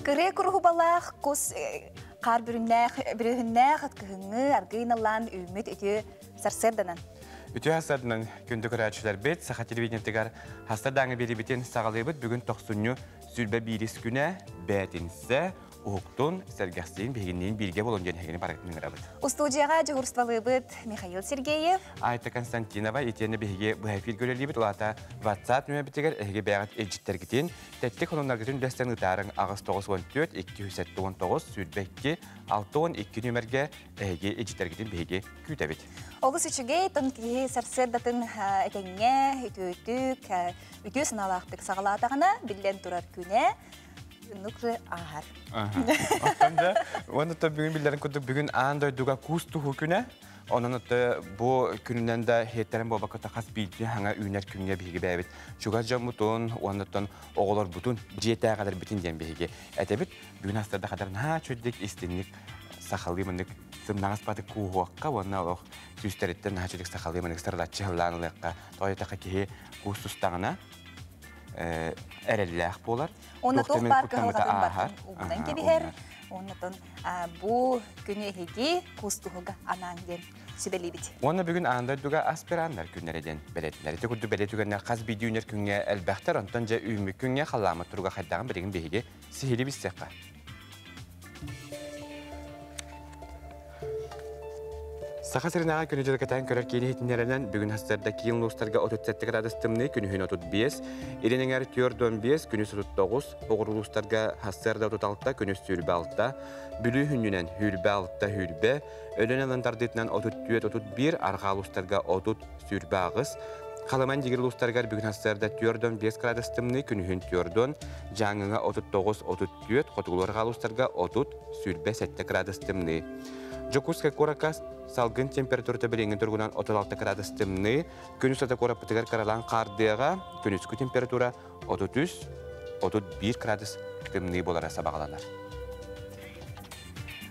Кырыы куруһубалаах кус хаар бүрүннээх бүрүһүннээх кыһыҥҥы аргыйналаан үүммүт үтүө сарсыарданан. Үтүө сарсыарданан күндү көрөөччүлэрбит, Саха телевидениетыгар хастардааҥы биэрибитин саҕалыыбыт. Бүгүн тохсунньу сүлбэ биирис күнэ, бээтинсэ, уһуктун, сэргэхсийин биһигинниин бииргэ болон диэн эһигини барытын ыҥырабыт. Устуудьуйаҕа дьуһурствалыыбыт Михаил Сергеев, Айта Константинова итиэннэ биһиги быһа эфиргэ үлэлиибит. Улаата WhatsApp нөмербитигэр эһиги бэйэҕит илдьиттэргитин, тэттик сонуннаргытын үллэстэн ыытаарыҥ 8 94 279 22 62 нүөмэргэ эһиги илдьиттэргитин биһиги күүтэбит. Олус үчүгэй, тон киһи сарсыардатын этэҥҥэ, үтүөтүк, үтүө санаалаахтык саҕалаатаҕына, биллэн турар күнэ нукры ааһар. Оттон да, уонна бүгүн биллэрин курдук бүгүн аан дойдуга куус туһу күнэ. Онон бу күнүнэн да хеттерин буолбакка хас биирдии хаҥа үүнэр күҥҥэ биһиги бэйэбит чугас дьоммутун, уоннаттан оҕолорбутун, дьиэтээҕэлэрбитин диэн биһиги этэбит. Бүгүн астарда хадар наһаа чүддик истинник сахалыы мынык сымнаҕас баты кууһуохха уонна олох сүүстэриттэн наһаа чүдик сахалыы мынык сырылаччы хыллаан ылыахха. Тоойотаха киһи куус тустаҕына эрэллээх буолар. Онно туох баар кыһалҕатын бартын угунан кэбиһэр. Оннотон бу күнү эһиги куустуһуга анаан диэн сүбэлиибит. Уонна бүгүн аан дойдуга аспираннар күннэрэ диэн бэлиэтилэр. Ити курдук бэлиэ түгэннэр хас биирдии үүнэр күҥҥэ элбэхтэр, онтон дьэ үүммүт күҥҥэ халлааммыт туруга хайдаҕын билигин биһиги сиһилии билсиэххэ. Саха сиринээҕи күнү дьылыкатаан көрөр киин иһитиннэринэн бүгүн хастарда киин улуустарга 37 градус тымныы, күнүһүн 35, илин эҥэр 45, күнүс 39, оҕур улуустарга хастарда 36, күнүс 26, Бүлүү хүннүнэн 26, 20, Өлөн ылан тардыытынан 34, 31, арҕаа улуустарга 30, 28, Халыман дигир улуустарыгар бүгүн хастарда 45 градус тымныы, күнүһүн 4, Дьааҥыга 39, 34, хотугулуу арҕаа улуустарга 30, 27 градус тымныы. Дьокуускай куоракка салгын температурата билиҥҥи туругунан 36 градус тымныы, күн устата куораппытыгар кыралаан хаардыаҕа, күнүскү температура 33-31 градус тымныы буолара сабаҕаланар.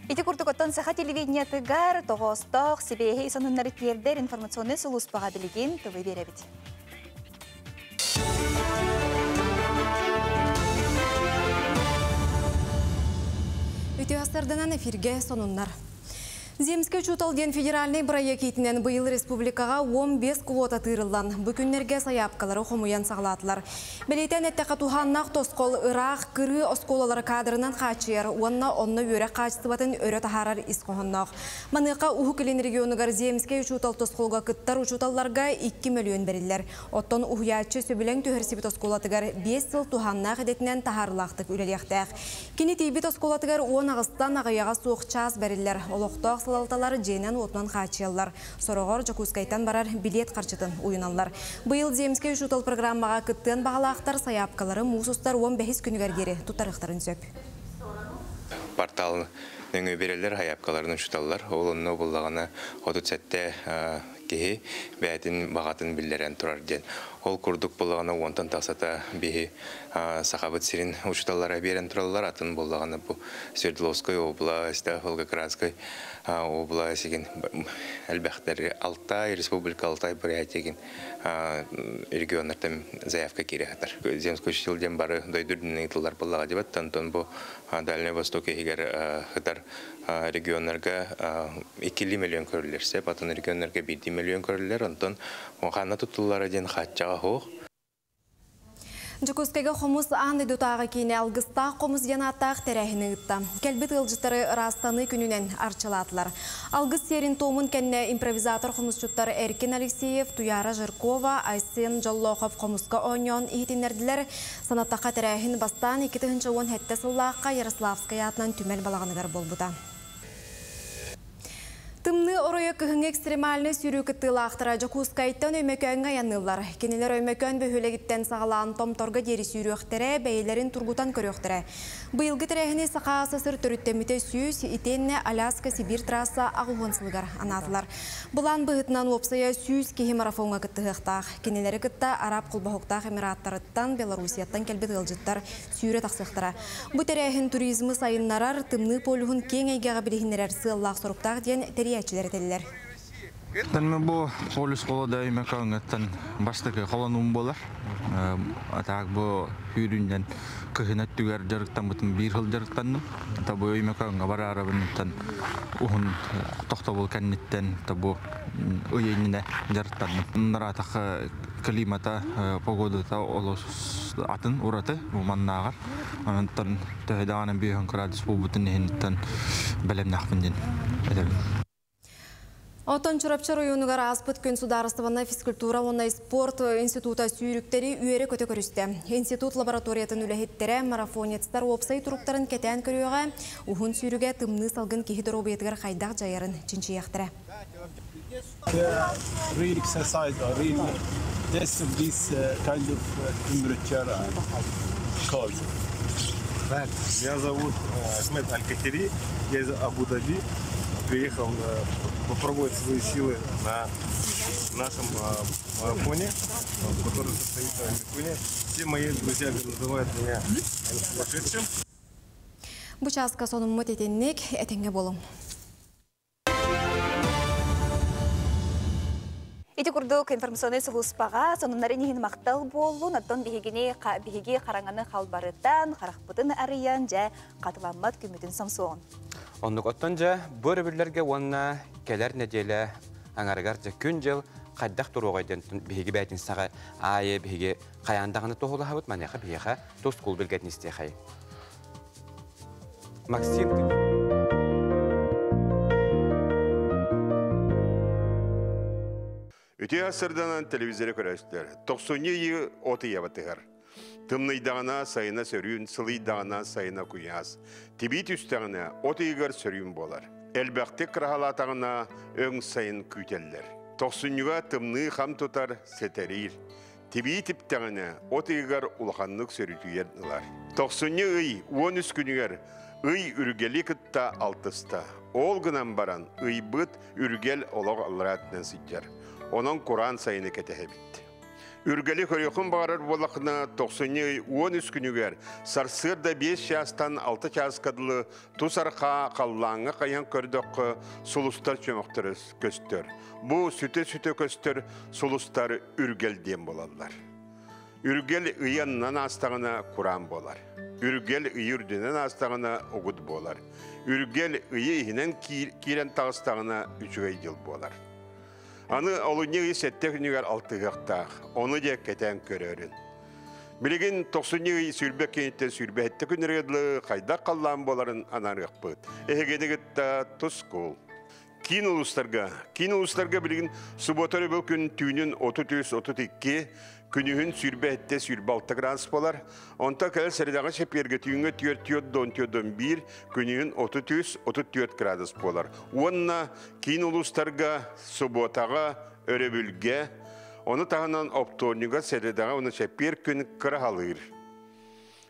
Ити курдук оттон Саха телевидениетыгар тоҕоостоох сибээһи сонуннары тиэрдэр информационнай сулууспаҕа билигин тылы биэрэбит. Үтүө сарданан эфирге сонуннар. Земский учуутал диэн федеральный бырайыак иитинэн быйыл республикаҕа 15 квота тыырыллан, бу күннэргэ сайаапкалары хомуйан саҕалаатылар. Бэлиэтээн эттэххэ туһааннаах тосхол ыраах кырыы оскуолалары кадрынан хааччыйар уонна онно үөрэх хаачыстыбатын өрө таһаарар ис хоһоонноох. Маныаха Уһук Илин регионугар Земский учуутал тосхолго кыттар учууталларга 2 мөлүйүөн бэриллэр. Оттон уһуйааччы сөбүлэҥ түһэрсибит оскуолатыгар 5 сыл туһааннаах идэтинэн таһаарылаахтык үлэлиэхтээх. Кини тиийбит оскуолатыгар 10 аҕыстан аҕыйаҕа суох чаас бэриллэр. Олохтоох салалталар дьиэнэн уотунан хааччыйаллар. Сороҕор Дьокуускайтан барар билиэт харчытын уйуналлар. Быйыл Земский учуутал программаҕа кыттыан баҕалаахтар сайаапкалары муус устар 15 күнүгэр диэри туттарыахтарын сөп. Портал нөҥүө берелер сайаапкаларын учууталлар. Ол онно буллаҕына 37 киһи бэйэтин баҕатын биллэрэн турар диэн. Ол курдук буллаҕына уонтан тахсата биһи Сахабыт сирин учууталлара биэрэн тураллар, атын буллаҕына бу Свердловскай область, Волгоградскай область игин элбэхтер Алтай, Республика Алтай, Бурятия регионнартан заявка киире сытар. Земский учитель диэн бары дойду үрдүнэн ыытыллар буоллаҕа дебат, онтон бу Дальний Восток иһигэр сытар регионнарга 2 миллион көрүллэр сөп, атын регионнарга 1 миллион көрүллэр, онтон ханна туттуллара диэн хааччаҕа суох. Дьокуускайга хомус аан дойдутааҕы киинэ алгыстаах хомус диэн ааттаах тэрээһини ыытта. Кэлбит ыалдьыттары ыраастаныы күнүнэн арчылаатылар. Алгыс сиэрин туомун кэннэ импровизатор хомусчуттар Эркин Алексеев, Туяра Жиркова, Айсен Жоллохов хомуска оонньоон иһитиннэрдилэр. Санаттахха тэрээһин бастаан 2017 сыллаахха Ярославскай аатынан түмэл балаҕаныгар буолбута. Тымныы оройо кыһыҥҥы экстремальный сүүрүү кыттыылаахтара Дьокуускайтан Өймөкөөҥҥө айанныыллар. Кинилэр Өймөкөөн бөһүөлэгиттэн саҕалаан Томторго диэри сүүрүөхтэрэ, бэйэлэрин тургутан көрүөхтэрэ. Быйылгы тэрээһини Саха АССР төрүттэммитэ 100, итиэннэ Аляска Сибирь трасса 80 сылыгар анаатылар. Былаан быһыытынан уопсайа 100 киһи марафоҥҥа кыттыһыахтаах. Кинилэри кытта Араб Холбоһуктаах Эмираттарыттан, Белоруссияттан кэлбит ыалдьыттар сүүрэ тахсыахтара. Бу тэрээһин туризмы сайыннарар, тымныы полюһун киэҥ эйгэҕэ билиһиннэрэр сыаллаах соруктаах диэн тэрийээччилэр этэллэр. Тан бу полюс холода имекаңыттан бастакы холонум болар. Атаак бу хүрүннен кыһына түгэр жарыктаммытын биир хыл жарыктанным. Та бу имекаңга бар арабыныттан ухун тохтобул кэнниттен та бу ыйынне жарыктанным. Наратах климата, погодата олос атын ураты маннаагар. Онтон төһөдаанын бүйһөн градус бубутун иһиниттен белемнахпын дин. Отон Чурапчар ойунугар аспыт күн сударыстыбана физкультура онна спорт института сүйрүктери үйері көтө көрүстэ. Институт лабораториятын үлэһиттерэ марафонецтар опсай туруктарын кэтээн көрүөҕэ, уһун сүүрүгэ тымныы салгын киһи доруобуйатыгар хайдах дьайарын чинчийиэхтэрэ. Real exercise or real test of this kind of temperature and cold. Меня зовут Ахмед Аль-Кахири, я из Абу-Даби. Приехал попробовать свои силы на нашем марафоне, который состоится в Микуне. Все мои друзья называют меня сумасшедшим. Бу чааска сонуммут итинник, этэҥҥэ буолуҥ. Ити курдук информационнай сулууспаҕа сонуннарын иһин махтал буоллун, оттон биһигини биһиги хараҥаны халбарытан, харахпытын арыйан, дьэ хатыламмат күммүтүн сомсуоҕун. Оннук оттон дьэ бу өрөбүллэргэ уонна кэлэр нэдиэлэ аҥарыгар дьэ күн-дьыл хайдах туруоҕай диэн биһиги бээтинсэҕэ аайы биһиги хайаан даҕаны туоһулаһабыт, маныаха биһиэхэ тус кул билгэтин истиэхэй. Максим Үтүө сырданан телевизоры көрөстөр. Тохсунньу ыйы от ыйабытыгар. Тымныйдаҕына сайына сөрүүн, сылыйдаҕына сайына куйаас. Тибии түстэҕинэ от ыйыгар сөрүүн буолар. Элбэхтик кыраһалаатаҕына өҥ сайын күүтэллэр. Тохсунньуга тымныы хам тутар, сэтэриир. Тибии типтэҕинэ от ыйыгар улаханнык сөрүтүйэн ылар. Тохсунньу ый 13 күнүгэр ый үргэли кытта алтыста. Ол гынан баран ыйбыт үргэл олох аллараатынан сылдьар. Онон кураан сайыны кэтэһэбит. Үргэли көрүөхүн баҕарар буоллаххына, тохсунньу ый 13 күнүгэр сарсыарда 5 чаастан 6 чааска дылы тус арҕаа халлааҥҥа хайан көрдөххө, сулустар чөмөхтөрө көстөр. Бу сүтэ-сүтэ көстөр сулустар үргэл диэн буолаллар. Үргэл ыйанынан аастаҕына кураан буолар. Үргэл ыйы үрдүнэн аастаҕына угут буолар. Үргэл ыйы иһинэн киирэн таҕыстаҕына үчүгэй дьыл буолар. Аны олунньу ый сэттэ күнүгэр алтыһыахтаах, ону дьэ кэтээн көрөөрүн. Билигин тохсунньу ый сүүрбэ киниттэн сүүрбэ сэттэ күннэргэ дылы хайдах халлаан буоларын анаарыахпыт. Эһигини кытта тускул. Киин улуустарга, киин улуустарга билигин суббота өрөбүл күн түүнүн 33-32, күнүһүн 27-26 градус буолар. Онтон кэлэр сэрэдэҕэ чэппиэргэ түүҥҥэ 4-4-4-1, күнүһүн 33-34 градус буолар. Уонна киин улуустарга субботаҕа, өрөбүлгэ, ону таһынан оптуорньуга, сэрэдэҕэ уонна чэппиэр күн кыраһалыыр.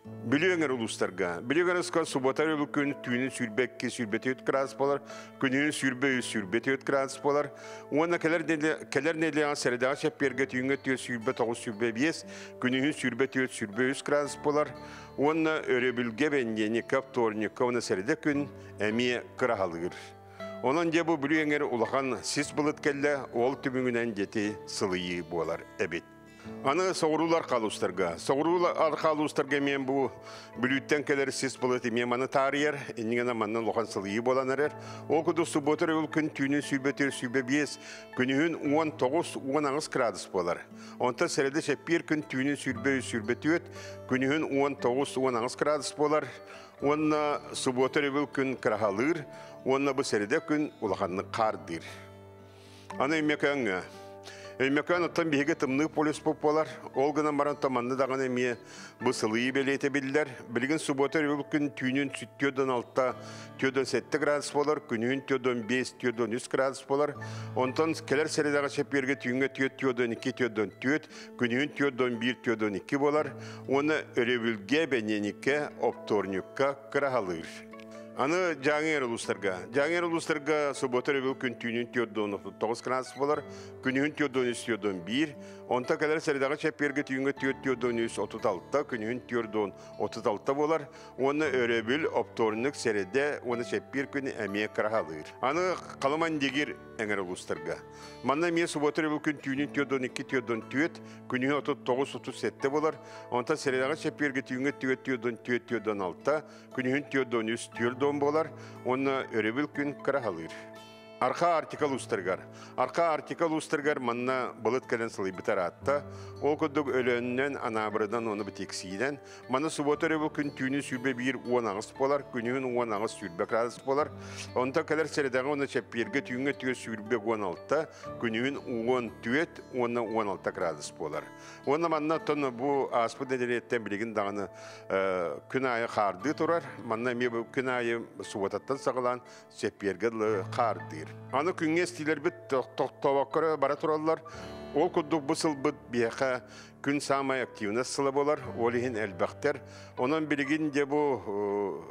Бүлүү өҥөр улуустарга. Бүлүү өҥөр суббота өрөбүл күн түүнүн 22-24 градус буолар, күнүһүн 23-24 градус буолар. Уонна кэлэр кэлэр нэдиэлэҕэ сэрэдэҕэ чэппиэргэ түүҥҥэ 4 29-25, күнүһүн 24-23 градус буолар. Уонна өрөбүлгэ бэнидиэнньиккэ, вторникка уонна сэрэдэ күн эмиэ кыраһалыыр. Онон дьэ бу Бүлүү эҥэр улахан сис былыт кэллэ, ол түмүгүнэн дьэти сылыйыы буолар эбит. Аны соҕуруулар халустарга. Соҕуруулар халустарга эмиэ бу Бүлүүттэн кэлэр сис былыт эмиэ маны таарыйар, иннигэнэ манна улахан сылыйыы буолан эрэр. Ол курдук суббота өрөбүл күн түүнүн 24-25, күнүһүн 19-18 градус буолар. Онтон сэрэдэ чэппиэр күн түүнүн 23-24, күнүһүн 19-18 градус буолар. Уонна суббота өрөбүл күн кыраһалыыр, уонна бу сэрэдэ күн улаханнык хаардыыр. Аны Өймөкөөҥҥө. Өймөкөөн оттон биһиги тымныы полюс буолар. Ол гынан баран манна даҕаны эмиэ бу сылыйыы бэлиэтэ биллэр. Билигин суббота өрөбүл күн түүнүн 6-7 градус буолар, күнүһүн 5-3 градус буолар. Онтон кэлэр сэрэдэҕэ чэппиэргэ түүҥҥэ 4-2-4, күнүһүн 1-2 буолар. Уонна өрөбүлгэ, бэнидиэнньиккэ, оптуорунньукка кыраһалыыр. Аны Дьааҥы улуустарга. Дьааҥы улуустарга суббота өрөбүл күн түүнүн 4-39 градус болар, күнүһүн 4-3-4-1, онта кэлэр сэрэдэҕэ чэппиэргэ түүҥҥэ 4-4-3-36, күнүһүн 4-36 болар, уонна өрөбүл оптуорунньук сэрэдэ уонна чэппиэр күн эмиэ кыраһалыыр. Аны Халыма Индигир эҥэр улуустарга. Манна эмиэ суббота өрөбүл күн түүнүн 4-2-4-4, күнүһүн 39-37 болар, онтон сэрэдэҕэ чэппиэргэ түүҥҥэ 4-4-4-6, күнүһүн 4-3-4 болар, уонна өрөбүл күн кыраһалыыр. Арха Арктика улуустарыгар. Арха Арктика улуустарыгар манна былыт кэлэн сылыйбыт араатта. Ол курдук Өлөөннөн, Анаабырынан уонна Битиксиинэн. Манна суббота өрөбүл күн түүнүн 21-18 болар, күнүһүн 18-20 градус болар. Онтон кэлэр сэрэдэҕэ уонна чэппиэргэ түүҥҥэ 4-26, күнүһүн 14 уонна 16 градус болар. Уонна манна оттон бу ааспыт нэдиэлэттэн билигин даҕаны күн аайы хаардыы турар. Манна эмиэ бу күн аайы субботаттан саҕалаан чэппиэргэ дылы хаардыыр. Аны күҥҥэ эстиилэрбит тохтобокко бара тураллар. Ол курдук бу сылбыт биһиэхэ күн саамай активность сыла буолар, ол иһин элбэхтэр. Онон билигин дьэ бу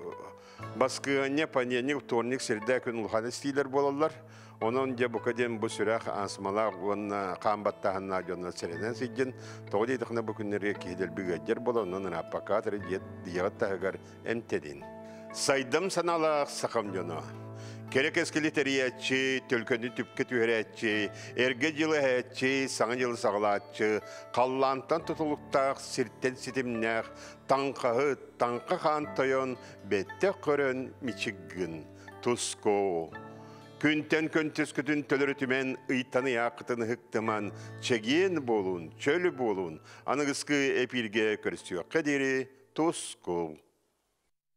баскыанньа, понедельник, вторник, среда күн улахан эстиилэр буолаллар. Онон дьэ бука диэн бу сүрэх астмалаах уонна хаан баттааһыннаах дьоннор сэрэнэн сылдьын, тоҕо диэтэххинэ бу күннэргэ киһи дэлби ыалдьар буолар, онон ырааппакка дьиэҕит таһыгар эмтэнин. Сайдам санаалаах сахам дьоно. Кэрэ кэскили тэрийээччи, төлкөнү түпкэ түһэрээччи, эргэ дьылы эһээччи, саҥа дьылы саҕалааччы, халлаантан тутулуктаах, сиртэн ситимнээх, таҥхаһыт, таҥха хаан тойон, бэттэх көрөн мичик гын, туску. Күнтэн күн түскүтүн төлөрүтүмэн, ыйтан ыйааххытын ыһыктыман, чэгиэн буолун, чөл буолун, аныгыскы эпииргэ көрсүөххэ диэри тускул.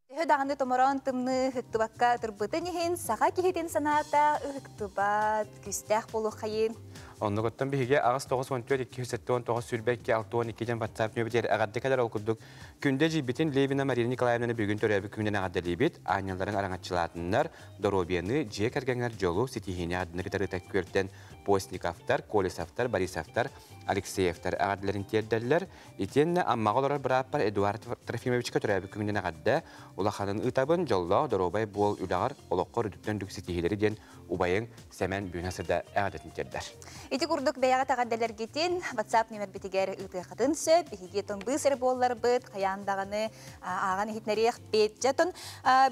Төһө даҕаны томороон тымныы ыһыктыбакка турбутун иһин, саха киһитин санаата ыһыктыбат, күүстээх буолуоххайын. Оннугуттан биһиги 8 94 279 22 62 диэн WhatsApp нөмеригэр эҕэрдэ кэлэр. Ол курдук күндү эдьиийбитин Левина Марина Николаевнаны бүгүн төрөөбүт күнүнэн эҕэрдэлиибит. Аанньалларыҥ араҥаччылаатыннар, доруобуйаны, дьиэ кэргэҥҥэр дьолу, ситиһиини адыны кытары Күөртэн Постниковтар, Колесовтар, Борисовтар, Алексеевтар эҕэрдэлэрин тиэрдэллэр. Итиэннэ Аммаҕа олорор бырааппар Эдуард Трофимовичка төрөөбүт күнүнэн эҕэрдэ улаханын ыытабын, дьоллоох, доруобай буол, үлэҕэр, олоххор үрдүктэн үрдүк ситиһиилэри диэн убайыҥ Сэмэн бүгүн сырда эҕэрдэтин тиэрдэр. Ити курдук бэйэҕит эҕэрдэлэргитин WhatsApp нөмербитигэр ыытыаххытын сөп. Биһиги тымбыы сир буолларбыт, хайаан даҕаны ааҕан иһитинэриэхпит. Дьэ, тон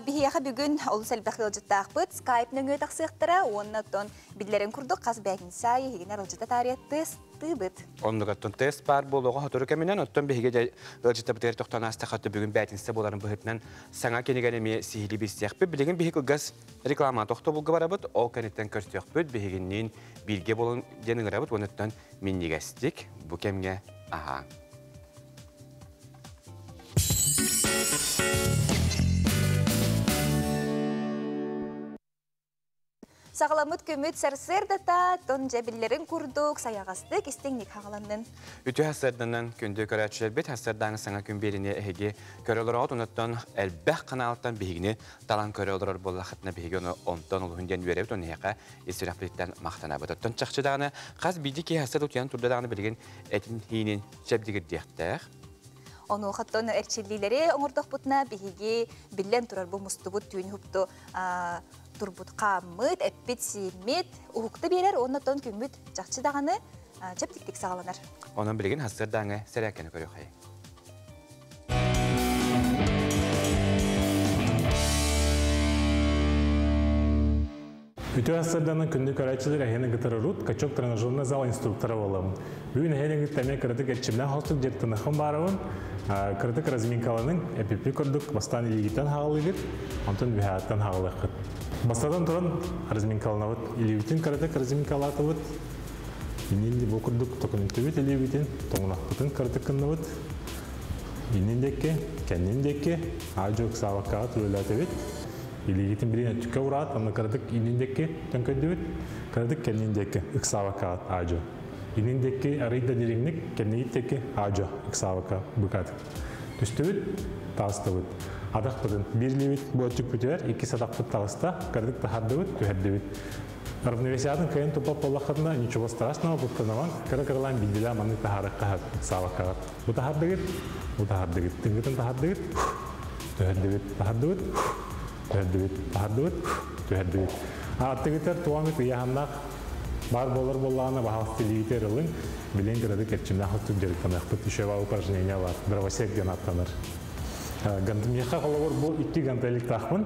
биһиэхэ бүгүн олус элбэх ыалдьыттаахпыт. Skype нөҥүө тахсыахтара уонна тон биллэрин курдук хас бээтинсэ аайы иһигинэр ылдьыта таарыйаттыс тыыбыт. Оннугаттан тест баар буолуоҕа сотору кэминэн, оттон биһиги ыалдьыттабытыгар тохтоон аастахха, бүгүн бээтинсэ буоларын быһыытынан саҥа кинигэни эмиэ сиһилии билсиэхпит. Билигин биһиги кылгас реклама тохтобулга барабыт, ол кэнниттэн көрсүөхпүт, биһигинниин бииргэ буолун диэн ыҥырабыт, онуттан минньигэстик бу кэмҥэ аһааҥ. Саҕаламмыт күммүт сарсыардата тон дьэ биллэрин курдук сайаҕастык истиҥник хаҕаланнын. Үтүө сарсыарданан, күндү көрөөччүлэрбит, сарсыардааҥы саҥа күн биэриини эһиги көрө олороҕут, онуттан элбэх каналтан биһигини талан көрө олорор буоллаххытына биһиги ону онтон олуһун диэн үөрэбит, онуһаха ис сүрэхпититтэн махтанабыт. Оттон чахчы даҕаны хас биирдии киһи сарсыарда утуйан турда даҕаны билигин этин хиинин чэбдигирдиэхтээх. Онуохаттан эрчиллиилэри оҥордохпутуна биһиги биллэн турар бу мустубут түүн уһукту турбут хааммыт, эппит сииммит уһукта биэрэр, оннотон күммүт чахчы даҕаны чэптиктик саҕаланар. Онон билигин сарсыардааҥы сэрээккэни көрүөхэй. Үтүө сарсыарданан, күндү көрөөччүлэр, эһиэни кытары Рут, качок тренажерный зал инструктора буолабын. Бүгүн эһиэни кытта эмиэ кыратык эрчимнээх соҕустук дьарыктаныахпын баҕарабын. Кыратык разминкаланыҥ, эпиппит курдук бастаан илиигиттэн хаалыгыт, онтон бүһэҕиттэн хаалыаххыт. Бастатан туран разминкаланабыт. Илиибитин кыратык разминкалаатыбыт. Иннин бу курдук токунуттубут илиибитин, тоҥунахпытын кыратык кынныбыт. Иннин диэки, кэннин диэки, аа-дьуо ыксаабаккаҕа түлэлээтибит. Илиигитин билин өттүккэ ураат, анны кыратык иннин диэки төҥкөйдүбүт, кыратык кэннин диэки ыксаабаккаҕыт аа-дьуо. Иннин диэки арый да дириҥник, кэннигит диэки аа-дьуо ыксаабакка быкаатык. Түстүбүт, таҕыстыбыт. Атахпытын биир илиибит бу өттүкпүтүгэр, иккис атахпыт таҕыста, кыратык таһардыбыт, түһэрдибит. Равновесиятын кыайан туппат буоллаххытына, ничего страшного, куттанамаҥ, кыра-кыралаан биирдилээн маннык таһаарыахха ыксаабаккаҕыт. Бу таһардыгыт, бу таһардыгыт, тыҥгытын таһардыгыт, түһэрдибит, таһардыбыт. Түһэрдибит, таһардыбыт, түһэрдибит. Аттыгытар туамыт ыйаһаннах бар болар боллаана баһалысты лиитер ылын, билен кырады керчимнах оттук жарыктаныахпыт үшева упражнение бар, дровосек диэн аттанар. Миэхэ холобур бу икки гантеликтаахпын.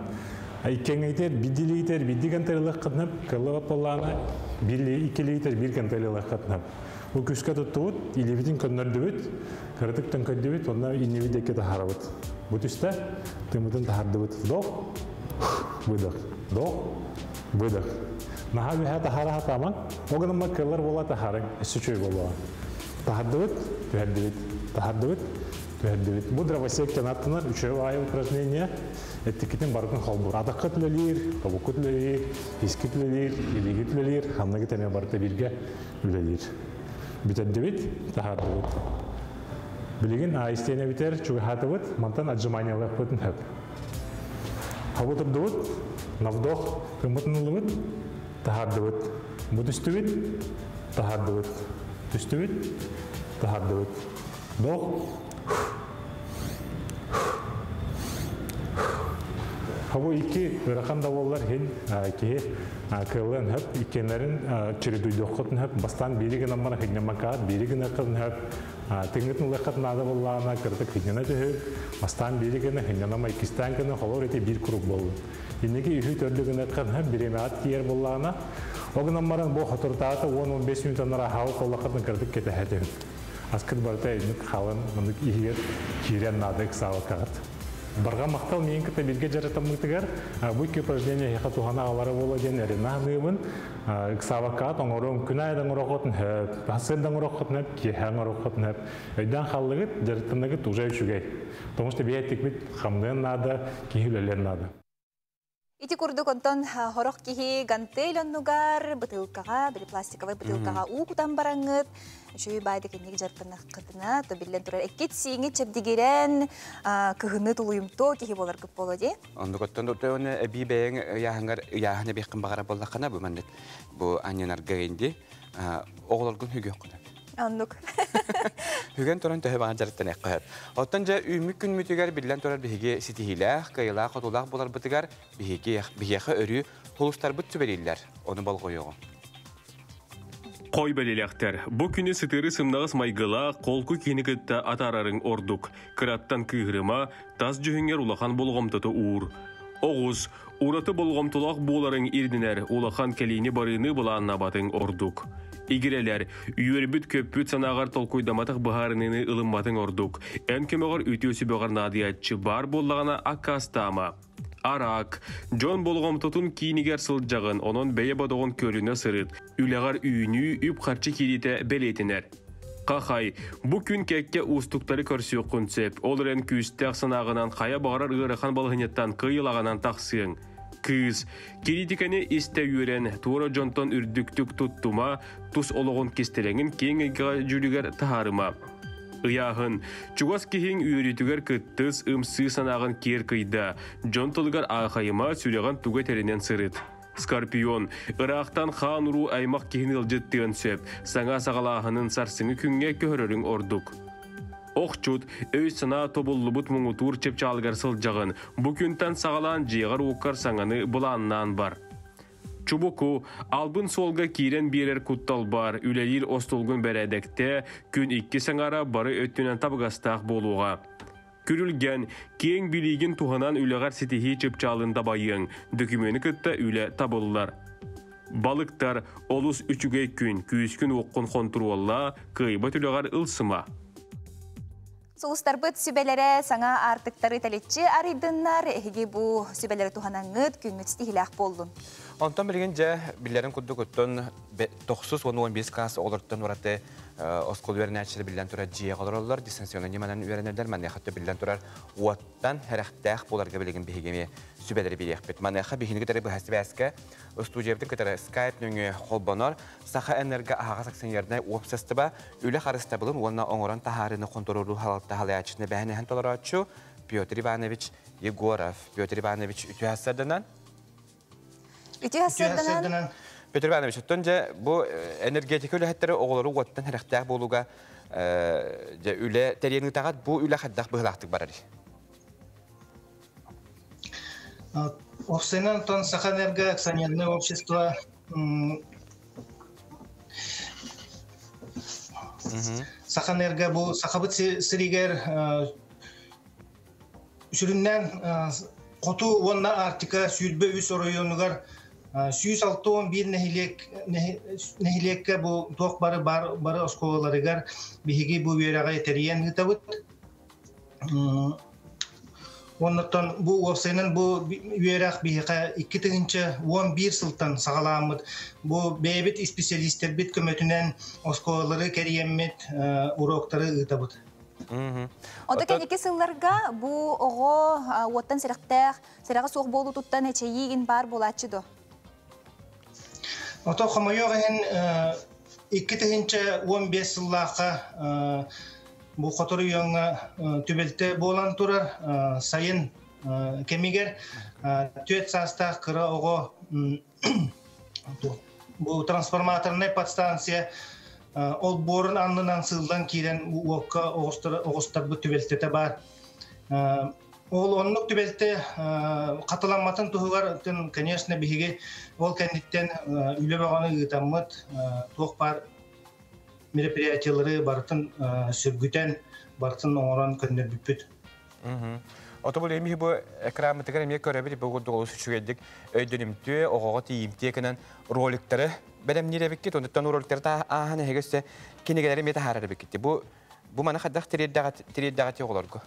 Иккеңейтер бидди лиитер бидди гантелилах кытнап, кыллыбат боллаана бир икки лиитер бир гантелилах кытнап. Бу күскә туттубут, илибитин көннөрдүбүт, кыратык төңкөйдүбүт, онна иннибит деке тахарабыт. Бу түстә тымытын тахардыбыт. Вдох, выдох, вдох, выдох. Наха бихә тахара хатаман, огынымма кыллар бола тахарың, эссе бола. Тахардыбыт, түһәрдибит, тахардыбыт, түһәрдибит. Бу дровосек тенаттынар үчөө ай упражнение, эттикитин барытын холбур. Атакка түлелир, тобукку түлелир, иски түлелир, илиги түлелир, ханныгы теме барыта бирге үлелир. Бүтәддибит, тахардыбыт. Билигин айстене битер, чугахатыбыт, мантан отжиманиялык бытын хөп. Хабытырдыбыт, на вдох кымытынылыбыт, тахардыбыт. Бу түстүбүт, тахардыбыт. Түстүбүт, тахардыбыт. Вдох. Хабу икки ырахан да боллар хин киһи кылын хөп иккенлерин чередуйдоххотун хөп бастан бири гына мара хиннемакаат бири гына кылын хөп тыңгытын лыхат нада боллаана кыртык хиннена төһү бастан бири гына хинненама иккистан гына холор эти бир круг болду. Иннеки үхү төрдү гына кын хөп биремаат киер боллаана огынан маран бу хотуртаата 10-15 минутанара хау коллахатын кыртык кете Аскыт барта инник халын мындык ихигер кирен надык сабакагат. Барға мақтал мен кіті бірге жаратаммытыгар, бу икки упражнение хеха тухана алары бола ден эрена ханыбын, сабакаат оңорон күн айдан орохотун хөп, хасырдан орохотун хөп, киһән орохотун хөп. Өйдән халлыгыт, жаратамныгыт уже үчүгей. Потому что бияттик бит хамдын нада, кихилелер нада. Ити курдук онтон хорох киһи гантель оннугар бытылкаға, били пластиковый бытылкаға уу кутан бараңыт, Үшүй байды кеннег жарпынах кытына, то биллен турар эккет сиңи чепдигерен кыһыны тулуйумто киһи болар кып боло ди. Ондуготтон туттуны би бэйэн яһыңар яһыны беккин багара боллакана бу маннык бу анненарга инди оголоргун хүгө кына. Оннук. Хүген туран төһө баан жарыттан эккөһөп. Оттон жа үмүк күн мүтүгер биллен турар биһиги ситихилээх, кыйылаах, хотулаах болар бытыгар биһиги биһиэхэ өрүү хулустарбыт түбелиллер. Оны болгойоҕу. Қой бәлеләхтер. Бу күні сытыры сымнағыс майгыла қолку кені кытта атарарың ордук. Кыраттан кыһырыма, тас жүхіңер улахан болғомтаты ур. Оғыз, ураты болғомтулақ боларың ирдинер, улахан кәлейні барыны булааннабатын ордук. Игирелер, үйөрбүт көппүт санағар толкуйдаматық бұхарыныны ылымматын ордук. Ән көмөғір үтіөсі бөғар надиятчы бар боллағына аккастама. Арак, Джон болғомтотун киинигер сылжағын, онон бәйе бодоғын көрүнө сырыт, үләғар үйүнүү үп харчы кирите белетинер. Қахай, бу күн кәкке устуктары көрсөккүн сеп, ол рен күүстәк санағынан қая бағарар ырыхан балыһынеттан кыйылаганан тақсыың. Кыз, критиканы исте үйрен, тура жонтон үрдүктүк туттума, тус ологон кестереңин кең жүлүгер тахарыма. Ыяһын, чугас киһиң үйрүтүгер кыттыс ымсы санагын кер кыйда, жон тылгар ахайыма сүреган туга теренен сырыт. Скорпион, Ирактан хан уру аймак киһин ылжыттыын сөп, саңа сагалаахынын сарсыңы күнгө көһөрөрүң ордук. Охчут, өй сана тобуллубут муңутур чепчалгар сылжагын, бу күнтен сагалаан жыйгар уккар саңаны булааннаан бар. Чубуку, албын солга кирен берер куттал бар, үлелир остолгун бәрәдәкте, күн икки саңара бары өттүнен табгастаах болуға. Күрүлген, кең билигин туханан үләгәр ситихи чыпчалында байың, дөкүмөнү кытта үлә табыллар. Балыктар олус үчүгей күн, күйүскүн оққун контуруалла, кыйба түләгәр ылсыма. Сулустарбыт сүбелере саңа артыктары тәлетчі арыйдыннар, эһиги бу сүбелере туханаңыт күнгүт стихилях болдун. Онтон билген же биллерин кудду көттөн 9-15 класс олорттон ураты оскол үөрэнээччилэр биллэн турар дьиэ олороллор дистанционный ньыманан үөрэнэллэр маныаха биллэн турар уоттан хэрахтээх буоларга билигин биһигими сүбэлэри бириэхпит. Маныаха биһиги кытары быһа сибээскэ студиябытын кытары скайп нөҥүө холбонор Саха Энерго аһаҕас акционернай уопсастыба үлэ харыстабылын уонна оҥорон таһаарыны хонтороруу халалта халаячыны бэһэнэһэн толорооччу Петр Иванович Егоров. Петр Иванович үтүө сарданан. Үтүө сарданан. Петр Иванович, оттон же бу энергетика үлэһэттере оҕолору уоттан хэрахтээх буолуга же үлэ тэрийэн тагат бу үлэ хаддах быһылаахтык барар. Уопсайынан тон Сахаэнерго акционерное общество Сахаэнерго бу Сахабыт сиригэр сүрүннээн Хоту уонна Арктика 23 оройуонугар 161 нэһилиэк нэһилиэккэ бу туох бары бар бары оскуолаларыгар биһиги бу үөрэҕи тэрийэн ыытабыт. Оннуттан бу уопсайынан бу үөрэх биһиэхэ 2011 сылтан саҕаламмыт. Бу бэйэбит исписэлиистэрбит көмөтүнэн оскуолалары кэрийэммит уроктары ыытабыт. Онто кэнники сылларга бу оҕо уоттан сэрэхтээх, сэрэҕэ суох буолуутуттан эчэйиигин баар буолааччы дуо? Ото хомойуох иһин 2015 сыллаахха бу Хотор Уйаҥҥа түбэлтэ буолан турар. Сайын кэмигэр 4 саастаах кыра оҕо бу трансформаторнай подстанция олбуорун аннынан сыыллан киирэн уокка оҕустарбыт түбэлтэтэ баар. Ол оннук түбэлтэ хатыламматын туһугар, конечно, биһиги ол кэнниттэн үлэ бөҕөнү ыытаммыт, туох баар мероприятиялары барытын сүргүтэн, барытын оҥорон көннөрбүппүт. Ото бу эми бу экранмытыгар эмиэ көрөбүт бу курдук олус үчүгэйдик өйдөнүмтүө, оҕоҕо тиийимтиэ гынан роликтары бэлэмниир эбиккит. Онуттан роликтары ааһан эһиги өссө кинигэлэри эмиэ таһаарар эбиккит. Бу маны хайдах тириэрдэҕит оҕолорго?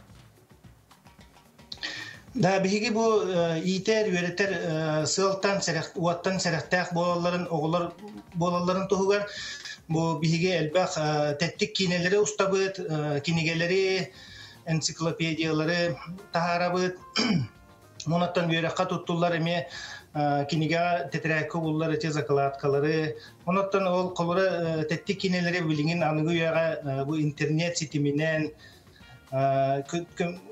Да, биһиги бу иитэр, үөрэтэр сыалтан, уоттан сэрэхтээх буолалларын, оҕолор буолалларын туһугар бу биһиги элбэх тэттик киинэлэри устабыт, кинигэлэри, энциклопедиялары таһаарабыт. Онуттан үөрэххэ туттуллар эмиэ кинигэ тэтэрээккэ буллар эти закладкалары. Онуттан ол холура тэттик кинилэри билигин аныгы үйэҕэ бу интернет ситиминэн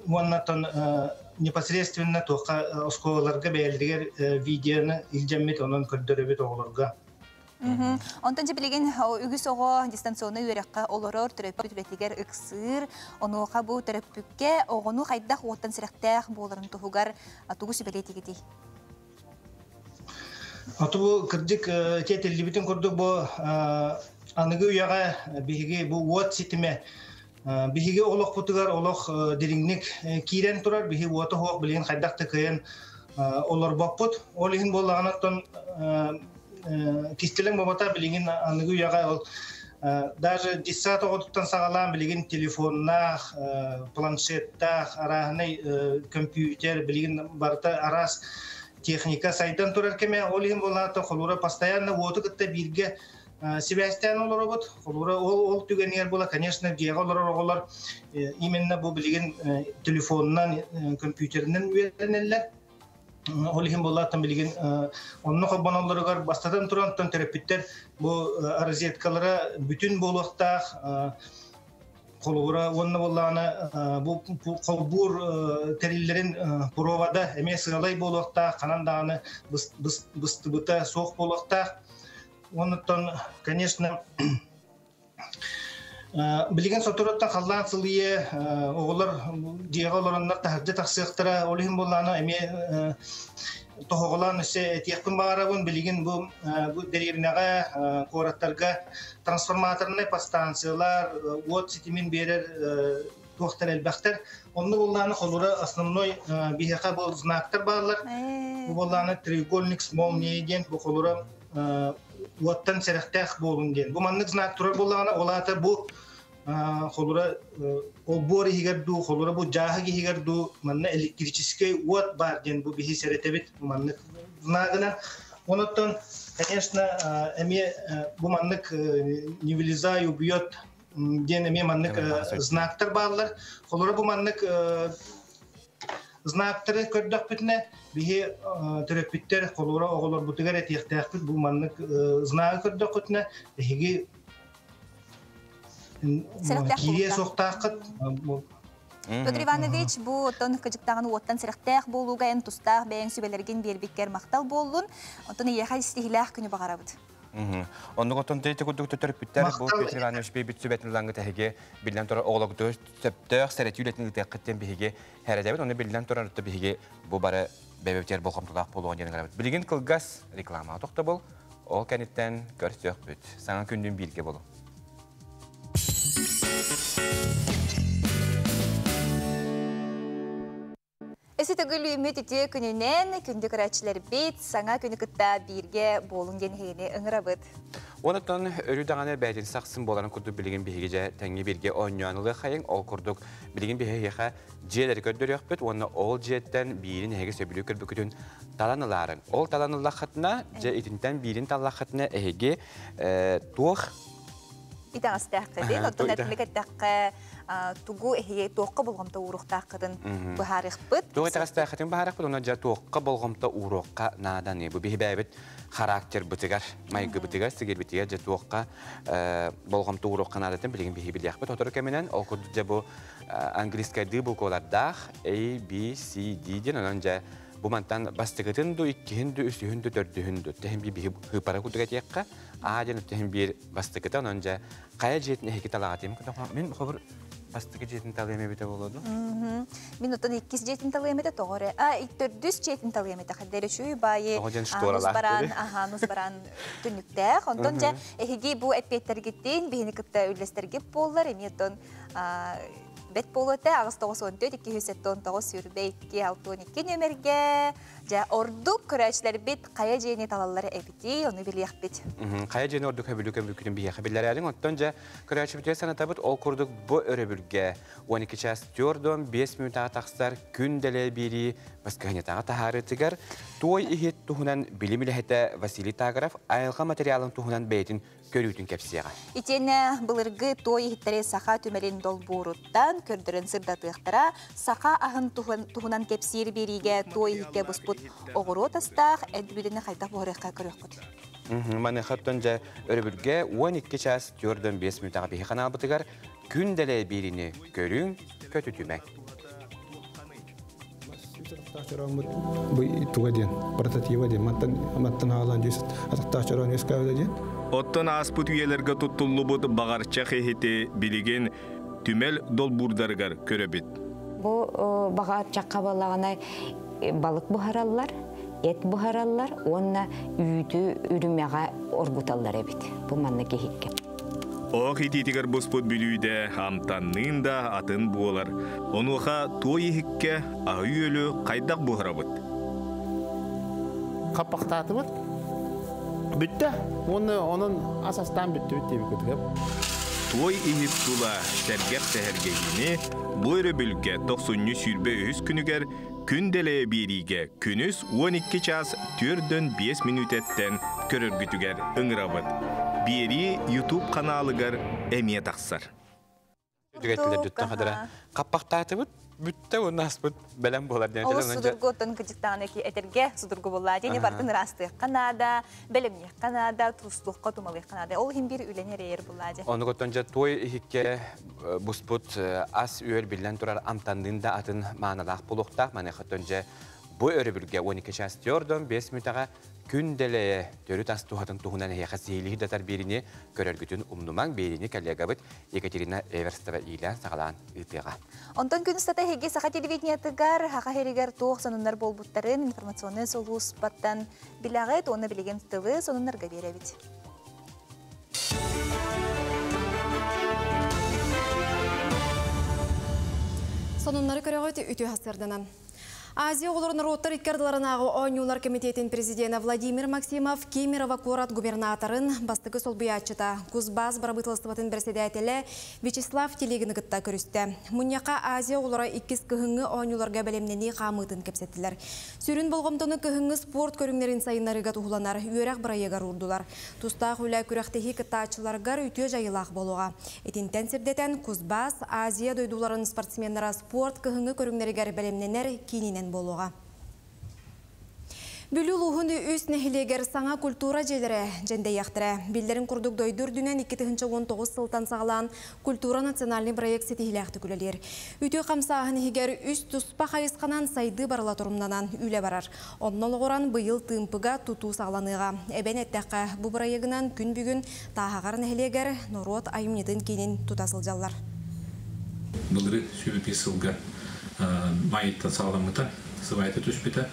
уоннаттан непосредственно туохха оскуолаларга бэйэлэригэр видеоны илдьэммит, онон көрдөрөбүт оҕолорго. Онтон дьэ билигин үгүс оҕо дистанционнай үөрэххэ олорор, төрөппүт үлэтигэр ыксыыр. Онуоха бу төрөппүккэ оҕону хайдах уоттан сэрэхтээх буоларын туһугар тугу сүбэлиэтигитий? Оту бу кырдьык тиэтиллибитин курдук бу аныгы үйэҕэ биһиги бу уот ситимэ биһиги олохпутугар олох дириҥник киирэн турар. Биһи уота суох билигин хайдах да кыайан олорбоппут. Ол иһин буоллаҕына оттон кистэлэҥ бобата билигин аныгы үйэҕэ ол даже детсад оҕотуттан саҕалаан билигин телефоннаах, планшеттаах, арааһынай компьютер, билигин барыта араас техника сайдан турар кэмэ. Ол иһин буоллаҕына холура постоянно уоту кытта бииргэ сибээстээн олоробут. Холура ол түгэнигэр була, конечно, дьиэҕэ олорор оҕолор именно бу билигин телефонунан, компьютеринэн үөрэнэллэр. Ол иһин буоллааттан билигин онно холбоноллоругар бастатан туран төрөппүттэр бу розеткалара бүтүн буолуохтаах, холобура уонна буоллаҕына бу холбуур тэриллэрин провода эмиэ сыалай буолуохтаах, ханан даҕаны быстыбыта суох буолуохтаах. Оннуттан, конечно, билигин соторуттан халлаан сылыйа, оҕолор дьиэҕэ олороннор таһырдьа тахсыахтара. Ол иһин буоллаҕына эмиэ тоһоҕолоон өссө этиэхпин баҕарабын. Билигин бу бу дэриэбинэҕэ, куораттарга трансформаторнай подстанциялар, уот ситимин биэрэр туохтар элбэхтэр. Онно буоллаҕына холура основной биһиэхэ бу знактар бааллар. Бу буоллаҕына треугольник с молнией диэн бу холура уоттан сэрэхтээх буолун диэн. Бу маннык знак турар буоллаҕына, ол аата бу холура олбуор иһигэр дуу, холура бу дьааһык иһигэр дуу манна электрическэй уот баар диэн бу биһи сэрэтэбит маннык знагынан. Онуттан, конечно, эмиэ бу маннык «не вылезай, убьет» диэн эмиэ маннык знактар бааллар. Холура бу маннык знактары көрдөхпүтүнэ, биһи төрөппүттэр холура оҕолорбутугар этиэхтээхпит: бу маннык знагы көрдөххүтүнэ, эһиги киириэ суохтааххыт. Петр Иванович, бу оттон кыжыктаҕын уоттан сэрэхтээх буолууга эн тустаах бэйэҥ сүбэлэргин биэрбиккэр махтал буоллун. Оттон эйиэхэ истиһилээх күнү баҕарабыт. Оннук оттон тейте курдук төрөппүттэр бу Петр Иванович бэйбит сүбэтин ылаҥҥыт эһиги биллэн турар оҕолоргутугар сөптөөх сэрэтии үлэтин ыытыаххыт диэн биһиги сэрэтэбит. Ону биллэн турар отто биһиги бу бары бэйэбитигэр болҕомтолоох буолуоҕун диэн ыҥырабыт. Билигин кылгас рекламаҕа тохтобул. Ол кэнниттэн көрсүөхпүт. Саҥа күндүн бииргэ болу. Эси төгүл үүммүт үтүө күнүнэн күндү көрөөччүлэрбит саҥа күнү кытта бииргэ буолуҥ диэн эһигини ыҥырабыт. Онтон өрүү даҕаны бэйэтин сахсын буоларын курдук билигин биһиги дьэ тэҥҥэ бииргэ оонньоон ылыаххайыҥ. Ол курдук билигин биһиэхэ дьиэлэри көрдөрүөхпүт уонна ол дьиэттэн биирин эһиги сөбүлүү көрбүкүтүн талан ылаарыҥ. Ол талан ыллаххытына, дьэ итинтэн биирин таллаххытына эһиги туох итэҕэстээххитин, оттон этинник эттэххэ тугу эһиги туохха болҕомто ууруохтааххытын быһаарыахпыт. Туох итэҕэстээххитин быһаарыахпыт, онон дьэ туохха болҕомто ууруохха нааданы. Бу биһи бэйэбит характербытыгар, майгыбытыгар, сигирбитигэр дьэ туохха болҕомто ууруохха наадатын билигин биһи билиэхпит. Сотору кэминэн ол курдук дьэ бу английскайдыы буквалардаах A, B, C, D диэн онон дьэ бу мантан бастакытын ду, иккиһин ду, үсүһүн ду, төрдүһүн ду. Тэһин биһи хыпара курдук этиэххэ, А диэн тэһин биир бастакыта, онон дьэ хайа дьиэтин эһиги талаҕатым мин хобур бастакы дьиэтин талыам эбитэ буолуо ду? Мин оттон иккис дьиэтин талыам этэ тоҕо эрэ. А төрдүс дьиэтин талыам этэ хаддэр үчүй баайы нус бараан аха нус бараан түннүктээх. Онтон дьэ эһиги бу эппиэттэргиттин биһини кытта үллэстэргит буоллар эмиэ оттон бэт буолуо этэ 894 279 22 62 нүөмэргэ Дьэ, ордук көрөөччүлэрбит хайа дьиэни талаллар эбитий, ону билиэхпит. Хайа дьиэни ордук сөбүлүү көмүкүтүн биһиэхэ биллэрээриҥ. Оттон дьэ, көрөөччүбүтүгэр санатабыт, ол курдук бу өрөбүлгэ 12 час 4 5 мүнүүтэҕэ тахсар күн дэлэ биэрии баскыһынньатааҕы таһаарыытыгар туой иһит туһунан билим үлэһитэ Василий Тагоров айылҕа материалын туһунан бэйэтин көрүүтүн кэпсиэҕэ. Итиэннэ былыргы туой иһиттэри саха түмэлин долбууруттан көрдөрөн сырдатыахтара, саха аһын туһунан кэпсиир биэриигэ туой иһиккэ буспут оҕуруот астаах эт бүлэни хайдах буһарыахха көрүөххүт. Маныаха оттон дьэ өрөбүлгэ 12 час 4-5 мүнүүтэҕэ биһи ханаалбытыгар күн дэлэ биэриини көрүҥ, көтүтүмэҥ. Бу туга диэн, прототиба диэн, мантан мантан хаалан дьүс атахтаах чороон үөскээбитэ диэн. Оттон ааспыт үйэлэргэ туттуллубут баҕарчах иһити билигин түмэл долбуурдарыгар көрөбүт. Бу баҕарчахха буоллаҕына балык буһараллар, эт буһараллар уонна үүтү үрүмэҕэ оргуталлар эбит. Бу маннык иһиккэ. Оох итиитигэр буспут бүлүүдэ амтанныын да атын буолар. Онуоха туой иһиккэ аһы-үөлү хайдах буһарабыт? Хаппахтаатыбыт. Бүттэ. Уонна онон ас астаан бүттүбүт диэбиккитигэр. Туой иһит тула сэргэх сэһэргэһиини бу өрөбүлгэ тохсунньу 23 күнүгэр Күн дэлэйэ биэриигэ күнүс 12 чаас 4-5 мүнүүтэттэн көрөргүтүгэр ыҥырабыт. Биэрии YouTube ханаалыгар эмиэ тахсар. Түгэтилэр бүттэн хадара хаппахтаатыбыт бүттэ уонна аспыт бэлэм буолар диэн Олус судургу оттон кыдьыктаҕына этэргэ судургу буоллаа диэни бартын ыраастыахха наада, бэлэмниэххэ наада, тустуохха тумалыахха наада. Ол иһин биир үлэни эрэйэр буоллаа дьэ. Оннук оттон дьэ туой иһиккэ буспут ас-үөл биллэн турар амтанныын да атын маанылаах буолуохтаах. Маныаха оттон дьэ бу өрөбүлгэ 12 час 4 5 мүтэҕэ күн дэлэйэ төрүт ас туһатын туһунан эһиэхэ сиһилии датар биэриини көрөргүтүн умнумаҥ. Биэриини коллегабыт Екатерина Эверстова иилээн-саҕалаан ыытыаҕа. Онтон күн устата эһиги саха телевидениетыгар, саха сиригэр туох сонуннар буолбуттарын информационнай сулууспаттан билэҕит уонна билигин тылы сонуннарга биэрэбит. Сонуннары көрөҕүт үтүө хасырданан. Азия оҕолор норуоттар икки ардыларынааҕы оонньуулар комитетин президенэ Владимир Максимов Кемерово куорат губернаторын бастакы солбуйааччыта, Кузбасс бырабыыталыстыбатын бэрэссэдээтэлэ Вячеслав Телегины кытта көрүстэ. Мунньахха Азия оҕолоро иккис кыһыҥҥы оонньууларга бэлэмнэнии хаамыытын кэпсэттилэр. Сүрүн болҕомтону кыһыҥҥы спорт көрүҥнэрин сайыннарыыга туһуланар үөрэх бырайыагар уурдулар. Тустаах үлэ күрэхтэһии кыттааччыларыгар үтүө дьайыылаах буолуоҕа. Итинтэн сирдэтэн Кузбасс, Азия дойдуларын спортсменнара спорт кыһыҥҥы көрүҥнэригэр бэлэмнэнэр киининэн буолуоҕа. Бүлүү улууһун үс нэһилиэгэр саҥа культура дьиэлэрэ дьэндэйиэхтэрэ. Биллэрин курдук, дойду үрдүнэн 2019 сылтан саҕалаан Культура национальный проект ситиһиилээхтик үлэлиир. Үтүө хамсааһын иһигэр үс туспа хайысханан сайдыы барыла торумнанан үлэ барар. Онно олоҕуран быйыл Тыымпыга тутуу саҕаланыаҕа. Эбэн эттэххэ, бу бырайыагынан күн бүгүн Тааһаҕар нэһилиэгэр норуот айымньытын киинин тута сылдьаллар. Былырыын 25 сылга майыттан саҕаламмыта, сыбаайата түспүтэ.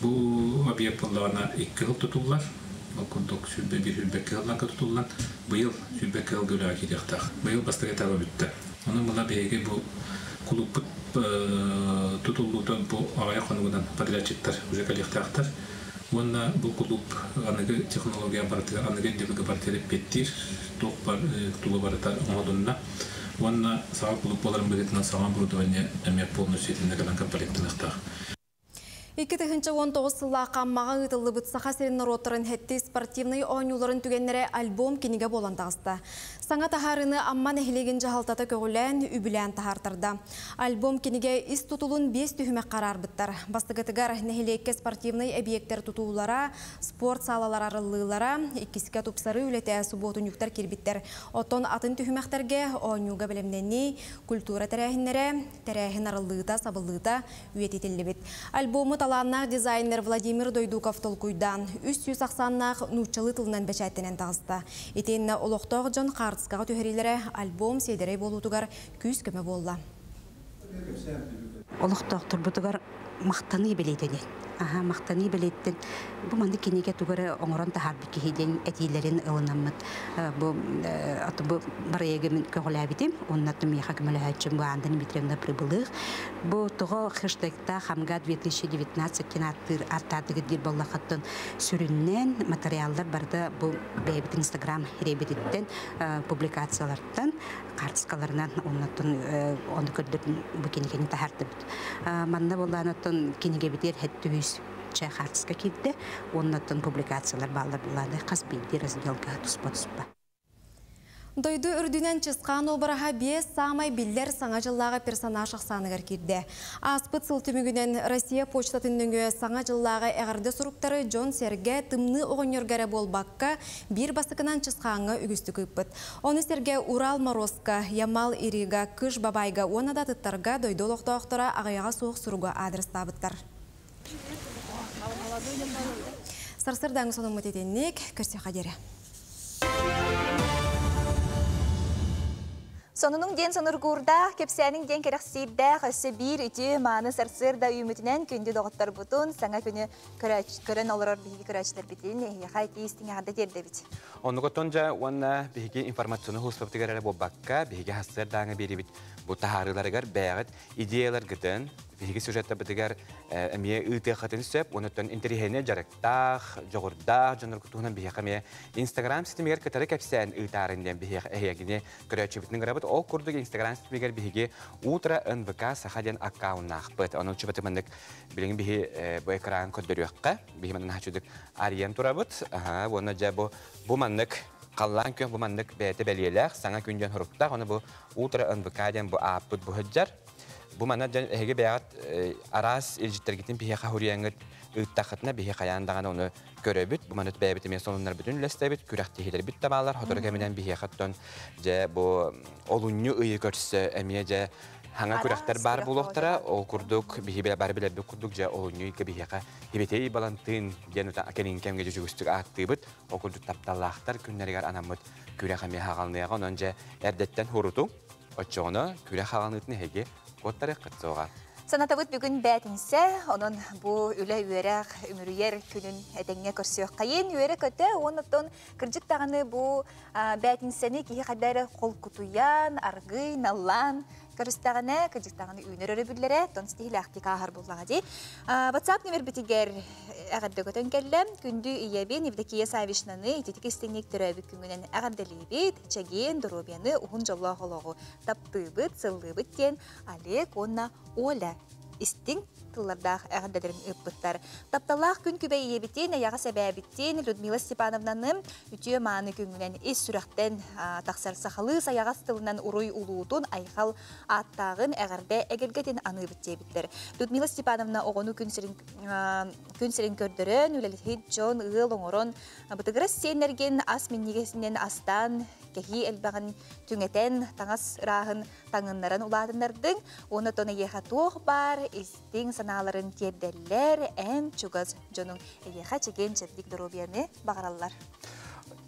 Бу объект буоллаҕына 2 сыл тутуллар. Ол курдук 21-22 сылларга тутуллан, быйыл 22 сылга үлэҕэ киириэхтээх. Быйыл бастакы этаба бүттэ. Онон була биһиги бу кулууппут тутуллуута бу аҕыйах хонугунан подрядчиктар уже кэлиэхтээхтэр. Уонна бу кулууп аныгы технология барытыгар, аныгы ирдэбилгэ барытыгар эппиэттиир, туох бар туга барыта оҥоһулунна. Уонна саҥа кулууп буоларын быһыытынан саҥа оборудование эмиэ полностью итиннэ кэлэн комплектаныахтаах. 2019 сыллаахха Аммаҕа ыытыллыбыт Саха сирин норуоттарын һэттис спортивнай оонньууларын түгэннэрэ альбом-кинигэ буолан таҕыста. Саҥа таһаарыыны Амма нэһилиэгин дьаһалтата көҕүлээн, үбүлээн таһаартарда. Альбом-кинигэ ис тутулун биэс түһүмэххэ араарбыттар. Бастакытыгар нэһилиэккэ спортивнай эбийиэктэр тутуулара, спорт саалалар арыллыылара, иккискэ тупсарыы үлэтэ субуотунньуктар киирбиттэр. Оттон атын түһүмэхтэргэ оонньууга бэлэмнэнии, культура тэрээһиннэрэ, тэрээһин арыллыыта, сабыллыыта үйэтитиллибит. Альбому талааннаах дизайнер Владимир Дойдуков толкуйдаан, 300 ахсааннаах нууччалыы тылынан бэчээттэнэн таҕыста. Итиэннэ олохтоох дьон хаартыскаҕа түһэриилэрэ альбом сиэдэрэй буолуутугар күүс-көмө буолла. Олохтоохторбутугар махтаныы бэлиэтэнэн. Аха, махтаныы бэлиэттэн бу маннык кинигэ тугу эрэ оҥорон таһаарбыт киһи диэн этиилэрин ылынаммыт бу бу бырайыагы мин көҕүлээбитим. Уонна миэхэ көмөлөһөөччүм бу Анна Дмитриевна Прибылых. Бу тоҕо хэштегтаах Хамга 2019 диэн ааттыыр ааттаатыгыт диир буоллаххыттан сүрүннээн материаллар барыта бу бэйэбит Инстаграм ирэйбититтэн публикациялартан хаартыскаларынан оннуттан ону көрдөрөн бу кинигэни таһаардыбыт. Манна буоллаан кинигэбитигэр хэттүүс чэ хаартыска киирдэ уоннаттан публикациялар бааллар булааны хас биирдии разделга туспа-туспа. Дойду үрдүнэн Чысхаан обраһа биэс саамай биллэр Саҥа дьыллааҕы персонаж ахсааныгар киирдэ. Ааспыт сыл түмүгүнэн Россия почтатын нөҥүө Саҥа дьыллааҕы эҕэрдэ суруктары дьон-сэргэ тымныы оҕонньорго эрэ буолбакка, биир бастакынан Чысхааҥҥа үгүстүк ыыппыт. Ону сэргэ Урал Морозка, Ямал Ирига, Кыш Бабайга уонна да атыттарга дойду олохтоохторо аҕыйаҕа суох суругу аадырыстаабыттар. Сарсыардааҥы сонуммут итинник, көрсүөххэ диэри. Сонунуҥ диэн сонургуурдаах, кэпсээниҥ диэн кэрэхсиирдээх, өссө биир үтүө мааны сарсыарда үүммүтүнэн күндү доҕотторбутун, саҥа күнү көрөн олорор биһиги көрөөччүлэрбитин эһиэхэ итии-истиҥ эҕэрдэ тиэрдэбит. Оннугуттан дьэ уонна биһиги информационнай сулууспабытыгар эрэ буолбакка, биһиги сарсыардааҥы биэрибит бу таһаарыыларыгар бэйэҕит идеяларгытын биһиги сюжеттарбытыгар эмиэ ыытыаххытын сөп. Онуттан интэриэһинэй дьарыктаах, дьоҕурдаах дьонноргут туһунан биһиэхэ эмиэ Инстаграм ситимигэр кытары кэпсээн ыытаарын диэн биһиэхэ эһиэгини көрөөччүбүтүн ыҥырабыт. Ол курдук Инстаграм ситимигэр биһиги Утро НВК Саха диэн аккауннаахпыт. Онон чубаты маннык билигин биһи бу экран көрдөрүөххэ. Биһи манна наһаа арыйан турабыт. Аха, уонна дьэ бу бу маннык халлаан күөх бу маннык бэйэтэ бэлиэлээх саҥа күн диэн хоруктаах. Оны бу Утро НВК диэн бу ааппыт бу сылдьар. Бу манна дьон эһиги бэйэҕит араас илдьиттэргитин биһиэхэ хуруйаҥҥыт ыыттаххытына биһи хайаан даҕаны ону көрөбүт. Бу манна бэйэбит эмиэ сонуннарбытын үллэстэбит, күрэхтэһиилэрбит да баалар. Сотору кэминэн биһиэхэ оттон дьэ бу олунньу ыйы көрсө эмиэ дьэ хаҥа күрэхтэр баар буолуохтара. Ол курдук биһи бары билэрбит курдук дьэ олунньу ыйга биһиэхэ Хибетей Балантыын диэн кэлин кэмҥэ дьүгүстүк ааттыыбыт. Ол курдук тапталлаахтар күннэригэр анаммыт күрэх эмиэ хаҕалныаҕа. Онон дьэ эрдэттэн хурутуҥ. Оччоҕуна күрэх хаҕалныытын эһиги куоттарыаххыт суоҕа. Санатабыт бүгүн бээтинсэ, онон бу үлэ-үөрэх үмүрүйэр күнүн этэҥҥэ көрсүөххэйин, үөрэ-көтө, уонна кырдьык даҕаны бу бээтинсэни киһи хайда эрэ холкутуйан, аргый, наллаан көрүстэҕинэ, кырдьык даҕаны үүнэр өрөбүллэрэ, тон ситиһилээхтик ааһар буоллаҕа дии. WhatsApp нөмербитигэр эҕэрдэ көтөн кэллэ. Күндү ийэбин Евдокия Савишнаны ититик истиҥник төрөөбүт күҥүнэн эҕэрдэлиибит, чэгиэн доруобуйаны, уһун дьоллоох олоҕу таптыыбыт, сыллыыбыт диэн Олег уонна Оля. истиҥ тыллардаах эҕэрдэлэрин ыыппыттар. Тапталлаах күн күбэй ийэбитин, эйэҕэс эбээбитин Людмила Степановнаны үтүө мааны күҥҥүнэн ис сүрэхтэн тахсар сахалыы сайаҕас тылынан уруй улуутун, айхал ааттааҕын, эҕэрдэ эгэлгэтин аныыбыт диэбиттэр. Людмила Степановна оҕону күн сирин күн сирин көрдөрөн, үлэлэһит дьон, ыал оҥорон, бытыгырас сиэннэргин ас минньигэсинэн астаан, кэһии элбэҕин түҥэтэн, таҥас ырааһын таҥыннаран улаатыннардыҥ. Уонна тон эйиэхэ туох баар истиҥ санааларын тиэрдэллэр, эн чугас дьонуҥ эйиэхэ чэгиэн-чэбдик доруобуйаны баҕараллар.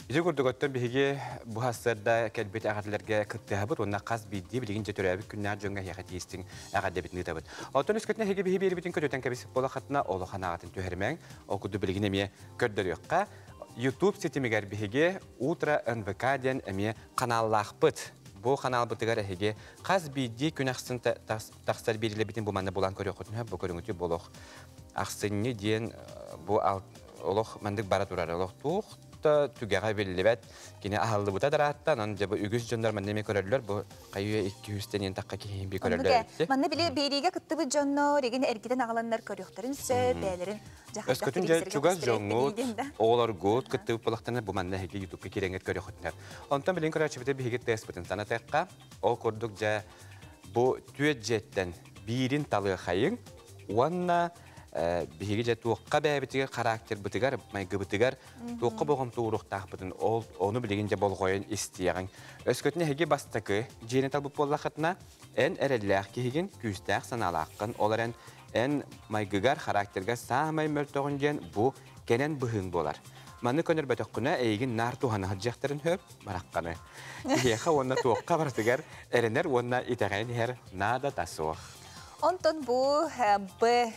Ити курдук оттон биһиги бу сарсыарда кэлбит эҕэрдэлэргэ кыттыһабыт уонна хас биирдии билигин дьэ төрөөбүт күннээх дьоҥҥо эһиэхэ тиистиҥ эҕэрдэбитин ыытабыт. Оттон үскэтинэ эһиги биһи биэрибитин көтүтэн кэбиспит буолаххытына олох анаҕытын түһэримэҥ. Ол курдук билигин эмиэ көрдөрүөххэ. YouTube ситимигэр биһиги Утро НВК диэн эмиэ ханааллаахпыт. Бу ханаалбытыгар эһиги хас биирдии күн ахсын тахсар биэриилэрбитин бу манна булан көрүөххүтүн бу көрүҥүтү болох ахсынньы диэн бу олох мандык бара турар олох туох да түгэҕэ биллибэт кини аһыллыбыта дараатта онон дьэ бу үгүс дьоннор манна эмиэ көрөллөр бу хайыы 200 тэн тахха киһи би көрөллөр манна били биэриигэ кыттыбыт дьоннор игин эргитэн аҕаланнар көрүөхтэрин сөп бээлэрин Өскөтүн дьэ чугас дьоҥҥут, оҕолоргут кыттыбыт буолахтана бу манна эһиги ютубка киирэҥҥит көрүөххүтүнэр. Онтон билин көрөөччүбүтэ биһиги теспытын санатыахха, ол курдук дьэ бу түөт дьиэттэн биирин талыахайыҥ уонна биһиги дьэ туохха бэйэбитигэр характербытыгар, майгыбытыгар туохха болҕомто ууруохтаахпытын ол ону билигин дьэ болҕойон истиэҕиҥ. Өскөтүн эһиги бастакы дьиэни талбыт буоллаххытына, эн эрэллээх киһигин, күүстээх санаалааххын, ол эрэн Эн майгыгар, характерга саамай мөлтөҕүн диэн бу кэнэн быһыыҥ буолар. Маны көнөрбөтөххүнэ эйигин наар туһана сылдьыахтарын сөп, барахханы. Киһиэхэ уонна туохха барытыгар эрэнэр уонна итэҕэйэн иһэр наадата суох. Онтон бу Б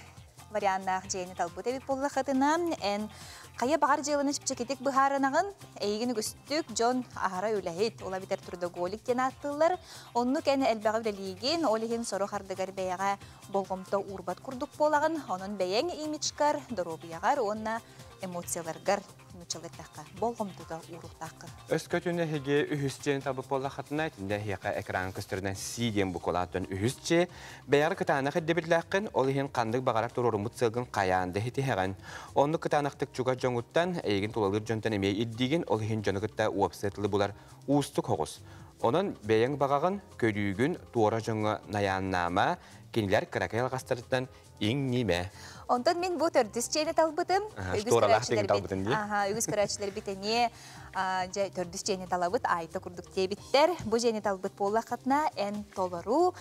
варианнаах дьиэни талбыт эбит буоллахытына, эн хайа баҕар дьыаланы чэпчэкитик быһаарынаҕын, эйигин үгүстүк дьон аһара үлэһит, ол эбэтэр трудоголик диэн ааттыыллар. Оннук эн элбэҕи үлэлиигин, ол иһин сорох ардыгар бэйэҕэ болҕомто уурбат курдук буолаҕын, онон бэйэҥ имиджкар, доруобуйаҕар уонна эмоцияларгар нууччалыы эттэххэ болҕомтото ууруохтааххын. Өскөтүн эһиги үһүс дьиэни талбыт буоллаххытына, итиннэ эһиэхэ экран көстөрүнэн C диэн буквалааттан үһүс дьиэ. Бэйэҕэр кытаанах ирдэбиллээххин, ол иһин ханнык баҕарар туруоруммут сыалгын хайаан да ситиһэҕин. Оннук кытаанахтык чугас дьоҥуттан, эйигин тулалыыр дьонтон эмиэ ирдиигин, ол иһин дьону кытта уопсай тылы булар уустук оҕус. Онон бэйэҥ баҕаҕын, көрүүгүн туора дьоҥҥо найааннаама, кинилэр кыракый алҕастарыттан иҥнимэ. Онтон мин бу төрдүс чиэни талбытым. Үгүс көрөөччүлэрбит, аха, үгүс көрөөччүлэрбит эмиэ дьэ төрдүс чиэни талабыт, айта курдук диэбиттэр. Бу дьиэни талбыт буоллаххытына, эн толору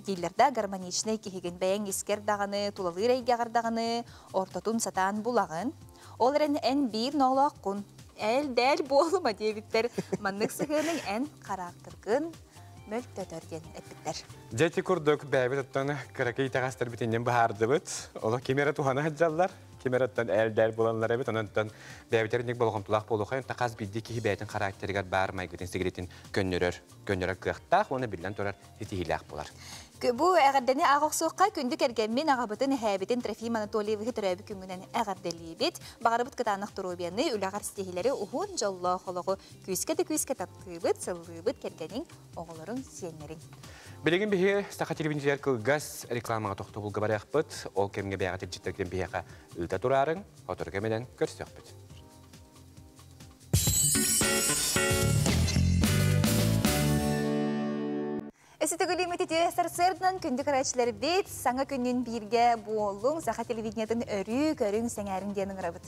дииллэр да гармоничнай киһигин бэйэҥ искэр даҕаны, тулалыыр эйгэҕэр даҕаны ортотун сатаан булаҕын. Ол эрэн эн биир ноолооххун. Эл-дээл буолума диэбиттэр. Маннык сыһыаныҥ эн хараактыргын мөлтөтөр диэн эппиттэр. Дьэ ити курдук бэйэбит оттон кыракый итэҕэстэрбитинэн быһаардыбыт. Олох ким эрэ туһана сылдьаллар, ким эрэ оттон ээл-дээл булаллар эбит. Онон оттон бэйэбитэр инник болҕомтолоох буолуохайын хас биирдии киһи бэйэтин характерыгар баар майгытын-сигилитин көннөрөр, көннөрөр кыахтаах уонна биллэн турар ситиһиилээх буолар. Бу эҕэрдэни аах охсуохха күндү кэргэммин, аҕабытын, эһээбитин Трофим Анатольевиһы төрөөбүт күҥҥүнэн эҕэрдэлиибит. Баҕарабыт кытаанах доруобуйаны, үлэҕэр ситиһиилэри, уһун дьоллоох олоҕу күүскэ да күүскэ таптыыбыт, сыллыыбыт кэргэниҥ, оҕолоруҥ, сиэннэриҥ. Билигин биһи Саха телевидениетигэр кылгас рекламаҕа тохтобулга барыахпыт. Ол кэмҥэ бэйэҕит илдьиттэргин биһиэхэ ыыта тураарыҥ, сотору кэминэн көрсүөхпүт. Өсүтүгүлүмүт үтүө сарсыарданан күндү көрөөччүлэрбит, саҥа күнүн бииргэ буоллуҥ, саха телевидениетын өрүү көрүҥ, сэҥээриҥ диэн ыҥырабыт.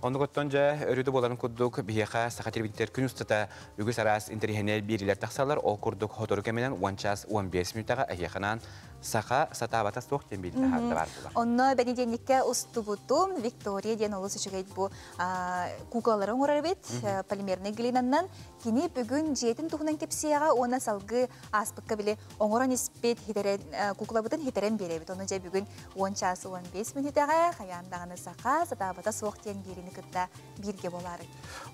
Оннугуттан дьэ өрүтэ буоларын курдук биһиэхэ саха телевидениетигэр күн устата үгүс араас интэриэһинэй биэриилэр тахсаллар. Ол курдук сотору кэминэн 10 час 15 мүнүүтэҕэ эһиэхэ саха сатаабата суох диэн биирдэ баар буолар. Онно бэнидиэнньиккэ устубутум Виктория диэн олус үчүгэй бу куукулалары оҥорор эбит полимерный глинаннан. Кини бүгүн дьиэтин туһунан кэпсиэҕэ уонна салгыы ааспыкка били оҥорон испит хитэрэн куукулабытын хитэрэн биэрэбит. Ону дьэ бүгүн 10 час 15 мүнүүтэҕэ хайаан даҕаны саха сатаабата суох диэн биирини кытта бииргэ буолаары.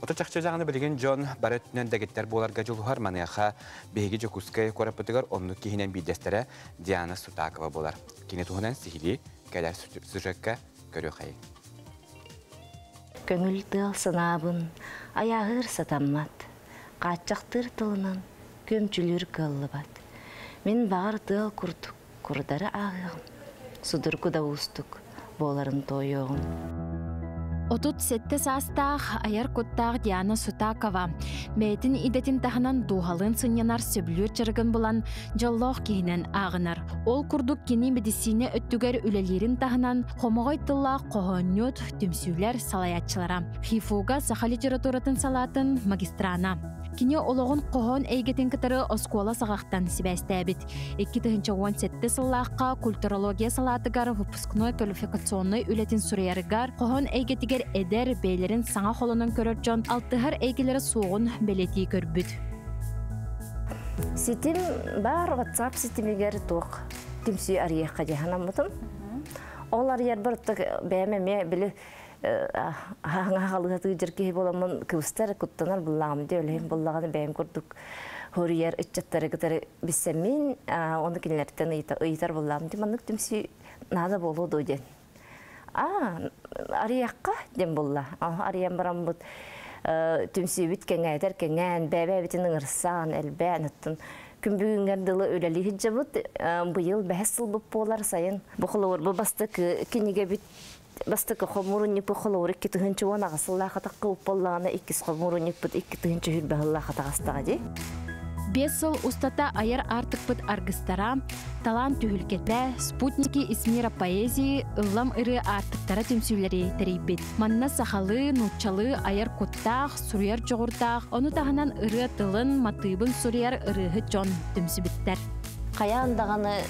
Ото чахчы даҕаны билигин дьон бары өттүнэн дэгиттэр буоларга дьулуһар. Маныаха биһиги Дьокуускай куораппытыгар оннук киһинэн биирдэстэрэ Диана Сутакова буолар. Кини туһунан сиһилии кэлэр сюжекка көрүөххэйиҥ. Көҥүл тыал санаабын айааһыыр сатаммат, хааччахтыыр тылынан күөмчүлүүр кыаллыбат. Мин баҕар тыал курдук курдары ааһыаҕым. Судургу да уустук буоларын туойуоҕун. 37 саастаах айар куттаах Диана Сутакова бэйэтин идэтин таһынан дууһалыын сынньанар сөбүлүүр дьарыгын булан дьоллоох киһинэн ааҕынар. Ол курдук кини медицина өттүгэр үлэлиирин таһынан хомоҕой тыллаах хоһоонньут, түмсүүлэр салайааччылара. ХИФУга саха литературатын салаатын магистрана. Кини олоҕун хоһоон эйгэтин кытары оскуола саҕахтан сибээстээбит. 2017 сыллаахха культурология салаатыгар выпускной квалификационнай үлэтин суруйарыгар хоһоон эйгэтигэр эдэр, бэйэлэрин саҥа холонон көрөр дьон алтыһар эйгэлэрэ суоҕун бэлиэтии көрбүт. Ситим баар WhatsApp ситимигэр туох түмсүү арыйыахха дии санаммытым. Ол арыйарбар бэйэм эмиэ били хаҥа халыһатыы киһи буоламмын кыбыстар, куттанар буллаҕым дии, өлөһүн буллаҕына бэйэм курдук хоруйар ыччаттары кытары билсэммин, ону кинилэртэн ыйытар буллаҕым дии, маннык түмсүү наада буолуо дуо диэн. А, арыйахха диэн булла. Арыйан бараммыт түмсүүбүт кэҥээтэр кэҥээн, бэйэ-бэйэбитин ыҥырсан, элбээн, оттон күн бүгүнгэр дылы үлэлии сылдьабыт. Быйыл бэһис сылбыт буолар сайын. Бу холобур бу бастакы кинигэбит бастакы хомуурунньукпут холобур 2018 сыллаахха тахха иккис хомуурунньукпут 2020 сыллаахха таҕыстаҕа дии. 5 сыл устата айар аартыкпыт аргыстара, талаан түһүлгэтэ, спутники из мира поэзии, ыллам ырыа аартыктара түмсүүлэри тэрийбит. Манна сахалыы, нууччалыы айар куттаах, суруйар дьоҕурдаах, ону таһынан ырыа тылын, матыыбын суруйар ырыаһыт дьон түмсүбүттэр. Хайаан даҕаны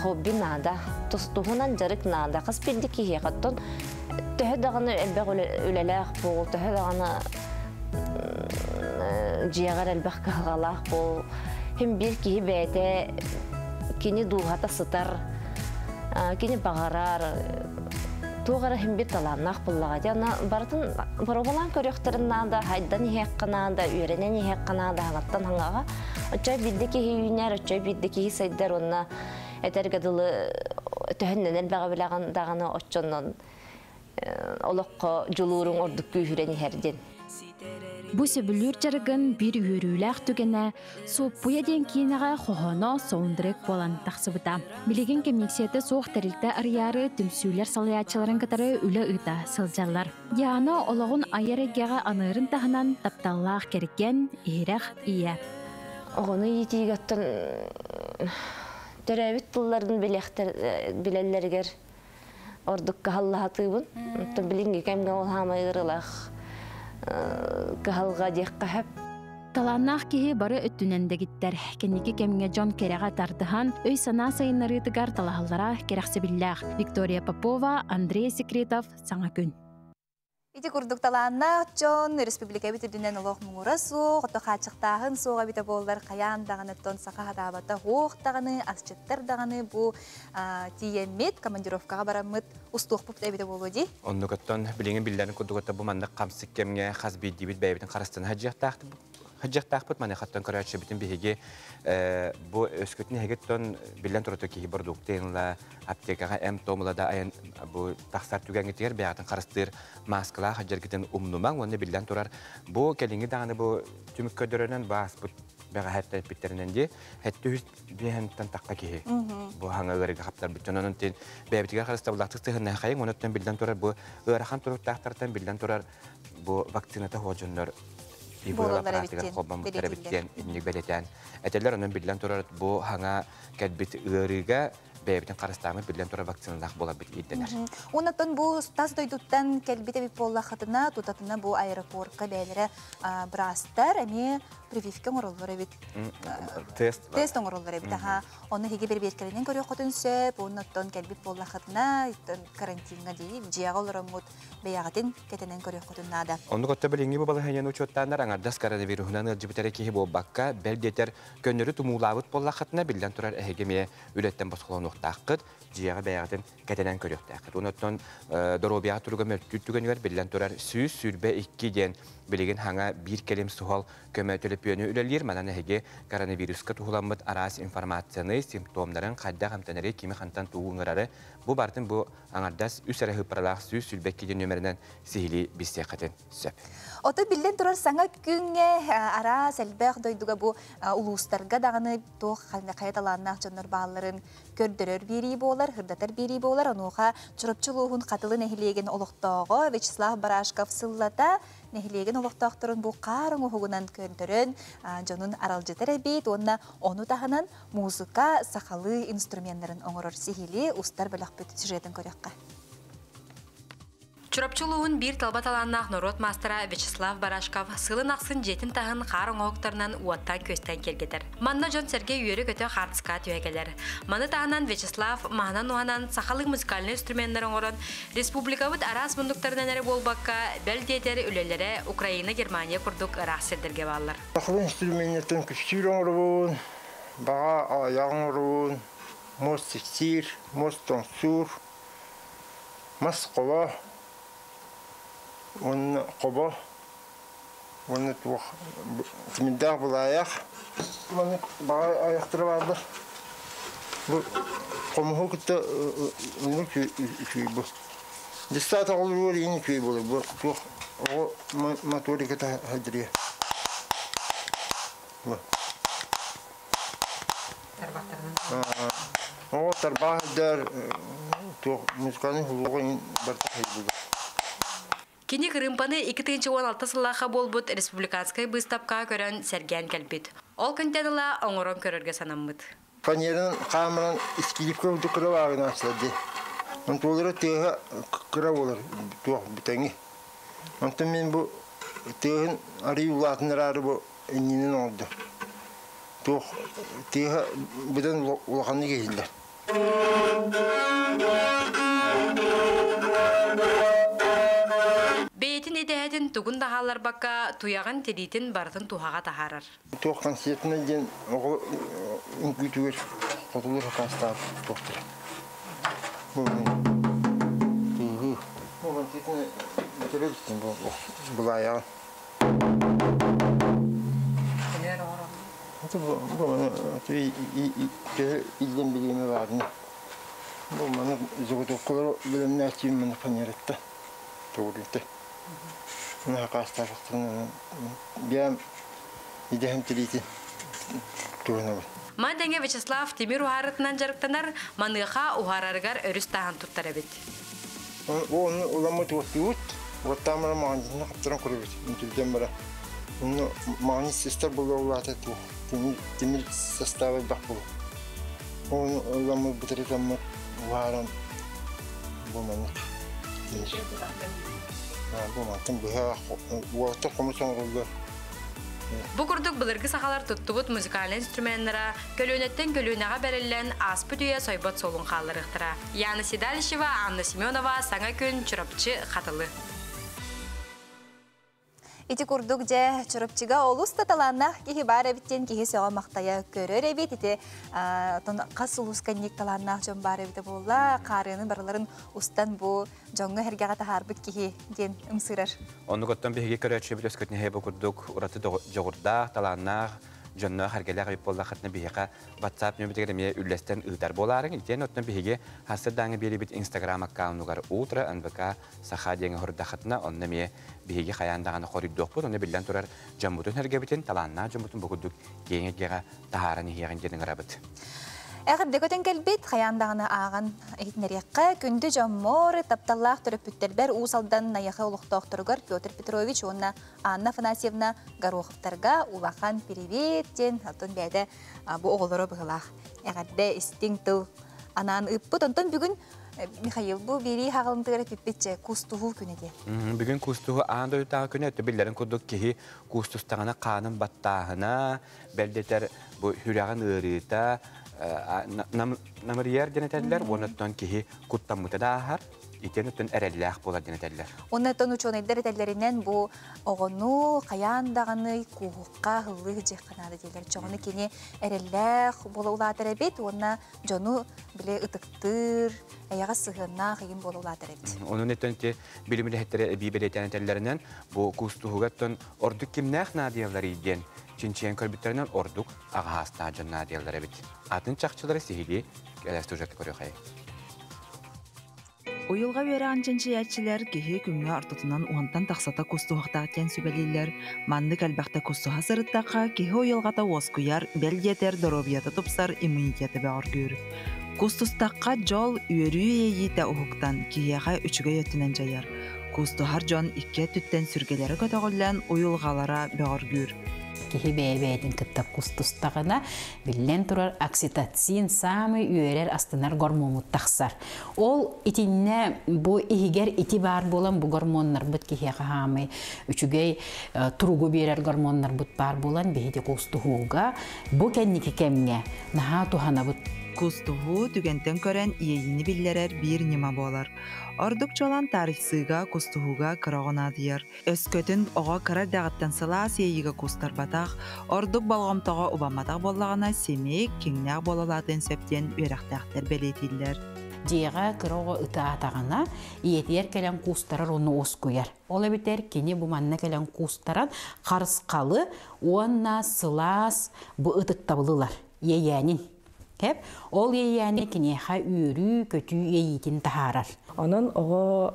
хобби наада, тустуһунан дьарык наада. Хас биирдии киһиэхэ оттон төһө даҕаны элбэх үлэлээх буол, төһө даҕаны дьиэҕэр элбэх кыһалҕалаах буол. Хим биир киһи бэйэтэ кини дууһата сытар, кини баҕарар, туох эрэ хим биир талааннаах буоллаҕа дии. Аны барытын боруобалаан көрүөхтэрин наада, хайдан иһиэххэ наада, үөрэнэн иһиэххэ наада хаҥаттан хаҥаҕа. Оччо биирдэ киһи үүнэр, оччо биирдэ киһи сайдар уонна этэргэ дылы төһөннөн элбэҕи билэҕин даҕаны оччонон олоххо дьулууруҥ ордук күүһүрэн иһэр диэн. Бу сөбүлүүр дьарыгын биир үөрүүлээх түгэнэ Суоппуйа диэн киинэҕэ хоһооно саундтрек буолан тахсыбыта. Билигин комиссията суох тэрилтэ арыйаары түмсүүлэр салайааччыларын кытары үлэ ыыта сылдьаллар. Диана олоҕун айар эйгэҕэ аныырын таһынан тапталлаах кэргэн, иһирэх ийэ. Оҕону иитиигэ оттон төрөөбүт тылларын билэллэригэр ордук кыһаллаһатыыбын. Оттон билиҥҥи кэмҥэ ол хаамай ыарыылаах кыһалҕа диэххэ сөп. Талааннаах киһи бары өттүнэн дэгиттэр. Кэнники кэмҥэ дьон кэрэҕэ тардыһан, өй-санаа сайыннарыытыгар талаһаллара кэрэхсэбиллээх. Виктория Попова, Андрей Секретов, Саҥа күн. Ити курдук талааннаах дьон республикабыт үрдүнэн олох муҥура суох, ото хааччахтааһын суоҕа эбитэ буоллар хайаан даҕаны оттон саха хатаабата суох даҕаны, асчыттар даҕаны бу тиийэммит, командировкаҕа бараммыт устуохпут эбитэ буолуо дии. Оннук оттон билигин биллэрин курдук оттон бу маннык хамсык кэмҥэ хас биирдиибит бэйэбитин харыстана сылдьыахтаахпыт. Маныхаттан көрөөччүбүтүн биһиги бу өскөтүн эһигиттэн биллэн турар киһи продуктыйынла аптекаҕа эм-том ыла да айан бу тахсар түгэҥҥитигэр бэйэҕитин харыстыыр мааскалаах сылдьаргытын умнумаҥ уонна биллэн турар бу кэлиҥҥи даҕаны бу түмүк көрдөрөнөн бааспыт бэҕэһээттэн эппиттэринэн дии хэттэ үс биэһэнтэн тахха киһи бу хаҥа ыарыыга хаптарбыт дьон онон тин бэйэбитигэр харыстабыллаахтык сыһыннаахайыҥ онуттан биллэн турар бу ыарахан туруктаахтартан биллэн турар бу вакцината суох дьоннор ИВЛ аппаратыгар холбоммуттар эбит диэн инник бэлиэтээн этэллэр. Онон биллэн турар бу хаҥа кэлбит ыарыыга бэйэбитин харыстааммыт биллэн турар вакциналаах буоларбыт ирдэнэр. Оннуттан бу тас дойдуттан кэлбит эбит буоллаххытына, тутатына бу аэропортка бэйэлэрэ быраастар эмиэ прививка оҥороллор эбит. Тест. Тест оҥороллор эбит. Аха. Ону эһиги бэрэбиэркэлэнэн көрүөххүтүн сөп. Оннуттан кэлбит буоллаххытына, карантиҥҥа дии, дьиэҕэ олороммут бэйэҕитин кэтэнэн көрүөххүтүн наада. Оннук отто билиҥҥи бу балаһыанньаны учуоттааннар аҥардас коронавируһунан ыалдьыбыт эрэ киһи буолбакка, бэл диэтэр көннөрү тумуулаабыт буоллаххытына, биллэн турар эһиги эмиэ үлэттэн босхолонуохтааххыт, дьиэҕэ бэйэҕитин кэтэнэн көрүөхтээххит. Онон доруобуйаҕа туруга мөлтүүр түгэнигэр биллэн турар 122 диэн билигин хаҥа биир кэлим суһал көмө төлөпүөнү үлэлиир. Манан эһиги коронавируска туһуламмыт араас информацияны, симптомнарын, хайдах эмтэнэри, кими хантан тугу ыҥырары бу барытын бу аҥардас үс эрэ ыыппаралаах 122 нүөмэринэн сиһилии билсиэххитин сөп. Ото биллэн турар саҥа күҥҥэ араас элбэх дойдуга бу улуустарга даҕаны туох хайа талааннаах дьоннор баалларын көрдөрөр. Көрдөрөр биэрии буолар, сырдатар биэрии буолар. Онуоха Чурапчы улууһун Хатылы нэһилиэгин олохтооҕо Вячеслав Барашков сыллата нэһилиэгин олохтоохторун бу хаар оҥоһугунан көрдөрөн дьонун аралдьытар эбит уонна ону таһынан музыка сахалыы инструменнарын оҥорор сиһилии устар бөлөхпүт сюжетын көрүөххэ. Чурапчы улууһун биир талба талааннаах норуот маастара Вячеслав Барашков сылын ахсын дьиэтин таһын хаар оҥоһуктарынан уоттаан-күөстээн киэргэтэр. Манна дьон-сэргэ үөрэ-көтө хаартыскаҕа түһэ кэлэр. Маны таһынан Вячеслав маһынан уһанан сахалыы музыкальнай инструменнары оҥорон республикабыт араас муннуктарынан эрэ буолбакка, бэл диэтэр үлэлэрэ Украина, Германия курдук ыраах сирдэргэ бааллар. Сахалыы инструменнартан күстүүр оҥоробун, баҕа айах оҥоробун, муос сиксиир, муос тоҥсуур, мас хобо, уонна хобо уонна туох тимирдээх былаайах маннык баҕа айахтара бааллар бу хомуһу кытта оннук үчүгэй бу дьыссаат оҕолоругар иин үчүгэй буолар бу туох оҕо моториката хайдырыа бу оҕо тарбаах сылдьар туох музыкальный уһулуга иин барыта хайдыыр. Кини кырыымпаны 2016 сыллаахха буолбут республиканскай быыстапкаҕа көрөн сэргээн кэлбит. Ол күнтэн ыла оҥорон көрөргө санаммыт. Фанеранан хаамыран искириипкэ курдук кыра бааҕынааччылар дии. Онтулара тыаһа кыра буолар туох бүтэҥи. Онтон мин бу тыаһын арыый улаатыннараары бу иннинэн оҥордум. Туох тыаһа быдан улаханнык иһиллэр. Бэйэтин идэһэтин тугун да хаалларбакка, туйаҕын тириитин барытын туһаҕа таһаарар. Туох концертнай диэн оҕо үҥкүүтүгэр хотулуур хакаастаах туохтар. Бу концертны бүтэрэ бу былаайаҕын. Бу маны төһө иллэн бириэмэ баарына. Бу маны заготовкалары бэлэмнээччиим маны фанератта тугуруйда. Маны хакаастаабыттан биэм идэһэм тириитин туһунабын. Маны тэҥэ Вячеслав тимир уһаарытынан дьарыктанар, маныаха уһаарарыгар өрүс тааһын туттар эбит. Оны уламмыт уоттуут, уоттаамара маҕанньытына хаптаран көрөбүт, үнтүрдэн бара. Онно магнит систер була улаата туох, тимир состава элбэх буолу. Оны уламмыт бытырытаммыт уһааран бу маннык тимир. Бу мантан быһа уолаттар хомус оҥороллор. Бу курдук былыргы сахалар туттубут музыкальнай инструменнара көлүөнэттэн көлүөнэҕэ бэриллэн ааспыт үйэ сойбот суолун хаалларыахтара. Яна Седалищева, Анна Семенова, Саҥа күн, Чурапчы, Хатылы. Ити курдук дьэ Чурапчыга олус да талааннаах киһи баар эбит диэн киһи сөҕө махтайа көрөр эбит. Ити хас улууска инник талааннаах дьон баар эбитэ буолла. Хаарыаны барыларын устан бу дьоҥҥо эргэҕэ таһаарбыт киһи диэн ымсыырар. Оннук оттон биһиги көрөөччүбүт өскөтүн бу курдук ураты дьоҕурдаах, талааннаах, дьонноох эргэлээх эбит буоллаххытына биһиэхэ WhatsApp нөмүтүгэр эмиэ үллэстэн ыытар буолаарыҥ. Итиэн оттон биһиги хассырдааҥы биэрибит Instagram аккаунугар Утро НВК Саха диэҥэ хордаххытына онно эмиэ биһиги хайаан даҕаны хоруйдуохпут. Онно биллэн турар дьоммутун эргэбитин, талааннаах дьоммутун бу курдук киэҥ эйгэҕэ таһааран иһиэҕин диэн ыҥырабыт. Эҕэрдэ көтөн кэлбит, хайаан даҕаны ааҕан иһитиннэриэххэ, күндү дьоммор, тапталлаах төрөппүттэрбэр Уус Алдан Найахы олохтоохторугар Петр Петрович уонна Анна Афанасьевна Гороховтарга улахан привет диэн, оттон бэйэтэ бу оҕолоро быһылаах эҕэрдэ истиҥ тыл анаан ыыппыт. Онтон бүгүн Михаил бу биэрии хаҕылынтыгар эпиппитчэ кустуһуу күнэ диэн. Бүгүн кустуһуу аан дойдутааҕы күнэ, өттө биллэрин курдук киһи кустустаҕына хаанын баттааһына, бэлдэтэр бу сүрэҕин ыарыыта намырыйар диэн этэллэр, уонна киһи куттаммыта да ааһар, итиэн оттон эрэллээх буолар диэн этэллэр. Оннуттан учуонайдар этэллэринэн бу оҕону хайаан даҕаны кууһукка һыллыы дьиэххэ наада дииллэр. Чоҕону кини эрэллээх буола улаатар эбит уонна дьону биле ытыктыыр, эйэҕэ сыһыаннаах ыйын буола улаатар эбит. Онон эттэн ти билим үлэһиттэрэ эбии бэлиэтээн этэллэринэн бу куустуһугаттан ордук кимнээх наадыйаллар диэн чинчийэн көрбүттэринэн ордук аҕаһаастаах дьон наадыйаллар эбит. Атын чахчылары сиһилии кэлэр сюжетка көрүөхэй. Уйулҕа үөрэҕин чинчийээччилэр киһи күҥҥэ ортотунан уонтан тахсата кустуһахтаах диэн сүбэлииллэр. Маннык элбэхтэ кустуһа сырыттахха, киһи уйулҕата уоскуйар, бэл диэтэр доруобуйата тупсар, иммунитета бөҕөргүүр. Кустустахха дьол үөрүү иэйиитэ уһуктан, киһиэхэ үчүгэй өттүнэн дьайар. Кустуһар дьон икки өттүттэн сүргэлэрэ көтөҕүллэн, уйулҕалара бөҕөргүүр. Киһи бэйэ-бэйэтин кытта кустустаҕына, биллэн турар, окситоцин саамай үөрэр, астынар гормомут тахсар. Ол итиннэ бу иһигэр ити баар буолан бу гормоннарбыт киһиэхэ хаамай үчүгэй туругу биэрэр гормоннарбыт баар буолан биһиги кустуһууга бу кэнники кэмҥэ наһаа туһанабыт. Кустуһуу түгэнтэн көрөн иэйиини биллэрэр биир ньыма буолар. Ордук чуолаан таарыйсыыга, кустуһууга кыра оҕо наадыйар. Өскөтүн оҕо кыра эрдэҕиттэн сылаас иэйиигэ кустарбатах, ордук болҕомтоҕо убамматах буоллаҕына, симик, киҥнээх буола улаатыан сөп диэн үөрэхтээхтэр бэлиэтииллэр. Дьиэҕэ кыра оҕо ытаатаҕына, ийэтигэр кэлэн куустарар уонна уоскуйар. Ол эбэтэр кини бу манна кэлэн куустаран харысхалы уонна сылаас бу ытыктабылы ылар, иэйээнин. Кэп, ол иэйээни киниэхэ үөрүү, көтүү иэйиитин таһаарар. Онон оҕо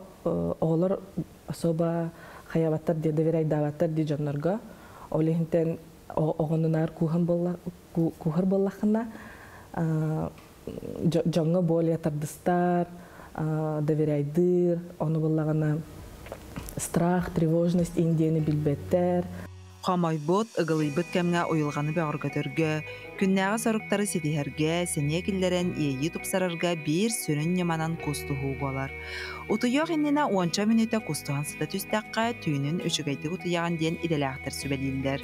оҕолор особо хайабаттар дии, доверяйдаабаттар дии дьоннорго. Ол иһинтэн оҕонунаар кууһан буолла кууһар буоллаххына дьоҥҥо более тардыстар, доверяйдыыр, ону буллаҕына страх, тревожность индияны билбэттэр. Хомойбут, ыгылыйбыт кэмҥэ уйулҕаны бөҕөргөтөргө, күннээҕи соруктары ситиһэргэ, сэниэ киллэрэн иэйии тупсарарга биир сүрүн ньыманан кустуһуу буолар. Утуйуох иннинэ уонча мүнүүтэ кустуһан сыта түстэххэ, түүнүн үчүгэйдик утуйаҕын диэн идэлээхтэр сүбэлииллэр.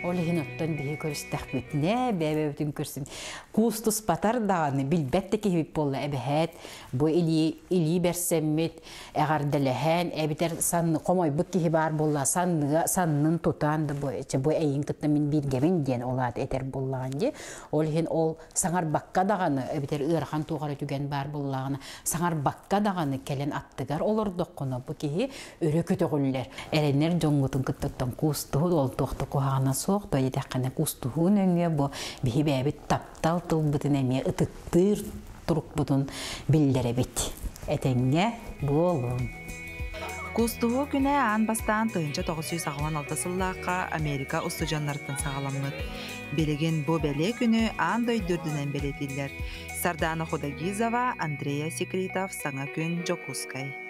Ол иһин оттон биһи көрүстэхпитинэ, бэйэ-бэйэбитин көрсүн куустуспатар даҕаны билбэт да киһибит буолла эбэһээт бу илии илии бэрсэммит эҕэрдэлэһэн эбитэр сан хомойбут киһи баар буолла санныга саннын тутан да бу бу эйин кытта мин бииргэбин диэн ол аат этэр буоллаҕын дии ол иһин ол саҥарбакка даҕаны эбэтэр ыарахан туох эрэ түгэн баар буоллаҕына саҥарбакка даҕаны кэлэн аттыгар олордоххуна бу киһи өрө көтөҕүллэр эрэнэр дьоҥҥутун кыттыттан куустуһу ол туох да куһаҕана суох то диэтэххинэ куустуһуу нөҥүө бу биһи бэйэбит таптал тылбытын эмиэ ытыктыыр турукпутун биллэрэбит этэҥҥэ буолуҥ. Кустуһуу күнэ аан бастаан 1986 сыллаахха Америка устудьуоннарыттан саҕаламмыт. Билигин бу бэлиэ күнү аан дойду үрдүнэн бэлиэтииллэр. Сардаана Худогизова, Андрея Секритов, Саҥа күн, Дьокуускай.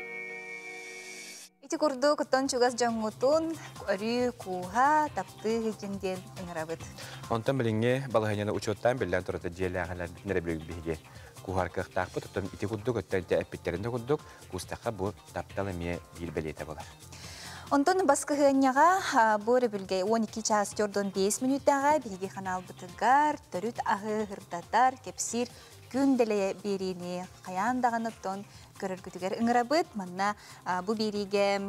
Ити курдук оттон чугас дьоҥҥутун өрүү кууһа, таптыы сылдьын диэн ыҥырабыт. Онтон билиҥҥи балаһыанньаны учуоттаан биллэн турар дьиэлээҕилэрбитин эрэ биһиги куһар кыахтаахпыт. Оттон ити курдук өттө эппиттэрин да курдук куустахха бу таптал эмиэ биир бэлиэтэ буолар. Онтон баскыһыанньаҕа бу өрөбүлгэ 12 чаас 45 мүнүүттэҕэ биһиги ханаалбытыгар төрүт аһы ырдатар, кэпсиир күн дэлэйэ биэриини хайаан даҕаны оттон көрөргүтүгэр ыҥырабыт. Манна бу биэриигэ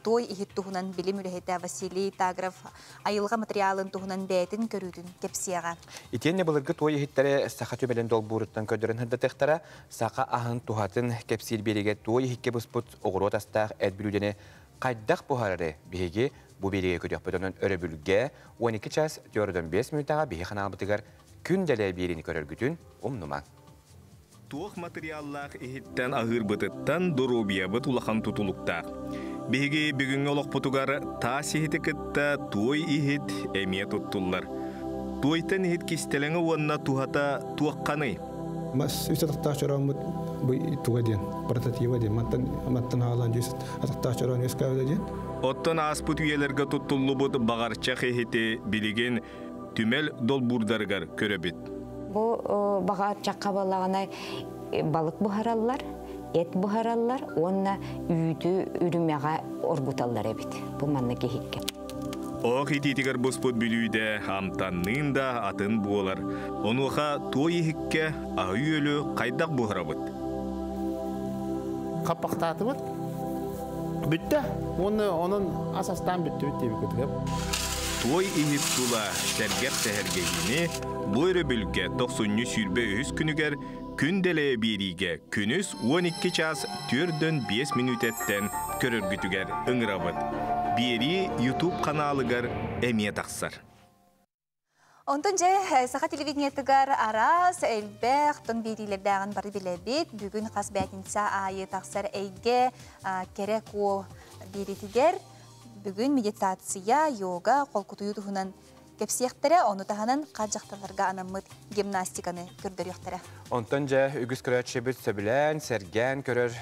туой иһит туһунан билим үлэһитэ Василий Тагров айылҕа материалын туһунан бэйэтин көрүүтүн кэпсиэҕэ. Итиэннэ былыргы туой иһиттэри саха түмэлин долбууруттан көрдөрөн сырдатыахтара, саха аһын туһатын кэпсиир биэриигэ туой иһиккэ буспут оҕуруот астаах эт бүлүүдэни хайдах буһарары биһиги бу биэриигэ көрүөхпүт. Онон өрөбүлгэ 12 час 45 мүнүүтэҕэ биһи ханаалбытыгар күн дэлэ биэриини көрөргүтүн умнумаҥ. Туох материаллаах иһиттэн аһыырбытыттан доруобуйабыт улахан тутулуктаах. Биһиги бүгүҥҥү олохпутугар таас иһити кытта туой иһит эмиэ туттуллар. Туойтан иһит кистэлэҥэ уонна туһата туохханый? Мас үс атахтаах чорооммут бу туга диэн, прототиба диэн, мантан мантан хаалан үс атахтаах чороон үөскээбитэ диэн. Оттон ааспыт үйэлэргэ туттуллубут баҕарчах иһити билигин түмэл долбуурдарыгар көрөбүт. Бу баҕарчахха буоллаҕына балык буһараллар, эт буһараллар уонна үүтү үрүмэҕэ оргуталлар эбит. Бу маннык иһиккэ. Оох итиитигэр буспут бүлүүдэ амтанныын да атын буолар. Онуоха туой иһиккэ аһы-үөлү хайдах буһарабыт? Хаппахтаатыбыт. Бүттэ. Уонна онон ас астаан бүттүбүт диэбиккитигэр. Туой иһит тула сэргэх сэһэргэһиини бу өрөбүлгэ тохсунньу 23 күнүгэр күн дэлэйэ биэриигэ күнүс 12 чаас 4-5 мүнүүтэттэн көрөргүтүгэр ыҥырабыт. Биэрии YouTube ханаалыгар эмиэ тахсар. Онтон дьэ, саха телевидениетыгар араас элбэх тон биэриилэрдээҕин бары билэбит. Бүгүн хас бээтинсэ аайы тахсар эйгэ кэрэ куо биэриитигэр бүгүн медитация, йога, холкутуйуу туһунан кэпсиэхтэрэ, ону таһынан хат дьахталларга анаммыт гимнастиканы көрдөрүөхтэрэ. Онтон дьэ үгүс көрөөччүбүт сөбүлээн, сэргээн көрөр,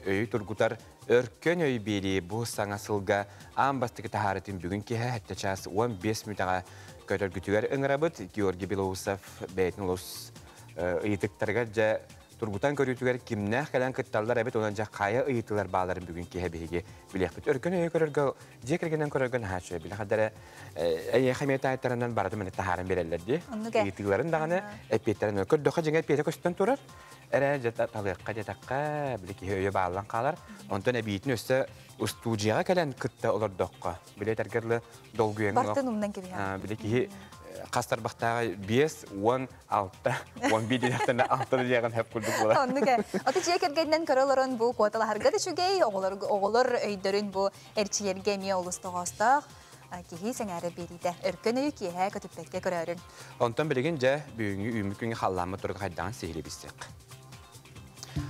өйү тургутар Өркөн өй биэрии бу саҥа сылга аан бастакы таһаарытын бүгүн киэһэ 7 чаас 15 мүнүүтэҕэ көтөргүтүгэр ыҥырабыт. Георгий Белоусов бэйэтин олус ыйытыктарыгар дьэ тургутан көрүүтүгэр кимнээх кэлэн кытталлар эбит, онон дьэ хайа ыйытыылар бааларын бүгүн киэһэ биһиги билиэхпит. Өркөн өйү көрөргө, дьиэ кэргэнэн көрөргө наһаа үчүгэй. Билэ хадара эйиэхэ эмиэ таайтаранан барытын маны таһааран биэрэллэр дии. Ыйытыыларын даҕаны эппиэттэрин көрдөххө дьиҥэ эппиэтэ көстөн турар. Эрэ дьэ талыахха диэтэххэ, били киһи өйө бааллан хаалар. Онтон эбиитин өссө устуудьуйаҕа кэлэн кытта олордоххо, били этэргэ дылы долгуйаҥ Бартын умнан кэбиһэҕин. Били киһи хас тарбахтааҕы 5, 10, 6, 11 диэхтэнэ 6 диэҕин хөп курдук буолар. Оннук ээ. Ото дьиэ кэргэнинэн көрө олорон бу куоталаһарга да үчүгэй, оҕолор оҕолор өйдөрүн бу эрчийэргэ эмиэ олус тоҕоостоох киһи сэҥээрэ биэриитэ. Өркөн өйү киэһэ көтүппэккэ көрөөрүҥ. Онтон билигин дьэ бүгүҥҥү үүммүт күҥҥэ халлааммыт туруга хайдаҕын сиһилии билсиэх.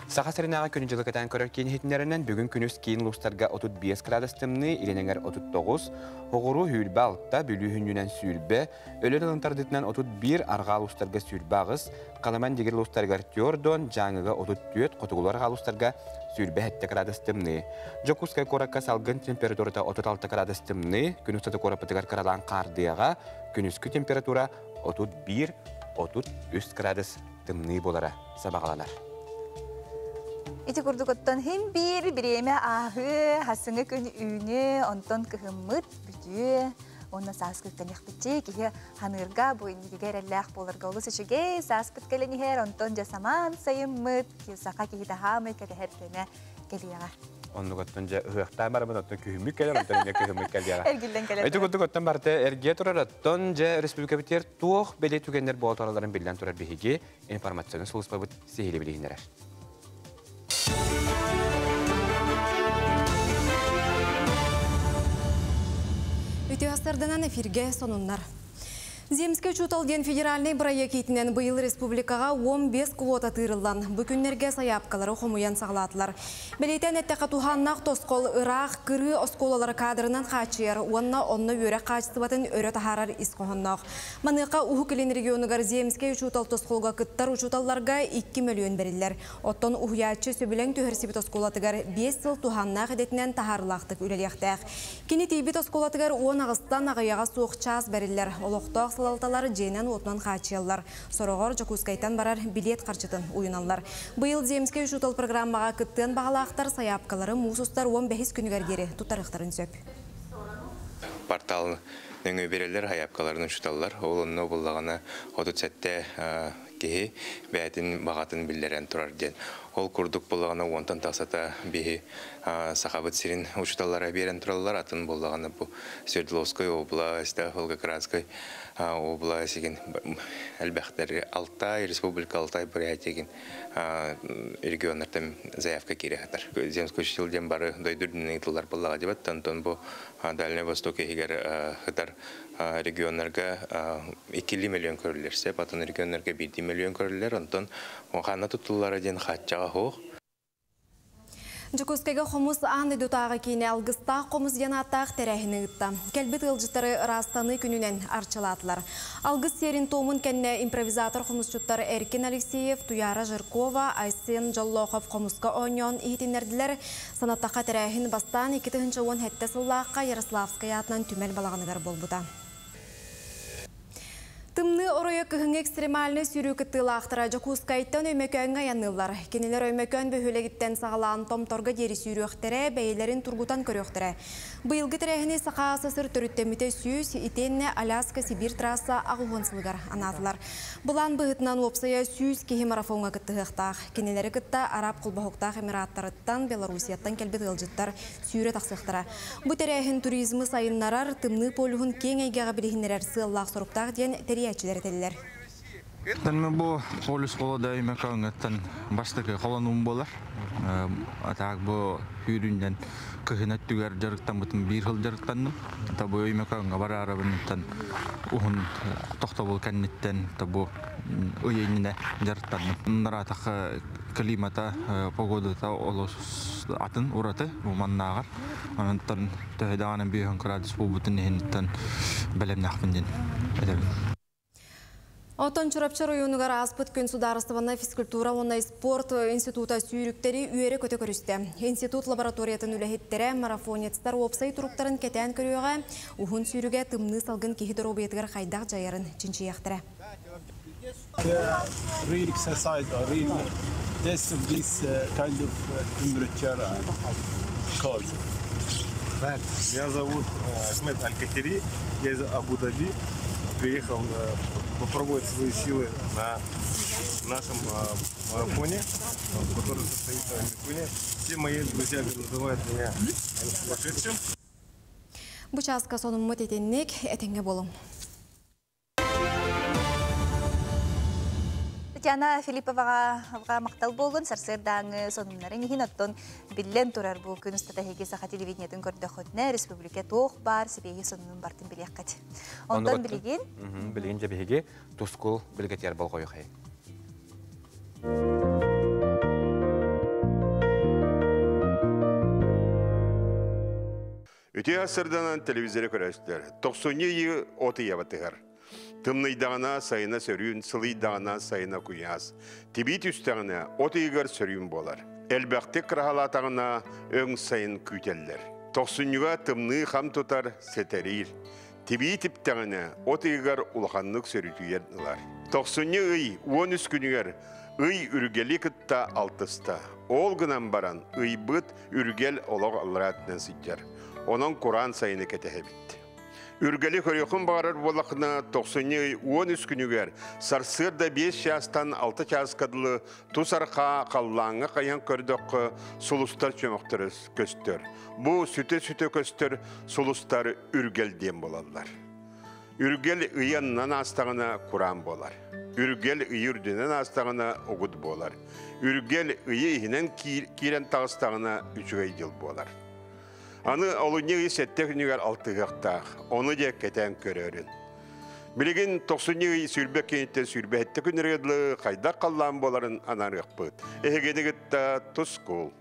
Саха сиринээҕи күнү-дьылы кэтээн көрөр киин иһитиннэринэн бүгүн күнүс киин улуустарга 35 градус тымныы, Илин эҥэр 39, Оҕуруу сүүрбэ алта, Бүлүү сүнньүнэн сүүрбэ, Өлөр ылын тардыытынан 31, Арҕаа улуустарга 28, Халыман Дигир улуустарыгар 40, Дьааҥыга 34, Хотугулуу арҕаа улуустарга 27 градус тымныы. Дьокуускай куоракка салгын температурата 36 градус тымныы, күн устата куораппытыгар кыралаан хаардыаҕа, күнүскү температура 31-33 градус тымныы буолара сабаҕаланар. Ити курдук оттон хим биир бириэмэ ааһыы, хасыҥы күн үүнү, онтон кыһыммыт бүтүө, уонна сааскы үктэниэхпитчи киһи ханыырга бу инникигэ эрэллээх буоларга олус үчүгэй, сааспыт кэлэн иһэр, онтон дьэ самаан сайыммыт, саха киһи таһаамай кэтэһэр кэмэ кэлиэҕэ. Оннук оттон дьэ ыһыахтаан барабын, оттон күһүммүт кэлэр, онтон эмиэ кыһыммыт кэлиэҕэ. Эргиллэн кэлэр. Ити курдук оттон барыта эргийэ турар, оттон дьэ республикабытыгар туох бэлиэ түгэннэр буола туралларын биллэн турар биһиги информационнай сулууспабыт сиһилии билиһиннэрэр. Үтүө астарданан эфирге сонуннар. Земский учуутал диэн федеральный бырайыак иитинэн быйыл республикаҕа 15 квота тыырыллан, бу күннэргэ сайаапкалары хомуйан саҕалаатылар. Бэлиэтээн эттэххэ, туһааннаах тосхол ыраах кырыы оскуолалары кадрынан хааччыйар уонна онно үөрэх хаачыстыбатын өрө таһаарар ис хоһоонноох. Маныаха Уһук Илин регионугар Земскэй учуутал тосхолго кыттар учууталларга 2 мөлүйүөн бэриллэр. Оттон уһуйааччы сөбүлэҥ түһэрсибит оскуолатыгар 5 сыл туһааннаах идэтинэн таһаарыылаахтык үлэлиэхтээх. Кини тиийбит оскуолатыгар 18-тан аҕыйаҕа суох чаас бэриллэр. Олохтоох салалталар дьиэнэн-уотунан хааччыйаллар. Сороҕор Дьокуускайтан барар билиэт харчытын уйуналлар. Быйыл Земскэй учуутал программаҕа кыттыан баҕалаахтар сайаапкалары муус устар 15 күнүгэр диэри туттарыахтарын сөп. Портал нөҥүө биэрэллэр, сайаапкаларын учуталлар. Ол онно буллаҕына 37 киһи бэйэтин баҕатын биллэрэн турар диэн. Ол курдук буоллаҕына уонтан тахсата биһи Сахабыт сирин учууталлара биэрэн тураллар. Атын буоллаҕына бу Свердловскай область, Волгоградскай область игин элбэхтэр Алтай, Республика Алтай Бурятия регионнартан заявка киирэ сытар. Земский учитель диэн бары дойду үрдүнэн ыытыллар буоллаҕа дебат. Онтон бу Дальнай Восток иһигэр сытар регионнарга иккилии миллион көрүллэр сөп, атын регионнарга биирдии миллион көрүллэр. Онтон ханна туттуллара диэн хааччаҕа суох. Дьокуускайга хомус аан дойдутааҕы киинэ Алгыстаах хомус диэн ааттаах тэрээһини ыытта. Кэлбит ыалдьыттары ыраастаныы күнүнэн арчылаатылар. Алгыс сиэрин-туомун кэннэ импровизатор хомусчуттар Эркин Алексеев, Туяра Жиркова, Айсен Дьоллоохов хомуска оонньоон иһитиннэрдилэр. Санаттахха тэрээһин бастаан 2017 сыллаахха Ярославскай аатынан түмэл балаҕаныгар буолбута. Тымныы оройо кыһыҥҥы экстремальнай сүүрүү кыттыылаахтара Дьокуускайтан Өймөкөөҥҥө айанныыллар. Кинилэр Өймөкөөн бөһүөлэгиттэн саҕалаан Томторго диэри сүүрүөхтэрэ, бэйэлэрин тургутан көрүөхтэрэ. Быйылгы тэрээһини Саха АССР төрүттэммитэ 100, итиэннэ Аляска-Сибиир трасса 80 сылыгар анаатылар. Былаан быһыытынан уопсайа 100 киһи марафоҥҥа кыттыһыахтаах. Кинилэри кытта Араб Холбоһуктаах Эмираттарыттан, Белоруссияттан кэлбит ыалдьыттар сүүрэ тахсыахтара. Бу тэрээһин туризмы сайыннарар, тымныы полюһун киэҥ эйгэҕэ билиһиннэрэр сыаллаах-соруктаах диэн тэрийээччилэр этэллэр. Тэн бу полюс холода өймөкөөҥҥөттөн бастакы холонуум буолар. Атаак бу сүүрүннэн кыһын өттүгэр дьарыктаммытым биир сыл дьарыктанным. Та бу өймөкөөҥҥө бараарабыныттан уһун тохтобул кэнниттэн та бу ый иннинэ дьарыктанным. Нараатах Климата, погодата олус атын ураты маннааҕар. Онтон төһө даҕаны 50 градус буолбутун иһиниттэн бэлэмнээхпин диэн этэбин. Отон Чурапчы районугар ааспыт күн Судаарыстыбаннай физкультура уонна спорт института сүүрүктэри үөрэ көтө көрүстэ. Институт лабораториятын үлэһиттэрэ марафонецтар уопсай туруктарын кэтээн көрүөҕэ, уһун сүүрүүгэ тымныы салгын киһи доруобуйатыгар хайдах дьайарын чинчийиэхтэрэ. Real exercise or real test of this kind of temperature and cold. Меня зовут Ахмед Аль-Кахири, я из Абу-Даби. Приехал попробовать свои силы на нашем марафоне, который состоится в Оймяконе. Все мои друзья называют меня сумасшедшим. Бу чааска сонуммут итинник, этэҥҥэ буолуҥ. Татьяна Филипповаҕа махтал буоллун, сарсыардааҥы сонуннарын иһин. Оттон биллэн турар, бу күн устата эһиги Саха телевидениетын көрдөххүтүнэ, республика туох баар сибиэһи сонунун бартын билиэххит. Онтон билигин Билигин дьэ биһиги Тускул билгэтиэр болҕойуохайыҥ. Үтүө сарсыарданан, телевизоры көрөөччүлэр. Тохсунньу ыйы от ыйа батыһар. Тымныйдаҕына сайына сөрүүн, сылыйдаҕына сайына куйаас. Тибии түстэҕинэ от ыйыгар сөрүүн буолар. Элбэхтик кыраһалаатаҕына өҥ сайын күүтэллэр. Тохсунньуга тымныы хам тутар, сэтэриир. Тибии типтэҕинэ от ыйыгар улаханнык сөрүтүйэн ылар. Тохсунньу ый 13 күнүгэр ый Үргэли кытта алтыста. Ол гынан баран ыйбыт Үргэл олох аллараатынан сылдьар. Онон кураан сайыны кэтэһэбит. Үргэли көрүөххүн баҕарар буоллаххына, тохсунньу ый 13 күнүгэр сарсыарда 5 чаастан 6 чааска дылы тус арҕаа халлааҥҥа хайан көрдөххө, сулустар чөмөхтөрө көстөр. Бу сүтэ-сүтэ көстөр сулустар үргэл диэн буолаллар. Үргэл ыйы аннынан аастаҕына кураан буолар. Үргэл ыйы үрдүнэн аастаҕына угут буолар. Үргэл ыйы иһинэн киирэн таҕыстаҕына үчүгэй дьыл буолар. Аны олунньу ый сэттэ күнүгэр алтыһыахтаах. Ону дьэ кэтээн көрөөрүн. Билигин тохсунньу ый 20 күнүттэн 27 күннэргэ дылы хайдах халлаан буоларын анаарыахпыт. Эһигини кытта Тускул.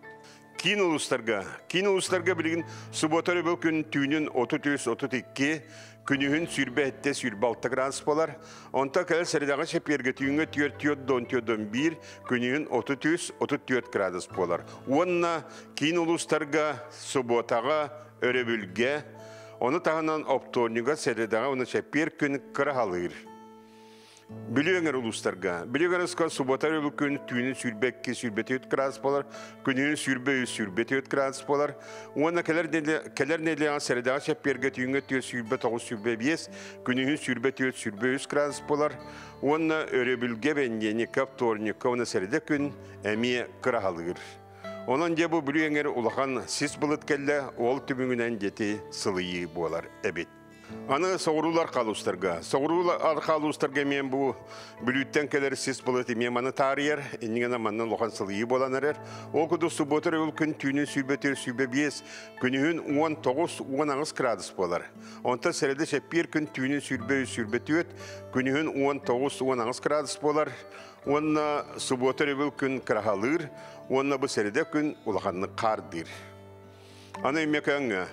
Киин улуустарга. Киин улуустарга билигин суббота өрөбүл күн түүнүн 33-32, күнүһүн 27-26 градус буолар. Онтон кэлэр сэрэдэҕэ чэппиэргэ түүҥҥэ 4-4-4-1, күнүһүн 33-34 градус буолар. Уонна киин улуустарга субботаҕа, өрөбүлгэ, ону таһынан оптуорньуга, сэрэдэҕэ уонна чэппиэр күн кыраһалыыр. Бүлүү өҥөр улуустарга. Бүлүү өҥөр суббота өрөбүл күн түүнүн 22-24 градус буолар, күнүһүн 23-24 градус буолар. Уонна кэлэр кэлэр нэдиэлэҕэ сэрэдэҕэ чэппиэргэ түүҥҥэ 29-25, күнүһүн 24-23 градус буолар. Уонна өрөбүлгэ бэнидиэнньиккэ, вторникка уонна сэрэдэ күн эмиэ кыраһалыыр. Онон дьэ бу Бүлүү эҥэр улахан сис былыт кэллэ, ол түмүгүнэн дьэти сылыйыы буолар эбит. Аны соҕуруулар халустарга. Соҕуруулар халустарга эмиэ бу Бүлүүттэн кэлэр сис былыт эмиэ маны таарыйар. Иннигэнэ манна улахан сылыйыы буолан эрэр. Ол курдук суббота өрөбүл күн түүнүн 24-25, күнүһүн 19-18 градус буолар. Онтон сэрэдэ чэппиэр күн түүнүн 23-24, күнүһүн 19-18 градус буолар. Уонна суббота өрөбүл күн кыраһалыыр, уонна бу сэрэдэ күн улаханнык хаардыыр. Аны Өймөкөөҥҥө.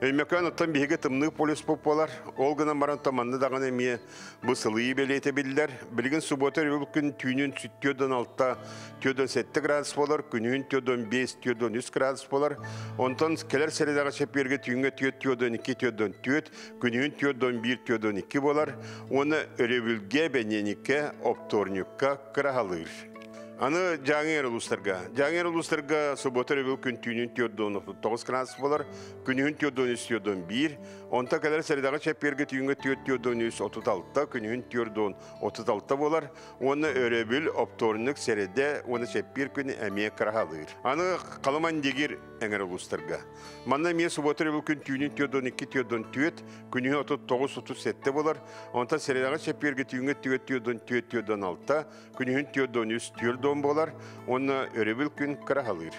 Өймөкөөн оттон биһиги тымныы полюс буолар. Ол гынан баран манна даҕаны эмиэ бу сылыйыы бэлиэтэ биллэр. Билигин суббота өрөбүл күн түүнүн 46, 47 градус буолар, күнүһүн 45, 43 градус буолар. Онтон кэлэр сэрэдэҕэ чэппиэргэ түүҥҥэ 4, 2, 4, күнүһүн 41, 42 буолар. Уонна өрөбүлгэ, бэнидиэнньиккэ, оптуорньукка кыраһалыыр. Аны Дьааҥы улуустарга. Дьааҥы улуустарга суббота өрөбүл күн түүнүн 49 градус буолар, күнүһүн 43 1, онтон кэлэр сэрэдэҕэ чэппиэргэ түүҥҥэ 4 36, күнүһүн 4 36 буолар, уонна өрөбүл, оптуорунньук, сэрэдэ уонна чэппиэр күн эмиэ кыраһалыыр. Аны Халыма Индигир эҥэр улуустарга. Манна эмиэ суббота өрөбүл күн түүнүн 42 4, күнүһүн 39 37 буолар, онтон сэрэдэҕэ чэппиэргэ түүҥҥэ 4 4 6, күнүһүн 43 4 буолар, уонна өрөбүл күн кыраһалыыр.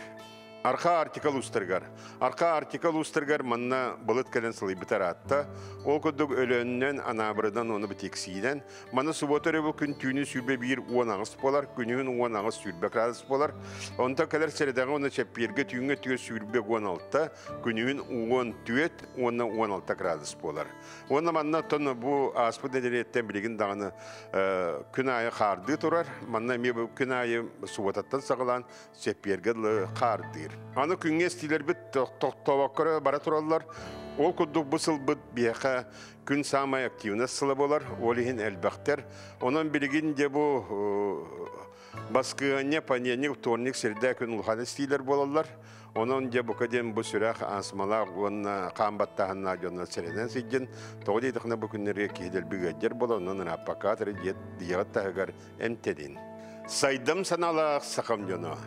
Арха Арктика улуустарыгар. Арха Арктика улуустарыгар манна былыт кэлэн сылыйбыта ыраатта. Ол курдук Өлөөннөн, Анаабырынан уонна Битиксиинэн. Манна субуота өрөбүл күн түүнүн 21 18 буолар, күнүһүн 18 20 градус буолар. Онтон кэлэр сэрэдэҕэ уонна чэппиэргэ түүҥҥэ өттүгэр 20 16, күнүһүн 14 уонна 16 градус буолар. Уонна манна оттон бу ааспыт нэдиэлэттэн билигин даҕаны күн аайы хаардыы турар. Манна эмиэ бу күн аайы субуотаттан саҕалаан чэппиэргэ дылы хаардыыр. Аны күҥҥэ эстиилэрбит тохтообокко бара тураллар. Ол курдук бу сылбыт биһиэхэ күн саамай активность сыла буолар, ол иһин элбэхтэр. Онон билигин дьэ бу баскыһыанньа, понедельник, вторник, среда күн улахан эстиилэр буолаллар. Онон дьэ бука диэн бу сүрэх астмалаах уонна хаан баттааһыннаах дьоннор сэрэнэн сылдьын. Тоҕо диэтэххинэ бу күннэргэ киһи дэлби ыалдьар буолар, онон ырааппакка дьиэҕит таһыгар эмтэнин. Сайдам санаалаах сахам дьоно.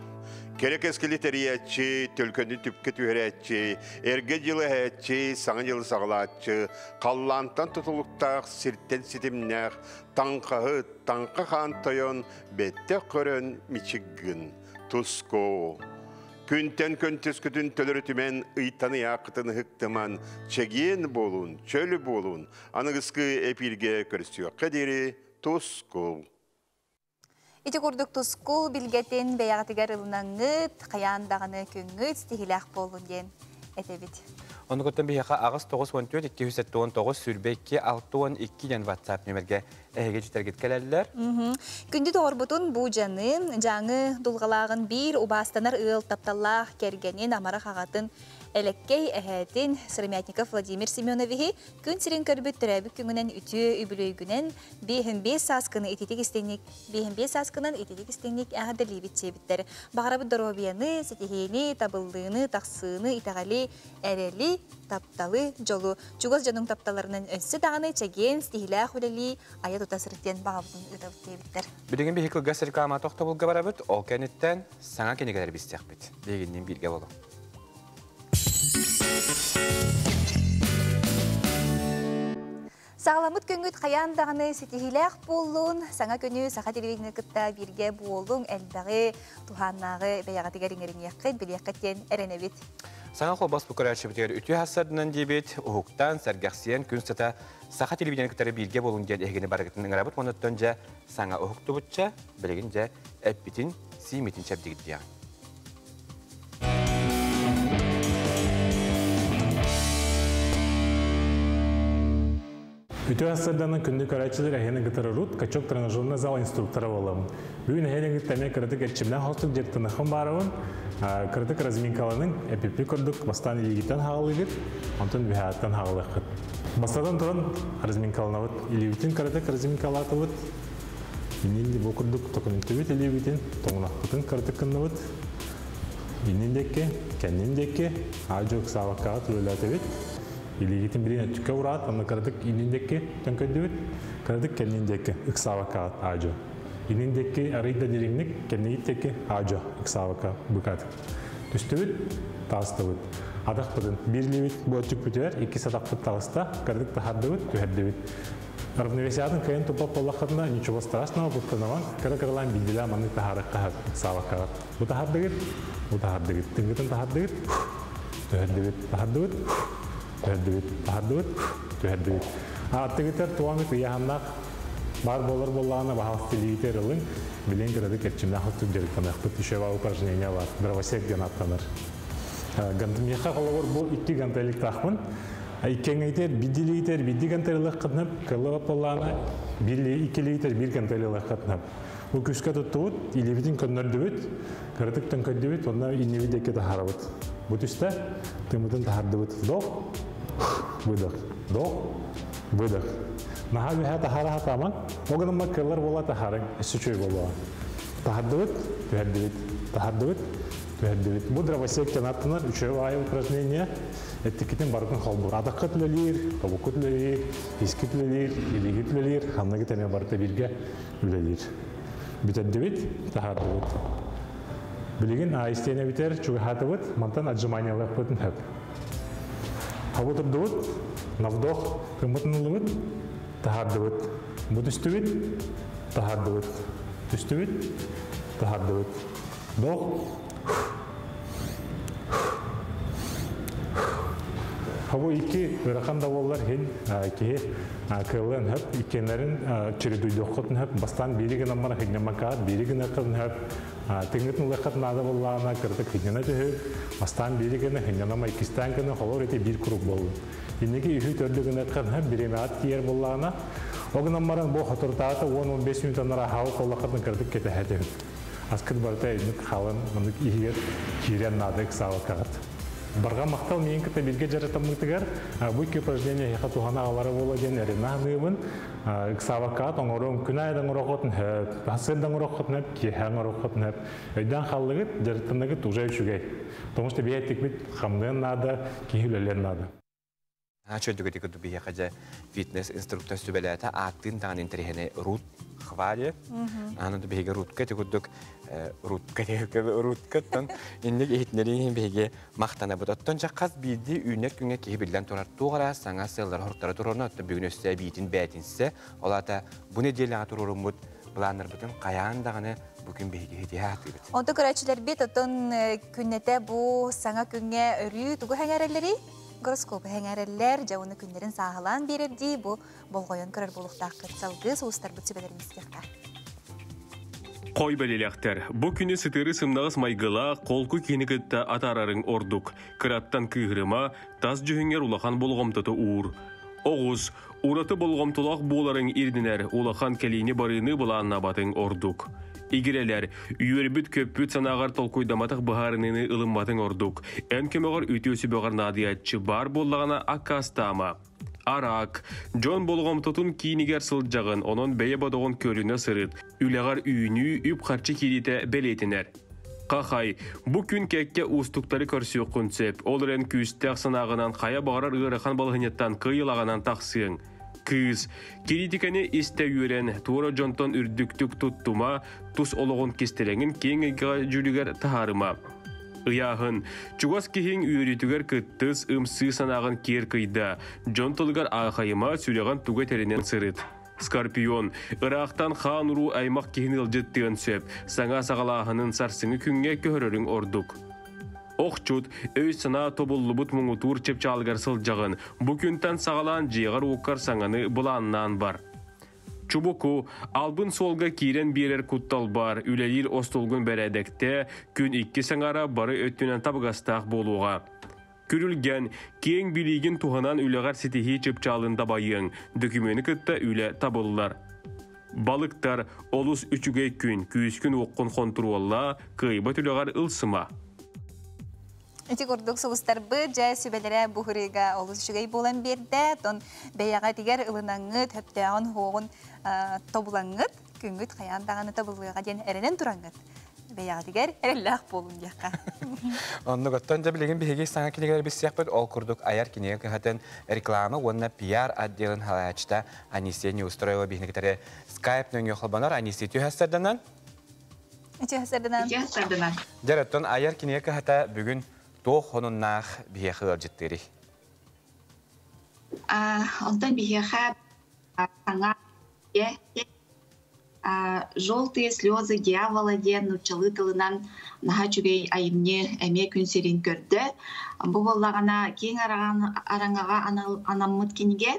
Кэрэ кэскили тэрийээччи, төлкөнү түпкэ түһэрээччи, эргэ дьылы эһээччи, саҥа дьылы саҕалааччы, халлаантан тутулуктаах, сиртэн ситимнээх, таҥхаһыт, таҥха хаан тойон, бэттэх көрөн мичик гын, туску. Күнтэн күн түскүтүн төлөрүтүмэн, ыйтан ыйааххытын ыһыктыман, чэгиэн буолун, чөл буолун, аныгыскы эпииргэ көрсүөххэ диэри тускул. Ити курдук тускул билгэтин бэйэҕитигэр ылынаҥҥыт, хайаан даҕаны күҥҥүт ситиһиилээх буоллун диэн этэбит. Ону кытта биһиэхэ 8 94 279 22 62 диэн WhatsApp нүөмэргэ эһиги дьүтэргит кэлэллэр. Күндү доҕорбутун бу дьанын, Дьааҥы Дулҕалааҕын биир убаастанар ыал тапталлаах кэргэнин, амарах аҕатын, элэккэй эһээтин Сыромятников Владимир Семеновиһы күн сирин көрбүт төрөөбүт күҥүнэн үтүө үбүлүөйгүнэн 55 сааскыны ититик истиҥник 55 сааскынан ититик истиҥник эҕэрдэлиибит диэбиттэр. Баҕарабыт доруобуйаны, ситиһиини, табыллыыны, тахсыыны, итэҕэли, эрэли, тапталы, дьолу, чугас дьонуҥ тапталларынан өссө даҕаны чэгиэн, ситиһиилээх үлэлии, айа тута сырыт диэн баҕабытын ыытабыт диэбиттэр. Билигин биһиги кылгас реклама тохтобулга барабыт, ол кэнниттэн саҥа кинигэлэр билсиэхпит. Биһигинниин бииргэ буолуҥ. Саҕаламмыт күҥҥүт хайаан даҕаны ситиһиилээх буоллун, саҥа күнү саха телевидение кытта бииргэ буолуҥ, элбэҕи, туһааннааҕы бэйэҕитигэр иҥэриниэххит, билиэххит диэн эрэнэбит. Саҥа холбоспут көрөөччүбүтүгэр үтүө сарсыарданан диэбит, уһуктан, сэргэхсийэн, күн устата саха телевидение кытары бииргэ буолуҥ диэн эһигини барыгытын ыҥырабыт. Онуттан дьэ саҥа уһуктубучча, билигин дьэ эппитин, сиимитин чэбдигирдиэҕиҥ. Үтүө сарсыарданан күндү көрөөччүлэр эһигини кытары Рут качок тренажерный зал инструктора буолабын. Бүгүн эһигини кытта эмиэ кыратык эрчимнээх соҕустук дьарыктаныахпын баҕарабын. Кыратык разминкаланыҥ, эппиппит курдук бастаан илиигиттэн саҕалыыгыт, онтон үөһээттэн саҕалыаххыт. Бастатан туран разминкаланабыт. Илиибитин кыратык разминкалаатыбыт. Иннин бу курдук төкүнүттүбүт илиибитин, тоҥунахпытын кыратык гынныбыт. Иннин диэки, кэннин диэки, аа-дьуо ыксаабаккаҕа үлэлээтибит. Илиигитин билин өттүккэ ураат, онно кыратык иннин диэки төҥкөйдүбүт, кыратык кэннин диэки ыксаабаккаҕыт аа-дьуо. Иннин диэки арый да дириҥник, кэннигит диэки аа-дьуо ыксаабакка быкаат. Түстүбүт, таҕыстыбыт. Атахпытын биир илиибит бу өттүкпүтүгэр иккис атахпыт таҕыста, кыратык таһардыбыт, түһэрдибит. Равновесиятын кыайан туппат буоллаххытына, ничего страшного, куттанамаҥ, кыра-кыралаан биирдилээн маннык таһаарыахха ыксаабаккаҕыт. Бу таһардыгыт, бу таһардыгыт, тыҥгытын таһардыгыт, түһэрдибит, таһардыбыт, түһэрдибит, таһардыбыт, түһэрдибит. Аттыгытар туомик ыйааһыннаах баар буолар буоллаҕына баһаалыста илиигитигэр ылыҥ, билиэн кыратык эрчимнээх өттүк дьарыктаныахпыт. Еще упражнение бар, дровосек диэн ааттанар. Миэхэ холобур бу икки гантеликтаахпын. Иккиэҥҥитигэр биирдии илиигитигэр биирдии гантель ылыаххытын кыаллыбат буоллаҕына биир икки илиигитигэр биир гантель ылыаххытын. Бу күүскэ туттубут, илиибитин көннөрдүбүт, кыратык төҥкөйдүбүт, уонна иннибит диэки таһаарабыт. Бу түстэ, тыыммытын таһаардыбыт. Вдох, выдох, вдох, выдох. Наһаа үөһэ таһаара сатаамаҥ, ол гынан кыаллар буола таһаарыҥ, өссө үчүгэй буолуоҕа. Таһардыбыт, түһэрдибит, таһардыбыт, түһэрдибит. Бу дровосек диэн ааттанар үчүгэй аайы упражнение. Эттиккитин барытын холбуур. Атаххыт үлэлиир, тобуккут үлэлиир, искит үлэлиир, илиигит үлэлиир, ханныгыт эмиэ барыта бииргэ үлэлиир. Бүтэрдибит, таһаардыбыт. Билигин истиэнэ бүтэр, чугаһаатыбыт, мантан отжиманиялыахпытын сөп. Хобу турдубут, на вдох тыыммытын ыллыбыт, таһаардыбыт. Бу түстүбүт, таһаардыбыт. Түстүбүт, таһаардыбыт. Вдох. Хабу икки ырахан да боллар хин киһи кылын хөп иккенлерин чередуйдоххотун хөп бастан бири гынан мара хиннамакаат бири гына кылын хөп тыңгытын лыхат нада боллаана кыртык хиннана төһү бастан бири гына хиннанама иккистан гына холор эти бир круг болду. Инники үхү төрдү гына кын хөп биремаат киер боллаана огынан маран бу хотуртаата 10-15 минутанара хау коллахатын кыртык кетехетин. Аскыт барта инник халын мындык ихигер кирен надык сабакагат. Барға мақтал мен кіті білге жаратаммытыгар, бу икки упражнение хеха тухана алары бола ден эрена ханыбын, сабакаат оңорон күн айдан орохотун хөп, хасырдан орохотун хөп, киһән орохотун хөп. Өйдән халлыгыт, жаратамныгыт уже үчүгей. Потому что бия тикбит хамдын нада, кихүлелер нада. Чөдүгө тикү бия кажа фитнес инструктор сүбеләтә аттын тагын интерехене Рут хвале. Аны да биге Рутка тикүдүк Рутка Руткаттан инник ихтнери биге мактана бут. Оттон жаккас биди үйнер күнгө киһи билден турар тугара саңа сыллар хорттара турорна отто бүгүн өссө биитин бәтинсе олата бу неделяга турурумут планнар бутын каян даганы бүгүн биге хитиятыбыт. Онто көрәчилер бит отон күннете бу саңа күнгө өрүү тугу хәңәрелери гороскоп хәңәрелләр жауны күннерин саһалан берерди бу болгойон көрөр болуктак кытсалгы соустар бут сүбелерин. Қой бәлеләқтер, бу күні сытыры сымнағыс майгыла, қолку кені кытта атарарың ордук. Кыраттан кыгырыма, тас жүхіңер улахан болғомтаты ур. Оғыз, ураты болғомтулақ боларың ирдинер, улахан кәлейні барыны бұланна батың ордук. Игирелер, үйөрбүт көппүт санағар толкуйдаматық бұхарыныны ылымматын ордук. Ән көмөғір үтіөсі бөғар надиятчы бар боллағына аккастама. Арак, Джон болгомтотун киинигер сылжағын, онон бәйе бодоғын көрүнө сырыт. Үләғар үйүнүү үп харчы кирите белетинер. Қахай, бу күн кәкке устуктары көрсү концеп, ол рен күстәк санағынан қая бағарар ырыхан балыһынеттан кыйылағынан тақсыың. Кыз, критиканы исте үйрен, тура жонтон үрдүктүк туттума, тус ологон кестереңин кең жүлүгер тахарыма. Ыяхын, чугас кихин үйрүтүгер кыттыс ымсы санағын кер кыйда, жон тылгар ахайыма сүреган туга теринен сырыт. Скорпион, Ирактан хан уру аймак кихин ылжыттыгын сөп, саңа сағалахынын сарсыңы күнгө көһөрөрүң ордук. Охчут, өй сана тобуллубут муңутур чепчалгар сылжағын, бу күнтен сағалан жиғар уккар саңаны буланнан бар. Чубуку, албын солга кирен берер куттал бар, үлелир остолгун бәрәдәкте, күн икки саңара бары өттүнен табыгастақ болуға. Күрүлген, кең билигин туханан үлеғар ситихи чыпчалында байың, дөкүмені кытта үле табыллар. Балыктар олус үчүгей күн, күйіскүн оққын контруолла, кыйба түлеғар ылсыма. Ити курдук сулустарбы жа сүбелере бухырыга олус үчүгей болан берде, тон бәяга тигер ылынаңыт, хөптәгын хуогун тобулаңыт, күнгүт каян даганы тобулыга ден эренен тураңыт. Бәяга тигер эреллах болун дияка. Онны готтон жа билеген биһиги саңа кинигер биссиэхпит ол курдук аяр киниге кыхатын реклама уонна пиар отделын халаячта Анисия Неустроева биһиниктере скайп нөңө холбанар. Анисия, түһәстерденен? Түһәстерденен. Түһәстерденен. Жараттон аяр киниге кыхата бүгүн туох хонуннаах биһиэхэ ыалдьыттыри. Онтон биһиэхэ саҥа «Желтые слезы дьявола» диэн нууччалыы тылынан наһаа үчүгэй айымньы эмиэ күн сирин көрдө. Бу буоллаҕына киэҥ араҥаҕа анаммыт кинигэ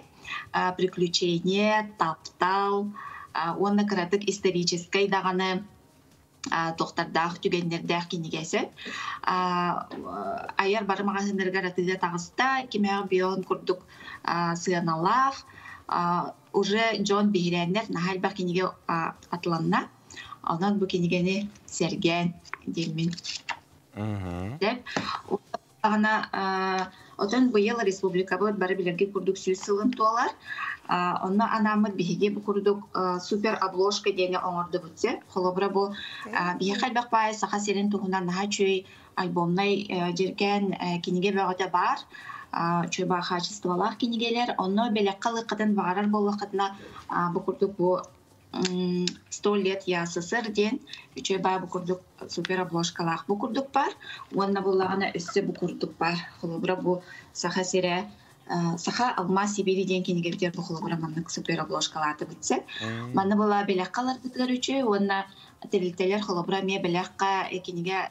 приключение, таптал уонна кыратык историческай даҕаны тохтардаах түгэннэрдээх кинигэсэ. Айар бары маҕаһыыннарыгар атыыга таҕыста, кимэҕэ бион курдук сыаналаах, уже Джон биһирээннэр наһаа элбэх кинигэ атыланна. Онон бу кинигэни сэргээн диэммин. Деп, отон быйыл республикабыт бары билерге курдук сүүс сылын туолар. Онно анаммыт биһиги бу курдук супер обложка диэни оҥордубутсе. Холобура бу биһиэхэ элбэх баай саха сирин туһунан наһаа үчүгэй альбомнай дьиркээн кинигэ бөҕөтө баар. Үчүгэй баа качестволаах кинигэлэр. Онно бэлэххэ лыккытын баҕарар буоллаххытына бу курдук бу «Сто лет ЯССР» диэн үчүгэй баа бу курдук супер обложкалаах бу курдук бар. Уонна буллаҕына өссө бу курдук бар. Холобура бу саха сирэ Саха алмаз Сибири диэн кинигэ битэр бу холобура маннык супер обложкалааты битсе. Манна була бэлэххэ үчү уонна тэрилтэлэр холобура эмиэ бэлэххэ кинигэ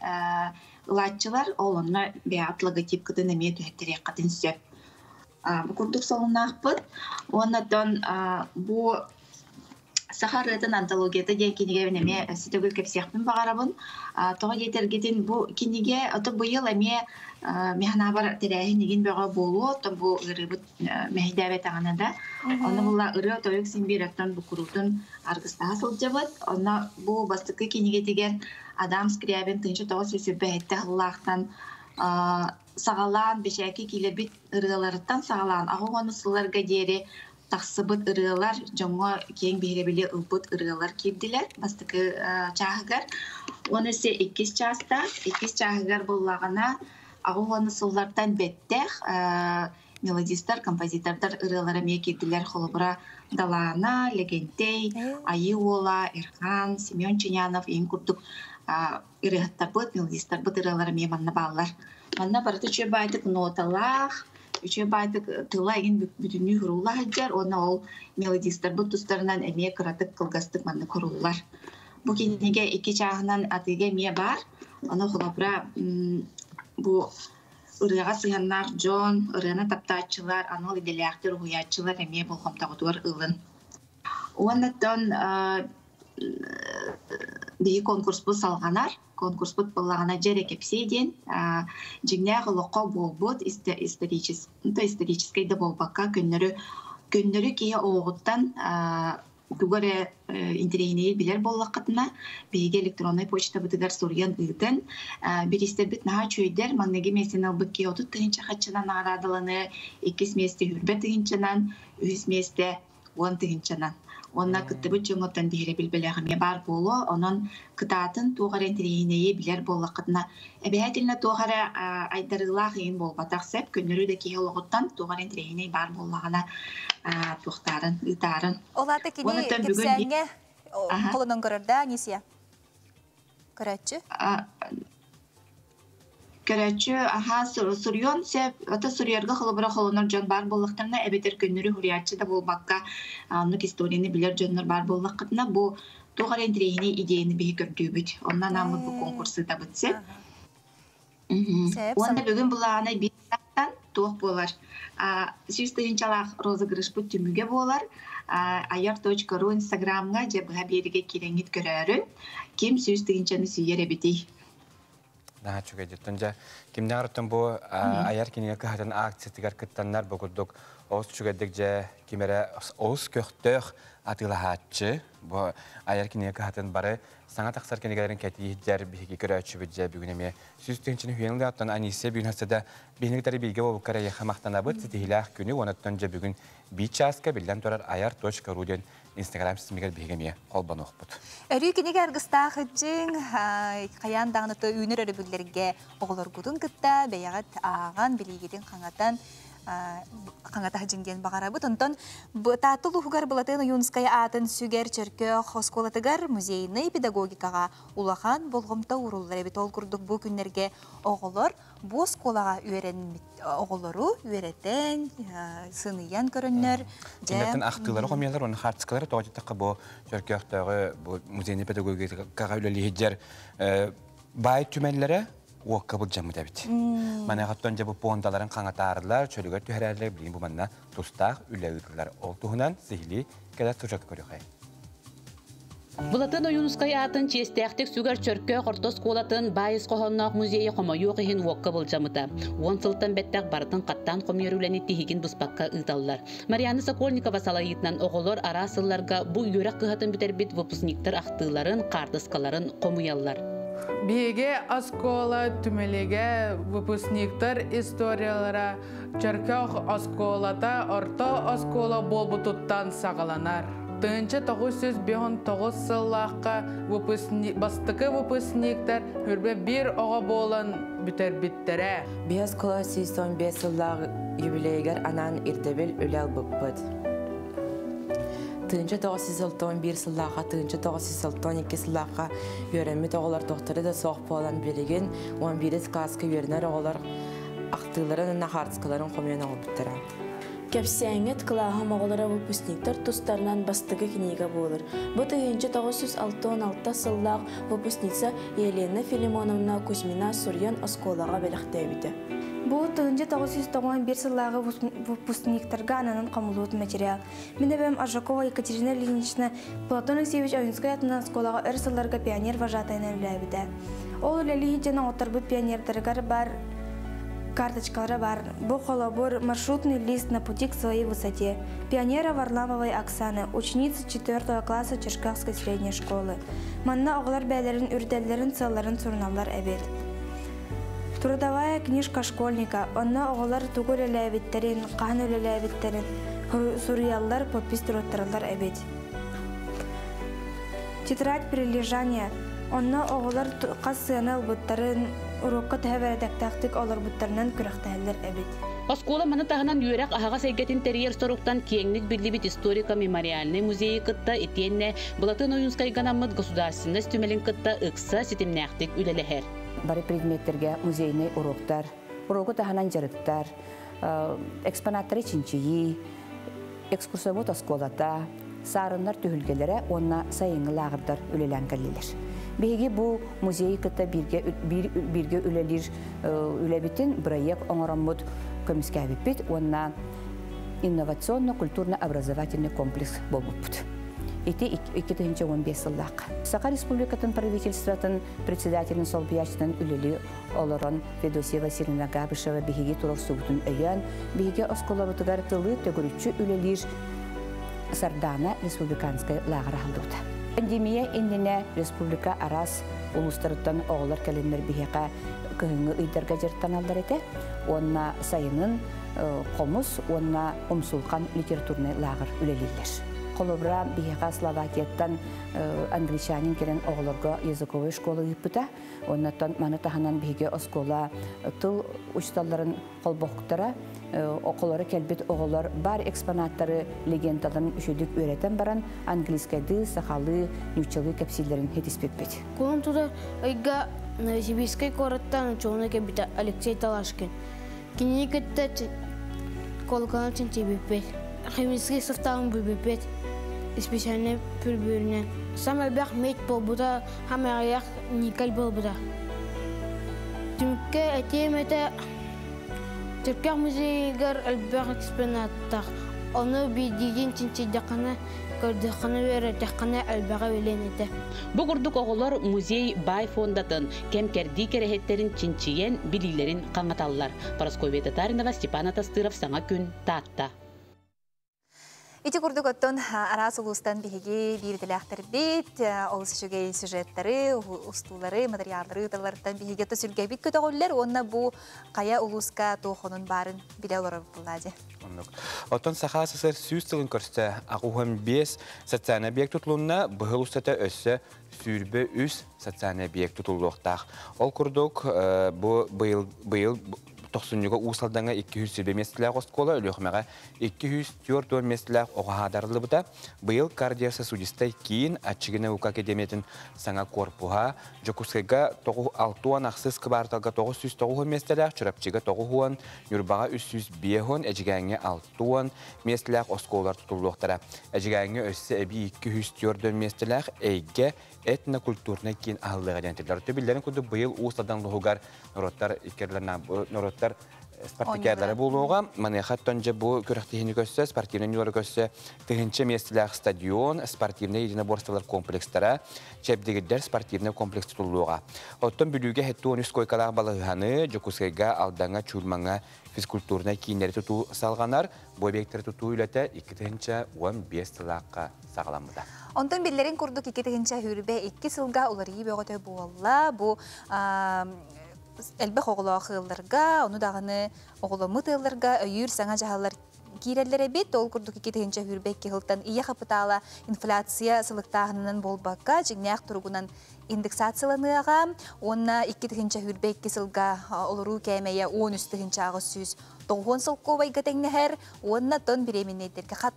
ылааччылар ол онно бэйэҕит логотип кытын эмиэ түһэттэриэххитин сөп. Бу курдук солуннаахпыт. Уоннаттан бу Саха ырыатын антологията диэн кинигэбин эмиэ өссө төгүл кэпсиэхпин баҕарабын. Тоҕо диэтэргитин бу кинигэ ото быйыл эмиэ механабар тэрээһин игин бөҕө буолуо, оттон бу ыарыыбыт мэһэйдээбэтэҕинэ да. Онно була ырыа тойук син биир оттон бу куруутун аргыстаһа сылдьабыт. Онно бу бастакы кинигэтигэр Адам Скрябин 1927 сыллаахтан саҕалаан бэчээккэ киилэрбит ырыаларыттан саҕалаан аҕа уону сылларга диэри тахсыбыт ырыалар дьоҥҥо киэҥ биһирэбили ылбыт ырыалар киирдилэр бастакы чааһыгар. Уонна өссө иккис чаастаах. Иккис чааһыгар буллаҕына аҕа уону сыллартан бэттэх мелодистар, композитордар ырыалара эмиэ киирдилэр. Холобура, Далаана, Лэгэнтэй, Айыы Уола, Эрхан, Семен Ченянов иһин курдук ырыаһыттарбыт, мелодистарбыт ырыалара эмиэ манна бааллар. Манна барыта үчүгэй баайдык ноталаах, үчүгэй баайдык тыла игин бүтүннүү хуруула сылдьар уонна ол мелодистарбыт тустарынан эмиэ кыратык кылгастык манна куруллар. Бу кинигэ икки чааһынан атыыга эмиэ баар. Ону холобура бу ырыаҕа сыһыаннаах дьон, ырыаны таптааччылар, анал идэлээхтэр, уһуйааччылар эмиэ болҕомтоҕутугар ылын. Уоннаттан биһи конкурспут салҕанар. Конкурспут буоллаҕына дьэ кэпсиэ диэн дьиҥнээх олоххо буолбут историческай да буолбакка көннөрү көннөрү киһи олоҕуттан тугу эрэ интэриэһинэйи билэр буоллаххытына биһиги электроннай почтабытыгар суруйан ыытан бириистэрбит наһаа үчүгэйдэр. Маҥнайгы миэстэни ылбыт киһи 30 тыһыынча хаччынан наҕараадаланыы, иккис миэстэ 20 тыһыынчанан, үһүс миэстэ 10 тыһыынчанан. Уонна кыттыбыт дьоҥҥоттон биһирэбил бэлэх эмиэ баар буолуо. Онон кытаатын, туох эрэ интэриэһинэйи билэр буоллаххытына, эбэһээтилинэ туох эрэ айдарыылаах иһин буолбатах сөп, көннөрү да киһи олоҕуттан туох эрэ интэриэһинэй баар буоллаҕына туохтаарын, ыытаарын. Ол аата кини кэпсээҥҥэ холонон көрөр да, Анисия? Көрөөччү? Көрөөччү аһаа суруйуон сөп, ото суруйарга холобура холонор дьон баар буоллахтарына, эбэтэр көннөрү хуруйааччы да буолбакка, оннук историяны билэр дьоннор баар буоллаххытына, бу туох эрэ интэриэһинэй идеяны биһи көрдүүбүт. Онно анааммыт бу конкурс ыытабыт сөп. Уонна бүгүн булаана биир туох буолар? 100 тыһыынчалаах розыгрышпыт түмүгэ буолар. Айар.ру инстаграмҥа дьэ быһа биэригэ киирэҥҥит көрөөрүн. Ким 100 тыһыынчаны сүүйэр эбитий? Наһаа үчүгэй дьиттэн дьэ кимнээҕиттэн бу айар кинигэ кыһатын акциятыгар кыттаннар бу курдук олус үчүгэйдик дьэ ким эрэ олус көхтөөх атыылаһааччы бу айар кинигэ кыһатын бары саҥа тахсар кинигэлэрин кэтииһдэр биһиги көрөөччүбүт дьэ бүгүн эмиэ 100 тыһыынчаны хүөн ылыаттан. Анисия, бүгүн хасыда биһиги бииргэ болбуккар эйиэхэ махтанабыт, ситиһиилээх күнү. Уонаттан дьэ бүгүн биир чааска биллэн турар айар.ру диэн инстаграм ситимигэр биһиги эмиэ холбонуохпут. Өрүү кинигэ аргыстаах иччиң, хайаан даҕаны үүнэр өрөбүллэргэ оҕолоргутун кытта бэйэҕит ааҕан, билиигитин хаҥатан хаҥата сылдьыҥ диэн баҕарабыт. Онтон Таатта улууһугар Былатыан Ойуунускай аатын сүгэр Чөркөөх оскуолатыгар музейнай педагогикаҕа улахан болҕомто ууруллар эбит. Ол курдук бу күннэргэ оҕолор бу оскуолаҕа үөрэммит оҕолору үөрэтэн, сыныйан көрөннөр. Кинилэртэн ахтыылары хомуйалар, уонна хаартыскалары тоҕо диэтэххэ бу Чөркөөхтөөҕү бу музейный педагогикаҕа үлэлииһидьэр баай түмэллэрэ уокка былдьаммыт эбит. Маныаха дьэ бу пуондаларын хаҥатаарылар, чөлүгэр түһэрээлэр, билигин бу манна тустаах үлэ ыытыллар. Ол туһунан сиһилии кэлэр сюжекка көрүөхэй. Былатыан Ойуунускай аатын чиэстээхтик сүгэр Чөркөөх орто оскуолатын баай ис хоһоонноох музейа хомойуох иһин уокка былдьаммыта. 10 сылтан бэттэх барытын хаттаан хомуйар үлэни тиһигин быспакка ыыталлар. Марианна Сокольникова салайыытынан оҕолор араас сылларга бу үөрэх кыһатын бүтэрбит выпускниктар ахтыыларын, хаартыскаларын хомуйаллар. Биһиги оскуола түмэлигэ выпускниктар историялара Чөркөөх оскуолата орто оскуола буолбутуттан саҕаланар. 1959 сыллаахха бастакы выпускниктар 21 оҕо буолан бүтэрбиттэрэ. Биһи оскуола 115 сыллаах юбилейыгар анаан ирдэбил үлэ ылбыппыт. 1961 сыллаахха, 1962 сыллаахха үөрэммит оҕолор туохтара да суох буолан билигин 11 класска үөрэнэр оҕолор ахтыыларын уонна хаартыскаларын хомуйан оҥорбуттара. Кэпсээҥҥит кылааһым оҕолоро выпускниктар тустарынан бастакы книга буолар. Бу 1966 сыллаах выпускница Елена Филимоновна Кузьмина суруйан оскуолаҕа бэлэхтээбитэ. Бу 1991 сыллааҕы выпускниктарга ананан хомуллубут материал. Мин эбэм Аржакова Екатерина Ильинична Платон Алексеевич Ойунскай атынан оскуолаҕа өр сылларга пионер вожатайынан үлэлээбитэ. Ол үлэлии дьон оҥотторбут пионердарыгар бар карточкалара бар. Бу холобур маршрутный лист на пути к своей высоте. Пионера Варламовой Оксаны, ученица 4 класса Черкасской средней школы. Манна оҕолор бээлэрин үрдэллэрин сыалларын суруналлар эбит. Трудовая книжка школьника. Онно оҕолор тугу үлэлээбиттэрин, хаһан үлэлээбиттэрин суруйаллар, подпись туруоттараллар эбит. Тетрадь прилежания. Онно оҕолор хас сыана ылбыттарын, уруокка төһө бэрэдэктээхтик олорбуттарынан күрэхтэһэллэр эбит. Оскуола маны таһынан үөрэх аһаҕас эйгэтин тэрийэр соруктан киэҥник биллибит историко-мемориальнай музейы кытта итиэннэ Былатын Ойуунскайга анаммыт государственность түмэлин кытта ыкса ситимнээхтик үлэлэһэр. Бары предметтерге музейный уроктар, урогу таһынан дьарыктар, экспонаттары чинчийии, экскурсовод оскуолата, саарыннар түһүлгэлэрэ уонна сайыҥҥы лааҕырдар үлэлээн кэллилэр. Биһиги бу музейы кытта бииргэ бииргэ үлэлиир үлэбитин бырайыак оҥороммут көмүскээбиппит уонна инновационно-культурно-образовательный комплекс буолбуппут. Ити 2015 сыллаахха. Саха Республикатын правительствотын председателин солбуйааччытын үлэлии олорон Федосия Васильевна Габышева биһиги туруорсубутун өйөөн, биһиги оскуолабытыгар тылы төгүрүччү үлэлиир Сардаана республиканскай лааҕыр аһыллыбыта. Пандемия иннинэ республика араас улуустарыттан оҕолор кэлэннэр биһиэхэ кыһыҥҥы ыйдарга дьарыктаналлар этэ. Уонна сайынын хомус уонна умсулхан литературнай лааҕыр үлэлииллэр. Холобура, биһиэхэ Словакияттан англичанин кэлэн оҕолорго языковой школа ыыппыта. Оннуттан маны таһынан биһиги оскуола тыл учууталларын холбоһуктара околоро кэлбит оҕолор бар экспонаттары легендаларын үчүгдүк үөрэтэн баран английскайдыы, сахалыы, нууччалыы кэпсииллэрин хитиспиппит. Кулун тутар ыйга Новосибирскай куораттан учуонай кэлбитэ Алексей Талашкин. Кинини кытта колоколон чинчийбиппит. Химический составын билбиппит. Специальный пүрбүөрүнэн. Сам элбэх медь буолбута, хам аҕыйах никель буолбута. Түмүккэ этиэм этэ, Түркэх музейыгар элбэх экспонаттаах. Ону биирдиигин чинчийдэххинэ, көрдөххүнэ, үөрэтэххинэ элбэҕи билиэн этэ. Бу курдук оҕолор музей баай фондатын, кэм-кэрдии кэрэһиттэрин чинчийэн, билиилэрин хаҥаталлар. Парасковья Татаринова, Степан Атастыров, Саҥа күн, Таатта. Ити курдук оттон араас улуустан биһиги биирдилээхтэрбит, олус үчүгэй сюжеттары, устуулары, материаллары ыыталларыттан биһиги сүргэбит көтөҕүллэр уонна бу хайа улууска туохонун баарын билэ олорор буллаа Оннук. Оттон Саха СССР 100 сылын көрсө 65 социальный объект тутулунна, быһыл устата өссө 23 социальный объект тутуллуохтаах. Ол курдук бу быйыл быйыл тохсунньуга Уус Алдаҥҥа 220 миэстэлээх оскуола, Өлүөхүмэҕэ 240 миэстэлээх оҕо хаадарыллыбыта. Быйыл кардиососудистай киин Аччыгый наука академиятын саҥа корпуһа, Дьокуускайга 66 кыбаарталга 909 миэстэлээх, Чурапчыга 90, Ньурбаҕа 305, Эдьигээҥҥэ 60 миэстэлээх оскуолалар тутуллуохтара. Эдьигээҥҥэ өссө эбии 204 миэстэлээх Эйгэ этнокультурнай киин аһыллыаҕа диэн этиллэр. Биллэрин курдук быйыл Уус Алдан улууһугар норуоттар иккерлерна норуоттар спартакиадалара буолуоҕа. Маныаха дьэ бу күрэхтэһиини көрсө, спортивнай ньуолары көрсө тыһыынча миэстэлээх стадион, спортивнай единоборстволар комплекстара, чэбдигирдэр спортивнай комплекс тутуллуоҕа. Оттон Бүлүүгэ 73 койкалаах балаһыһаны, Дьокуускайга, Алдаҥҥа, Чульмаҥҥа физкультурнай кииннэри тутуу салҕанар. Бу объекттары тутуу үлэтэ 2015 сылаахха саҕаламмыта. Онтон биллэрин курдук 2022 сылга уларыйыы бөҕөтө буолла. Бу элбэх оҕолоох ыалларга, ону даҕаны оҕоломмут ыалларга өйүүр саҥа дьаһаллар киирэллэр эбит. Ол курдук 2022 сылтан ийэ хапытаала инфляция сылыктааһынынан буолбакка, дьиҥнээх туругунан индексацияланыаҕа. Уонна 2022 сылга олоруу кээмэйэ 13 890 солкуобайга тэҥнэһэр уонна тон бириэминнэйдэргэ хат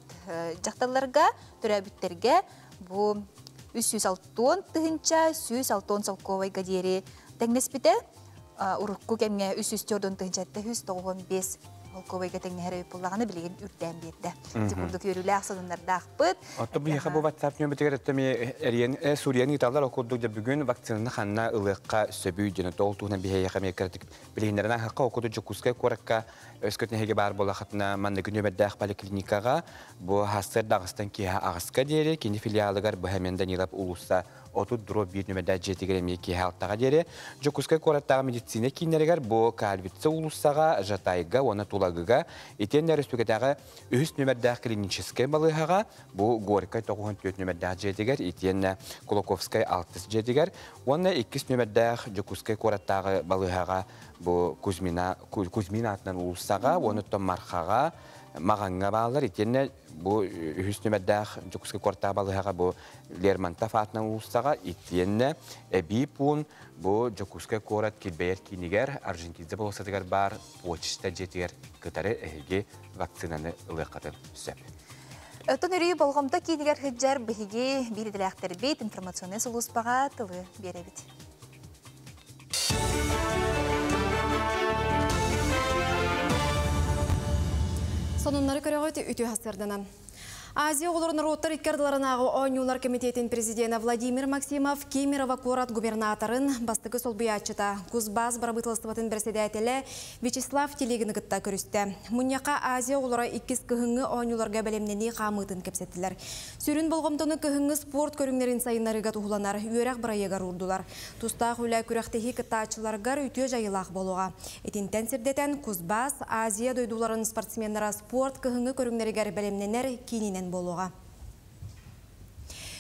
дьахталларга төрөөбүттэргэ бу 360 тыһыынча 160 солкуобайга диэри тэҥнэспитэ. Урукку кэмҥэ 304 тыһыынча 195 Холкуобайга тэҥнэһэр эбит буоллаҕына билигин үрдээн биэрдэ. Ити курдук үөрүүлээх сонуннардаахпыт. Оттон биһиэхэ бу WhatsApp нөмүтүгэр өттө эрийэн суруйан ыыталлар ол курдук дьэ бүгүн вакцинаны ханна ылыахха сөбүй диэн ол туһунан биһиэхэ эмиэ кыратык билиһиннэрэн ааһыахха ол курдук Дьокуускай куоракка өскөтүн эһиги баар буоллаххытына манныгы нүөмэрдээх поликлиникаҕа бу сарсыарда аҕыстан киэһэ аҕыска диэри кини филиалыгар Быһамен Данилов уулусса 30 дробь 1 нүөмэрдээх дьиэтигэр эмиэ киэһэ алтаҕа диэри Дьокуускай куораттааҕы медицина кииннэригэр бу Кальвица уулуссаҕа, Жатайга уонна Тулагыга итиэннэ өрөспүүбүлүкэтээҕи үһүс нүөмэрдээх клиническэй балыыһаҕа бу Горькай 94 нүөмэрдээх дьиэтигэр итиэннэ Кулаковскай алтыс дьиэтигэр уонна иккис нүөмэрдээх Дьокуускай куораттааҕы балыыһаҕа бу Кузьмина Кузьмин аатынан уулуссаҕа уонна Мархаҕа Маҕаҥҥа бааллар итиэннэ бу үһүс нүөмэрдээх Дьокуускай куораттааҕы балыыһаҕа бу Лермонтов аатынан уулуссаҕа итиэннэ эбии пуун бу Дьокуускай куорат килбэйэр киинигэр Орджоникидзе болуоссатыгар баар почта дьиэтигэр кытары эһиги вакцинаны ылыаххытын сөп. Оттон өрүү болҕомто киинигэр сылдьар биһиги биир идэлээхтэрбит информационнай сулууспаҕа тылы биэрэбит. Сонуннары көрөҕүт үтүө сарсыарданан. Азия оҕолор норуоттар икки ардыларынааҕы оонньуулар комитетин президенэ Владимир Максимов Кемерово куорат губернаторын бастакы солбуйааччыта Кузбасс бырабыыталыстыбатын бэрэссэдээтэлэ Вячеслав Телегины кытта көрүстэ. Мунньахха Азия оҕолоро иккис кыһыҥҥы оонньууларга бэлэмнэнии хаамыытын кэпсэттилэр. Сүрүн болҕомтону кыһыҥҥы спорт көрүҥнэрин сайыннарыыга туһуланар үөрэх бырайыагар уурдулар. Тустаах үлэ күрэхтэһии кыттааччыларыгар үтүө дьайыылаах буолуоҕа. Итинтэн сирдэтэн Кузбасс Азия дойдуларын спортсменнара спорт кыһыҥҥы көрүҥнэригэр бэлэмнэнэр киининэн буолуоҕа.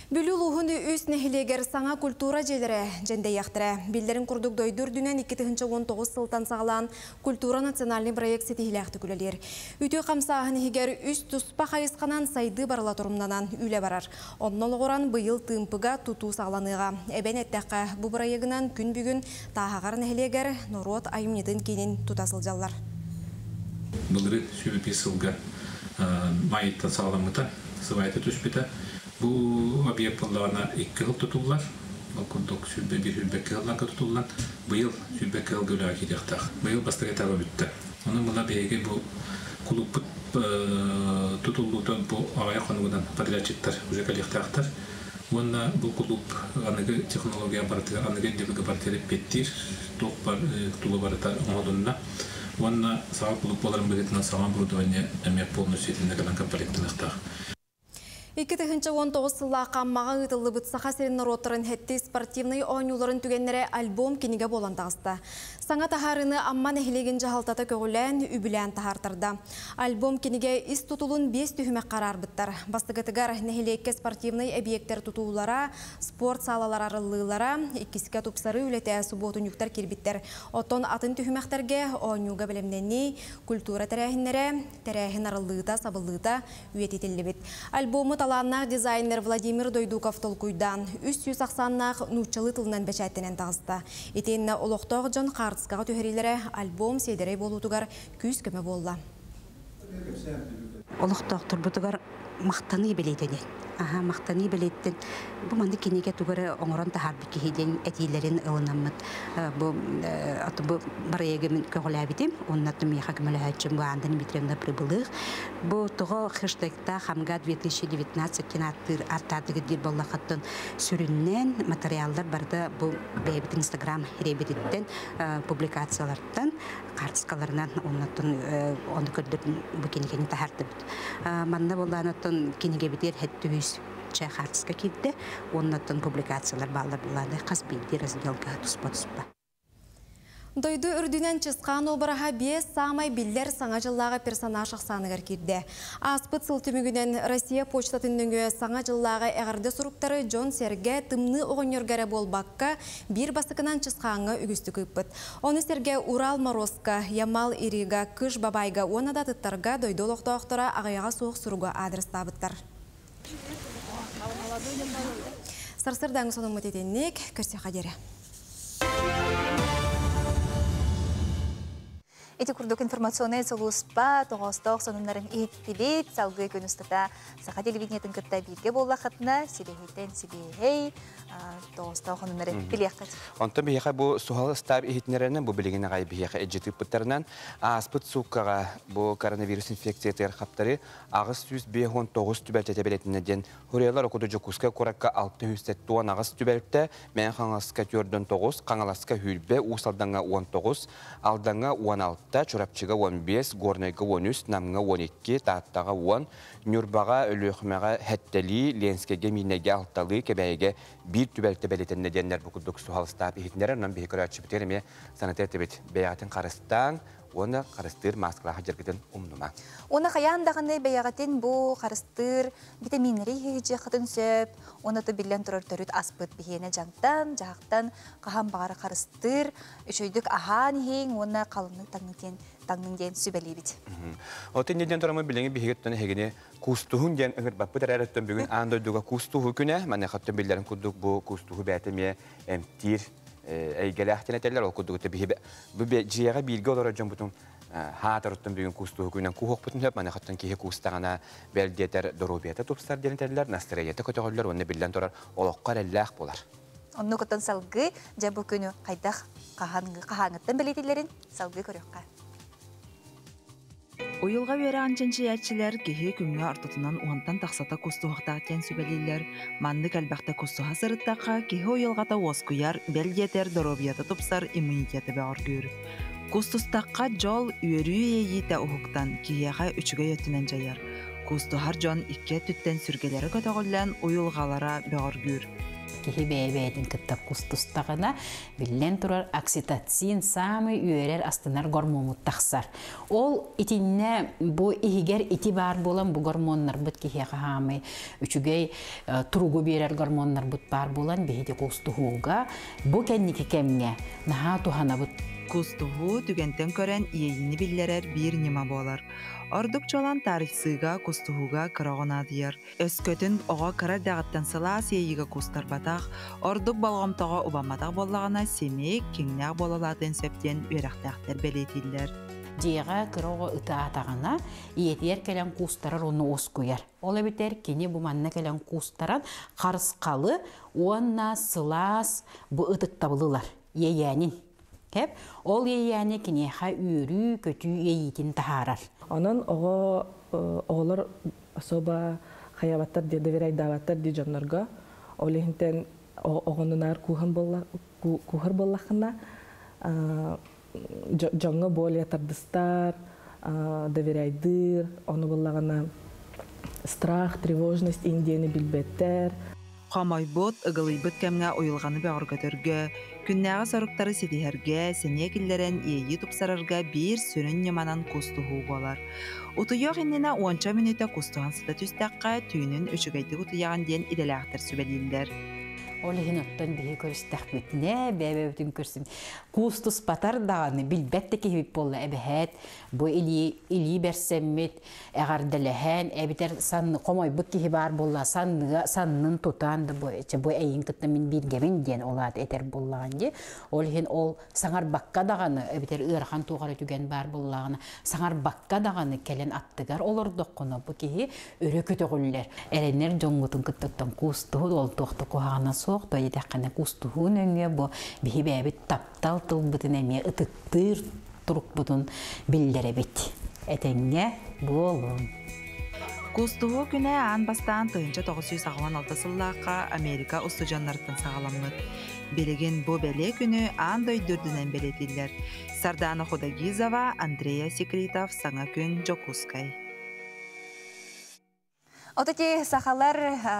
Бүлүү улууһун үс нэһилиэгэр саҥа культура дьиэлэрэ дьэндэйиэхтэрэ. Биллэрин курдук дойду үрдүнэн 2019 сылтан саҕалаан культура национальный проект ситиһиилээхтик үлэлиир. Үтүө хамсааһын иһигэр үс туспа хайысханан сайдыы барыла торумнанан үлэ барар. Онно олоҕуран быйыл Тыымпыга тутуу саҕаланыаҕа. Эбэн эттэххэ, бу бырайыагынан күн бүгүн Тааһаҕар нэһилиэгэр норуот айымньытын киинин тута сылдьаллар. Былырыын 25 сылга маайыттан саҕаламмыта, сыбаайата түспүтэ. Бу объект буоллаҕына 2 сыл тутуллар. Ол курдук 21-22 сылларга тутуллан, быйыл 22 сылга үлэҕэ киириэхтээх. Быйыл бастакы этаба бүттэ. Онон була биһиги бу кулууппут тутуллуута бу аҕыйах хонугунан подрядчиктар уже кэлиэхтээхтэр. Уонна бу кулууп аныгы технология барытыгар, аныгы ирдэбилгэ барытыгар эппиэттиир, туох бар тула барыта оҥоһулунна. Уонна саҥа кулууп буоларын быһыытынан саҥа оборудование эмиэ полностью итиннэ кэлэн комплектаныахтаах. 2019 сыллаахха Аммаҕа ыытыллыбыт Саха сирин норуоттарын сэттис спортивнай оонньууларын түгэннэрэ альбом кинигэ буолан таҕыста. Саҥа таһаарыыны Амма нэһилиэгин дьаһалтата көҕүлээн, үбүлээн таһаартарда. Альбом кинигэ ис тутулун биэс түһүмэххэ араарбыттар. Бастакытыгар нэһилиэккэ спортивнай эбийиэктэр тутуулара, спорт саалалар арыллыылара, иккискэ тупсарыы үлэтэ субуотунньуктар киирбиттэр. Оттон атын түһүмэхтэргэ оонньууга бэлэмнэнии, культура тэрээһиннэрэ, тэрээһин арыллыыта, сабыллыыта үйэтитиллибит. Альбому талааннаах дизайнер Владимир Дойдуков толкуйдаан, 300 ахсааннаах нууччалыы тылынан бэчээттэнэн таҕыста. Итиэннэ олохтоох дьон хаартыскаҕа түһэриилэрэ альбом сиэдэрэй буолуутугар күүс-көмө буолла. Олохтоохторбутугар махтаныы бэлиэтэ. Аха, махтаныы бэлиэтин бу маннык кинигэ тугу эрэ оҥорон таһаарбыт киһи диэн этиилэрин ылынаммыт бу бу бырайыагы көҕүлээбитим. Онно миэхэ көмөлөһөөччүм бу Анна Дмитриевна Прибылых. Бу тоҕо хэштегта Хамга 2019 диэн ааттыыр ааттаатыгыт диир буоллаххыттан сүрүннээн материаллар барыта бу бэйэбит Инстаграм сирэйбититтэн публикациялартан хаартыскаларынан оннотон ону көрдөрөн бу кинигэни таһаардыбыт. Манна буоллаанаттан кинигэбитигэр 700 чэ хаартыска киирдэ, оннотон публикациялар бааллар буоллааны хас биирдии разделга туспа-туспа. Дойду үрдүнэн Чысхаан обраһа биэс саамай биллэр саҥа дьыллааҕы персонаж ахсааныгар киирдэ. Ааспыт сыл түмүгүнэн Россия почтатын нөҥүө саҥа дьыллааҕы эҕэрдэ суруктары дьон-сэргэ тымныы оҕонньорго эрэ буолбакка, биир бастакынан Чысхааҥҥа үгүстүк ыыппыт. Ону сэргэ Урал Морозко, Ямал Ирига, Кыш Бабайга уонна да атыттарга дойду олохтоохторо аҕыйаҕа суох суругу аадырыстаабыттар. Сарсыардааҥҥы сонуммут итинник, көрсүөххэ диэри. Ити курдук информационнай сулууспа тоҕоостоох сонуннарын иһиттибит. Салгыы күн устата Саха телевидениетын кытта бииргэ буоллаххытына, сибиэһэйтэн сибиэһэй тоҕоостоох сонуннары билиэххит. Онтон биһиэхэ бу суһал ыстаап иһитиннэрэринэн, бу билигин аҕай биһиэхэ илдьи тыыппыттарынан, ааспыт сууккаҕа бу коронавирус инфекциятыгар хаптарыы 859 түбэлтэтэ бэлиэтэннэ диэн Хуруйалар Окуду Дьокуускай куоракка 678 түбэлтэ, Мэҥэ Хаҥаласка 49, Хаҥаласка 20, Уус Алдаҥҥа 19, Алдаҥҥа 16, Чурапчыга 15, Горнайга 13, Намҥа 12, Тааттаҕа 10, Ньурбаҕа, Өлүөхүмэҕэ сэттэлии, Ленскэйгэ, Миинэйгэ алталыы, Кэбээйигэ биир түбэлтэ бэлиэтэннэ диэннэр бу курдук суһал ыстаап иһитиннэрэр. Онон биһи көрөөччүбүтүгэр эмиэ саната этибит. Бэйэҕитин харыстааҥ, уонна харыстыыр мааскалаах дьаргытын умнума. Уонна хайаан даҕаны бэйэҕитин бу харыстыыр витаминнэри иһиһдьиэххитин сөп, уонна то биллэн турар төрүт аспыт биһиэнэ дьаҥтан, дьаһахтан хаһан баҕара харыстыыр, үчүгэйдик аһаан иһиҥ уонна халыҥнык таҥныҥ диэн таҥныҥ диэн сүбэлиибит. Отын диэн тураммыт билиҥи биһиги оттон эһигини куустуһун диэн ыҥырбаппыт эрээри оттон бүгүн аан дойдуга куустуһуу күнэ. Маныаха оттон биллэрин курдук бу куустуһуу бэйэтэ эмиэ эмтиир эйгэлээх диэн этэллэр. Ол курдук биһи бу дьиэҕэ бииргэ олорор дьоммутун хаатар оттон бүгүн куустуһуу күнэн кууһуохпутун сөп. Маныаха киһи куустаҕына бэл диэтэр доруобуйата тупсар диэн этэллэр, настроениета көтөҕүллэр уонна биллэн турар олоххо эрэллээх буолар. Оннук оттон салгыы дьэ бу күнү хайдах хаһааҥыттан бэлиэтииллэрин салгыы көрүөххэ. Уйулҕа үөрэҕин чинчийээччилэр киһи күҥҥэ ортотунан уонтан тахсата кустуһахтаах диэн сүбэлииллэр. Маннык элбэхтэ кустуһа сырыттахха, киһи уйулҕата уоскуйар, бэл диэтэр доруобуйата тупсар, иммунитета бөҕөргүүр. Кустустахха дьол, үөрүү иэйиитэ уһуктан, киһиэхэ үчүгэй өттүнэн дьайар. Кустуһар дьон икки өттүттэн сүргэлэрэ көтөҕүллэн, уйулҕалара бөҕөргүүр. Киһи бэйэ-бэйэтин кытта кустустаҕына, биллэн турар, окситоцин саамай үөрэр, астынар гормомут тахсар. Ол итиннэ бу иһигэр ити баар буолан бу гормоннарбыт киһиэхэ хаамай үчүгэй туругу биэрэр гормоннарбыт баар буолан биһиги кустуһууга бу кэнники кэмҥэ наһаа туһанабыт. Кустуһуу түгэнтэн көрөн иэйиини биллэрэр биир ньыма буолар. Ордук чуолаан таарыйсыыга, кустуһууга кыра оҕо наадыйар. Өскөтүн оҕо кыра эрдэҕиттэн сылаас иэйиигэ куустарбатах, ордук болҕомтоҕо убамматах буоллаҕына, симик, киҥнээх буола улаатыан сөп диэн үөрэхтээхтэр бэлиэтииллэр. Дьиэҕэ кыра оҕо ытаатаҕына, ийэтигэр кэлэн куустарар уонна уоскуйар. Ол эбэтэр кини бу манна кэлэн куустаран харысхалы уонна сылаас бу ытыктабылы ылар, иэйээнин. Кэп, ол иэйээни киниэхэ үөрүү, көтүү иэйиитин таһаарар. Онон оҕо оҕолор особо хайабаттар дии доверяйдаабаттар дии дьоннорго. Ол иһинтэн оҕонунаар кууһан буолла кууһар буоллаххына дьоҥҥо более тардыстар, доверяйдыыр, ону буллаҕына страх, тревожность индияны билбэттэр. Хомойбут, ыгылыйбыт кэмҥэ уйулҕаны бөҕөргөтөргө, күннээҕи соруктары ситиһэргэ, сэниэ киллэрэн иэйии тупсарарга биир сүрүн ньыманан кустуһуу буолар. Утуйуох иннинэ уонча мүнүүтэ кустуһан сыта түстэххэ, түүнүн үчүгэйдик утуйаҕын диэн идэлээхтэр сүбэлииллэр. Ол иһин оттон биһи көрүстэхпитинэ, бэйэ-бэйэбитин көрсүм. Куустуспатар даҕаны билбэт да киһибит буолла эбэһээт бу илии илии бэрсэммит эҕэрдэлэһэн эбитэр сан хомойбут киһи баар буолла санныга саннын тутан да бу бу эйин кытта мин бииргэбин диэн ол аат этэр буоллаҕын дии ол иһин ол саҥарбакка даҕаны эбитэр ыарахан туох эрэ түгэн баар буоллаҕына саҥарбакка даҕаны кэлэн аттыгар олордоххуна бу киһи өрө көтөҕүллэр эрэнэр дьоҥҥутун кыттыттан куустуһун ол туох да куһаҕана суох то диэтэххинэ куустуһуу нөҥүө бу биһи бэйэбит таптал тылбытын эмиэ ытыктыыр турукпутун биллэрэбит. Этэҥҥэ буолуҥ. Кустуһуу күнэ аан бастаан 1986 сыллаахха Америка устудьуоннарыттан саҕаламмыт. Билигин бу бэлиэ күнү аан дойду үрдүнэн бэлиэтииллэр. Сардаана Худогизова, Андрея Секритов, Саҥа күн, Дьокуускай. От ити сахалар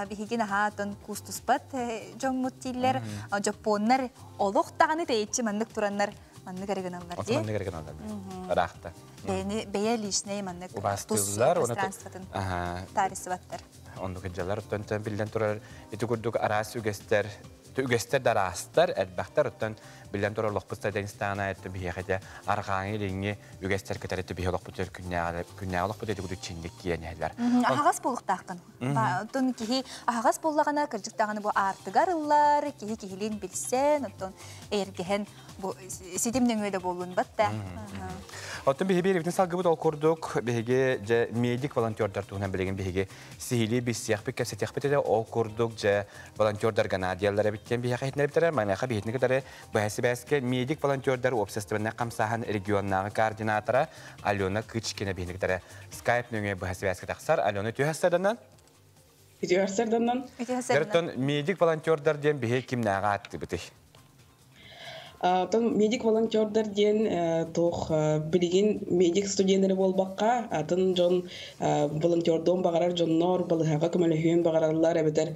биһиги наһаатын куустуспат дьоммут дииллэр, дьоппуоннар олох даҕаны тэйиччи маннык тураннар маннык эрэ гыналлар дии. Маннык эрэ гыналлар. Ыраахта. Бэйэни бэйэ личнэй маннык тус пространствотын таарысыбаттар. Оннук дьалар оттон биллэн турар ити курдук араас үгэстэр Үгэстэр дараастар, элбэхтэр, оттон билэн турар олохпут Стадянистана это биһиэхэ арҕааҥы илиҥҥи үгэстэр кытары биһи олохпут күннээҕи олохпут эти кудук чинник киэн иһэллэр. Аһаҕас буолуктаахтан. Оттон киһи аһаҕас буоллаҕына кырдьыктаҕына бу аартыгар ыллар, киһи киһилиин билсэн, оттон эргэһэн бу ситим нөҥүө да буоллун батта. Оттон биһиги биэрибитин салгыбыт ол курдук биһиги же медик волонтердар туһунан билигин биһиги сиһилии билсиэхпит кэпсэтиэхпит этэ ол курдук же волонтердарга наадыйаллар эбиттэн биһиэхэ иһитиннэрбиттэрэ маныаха биһитини кытары быһа сибээскэ медик волонтердар уопсастыбаннай хамсааһын регионнааҕы координатора Алена Кычкина биһини кытары скайп нөҥүө быһа сибээскэ тахсар. Алена, түһэстерданан? Түһэстерданан. Дөртон медик волонтердар диэн биһи кимнээҕи ааттыбытый? Тон медик волонтердар диэн туох билигин медик студенттери буолбакка, атын дьон волонтердуон баҕарар дьоннор балыһаҕа көмөлөһүөн баҕараллар эбэтэр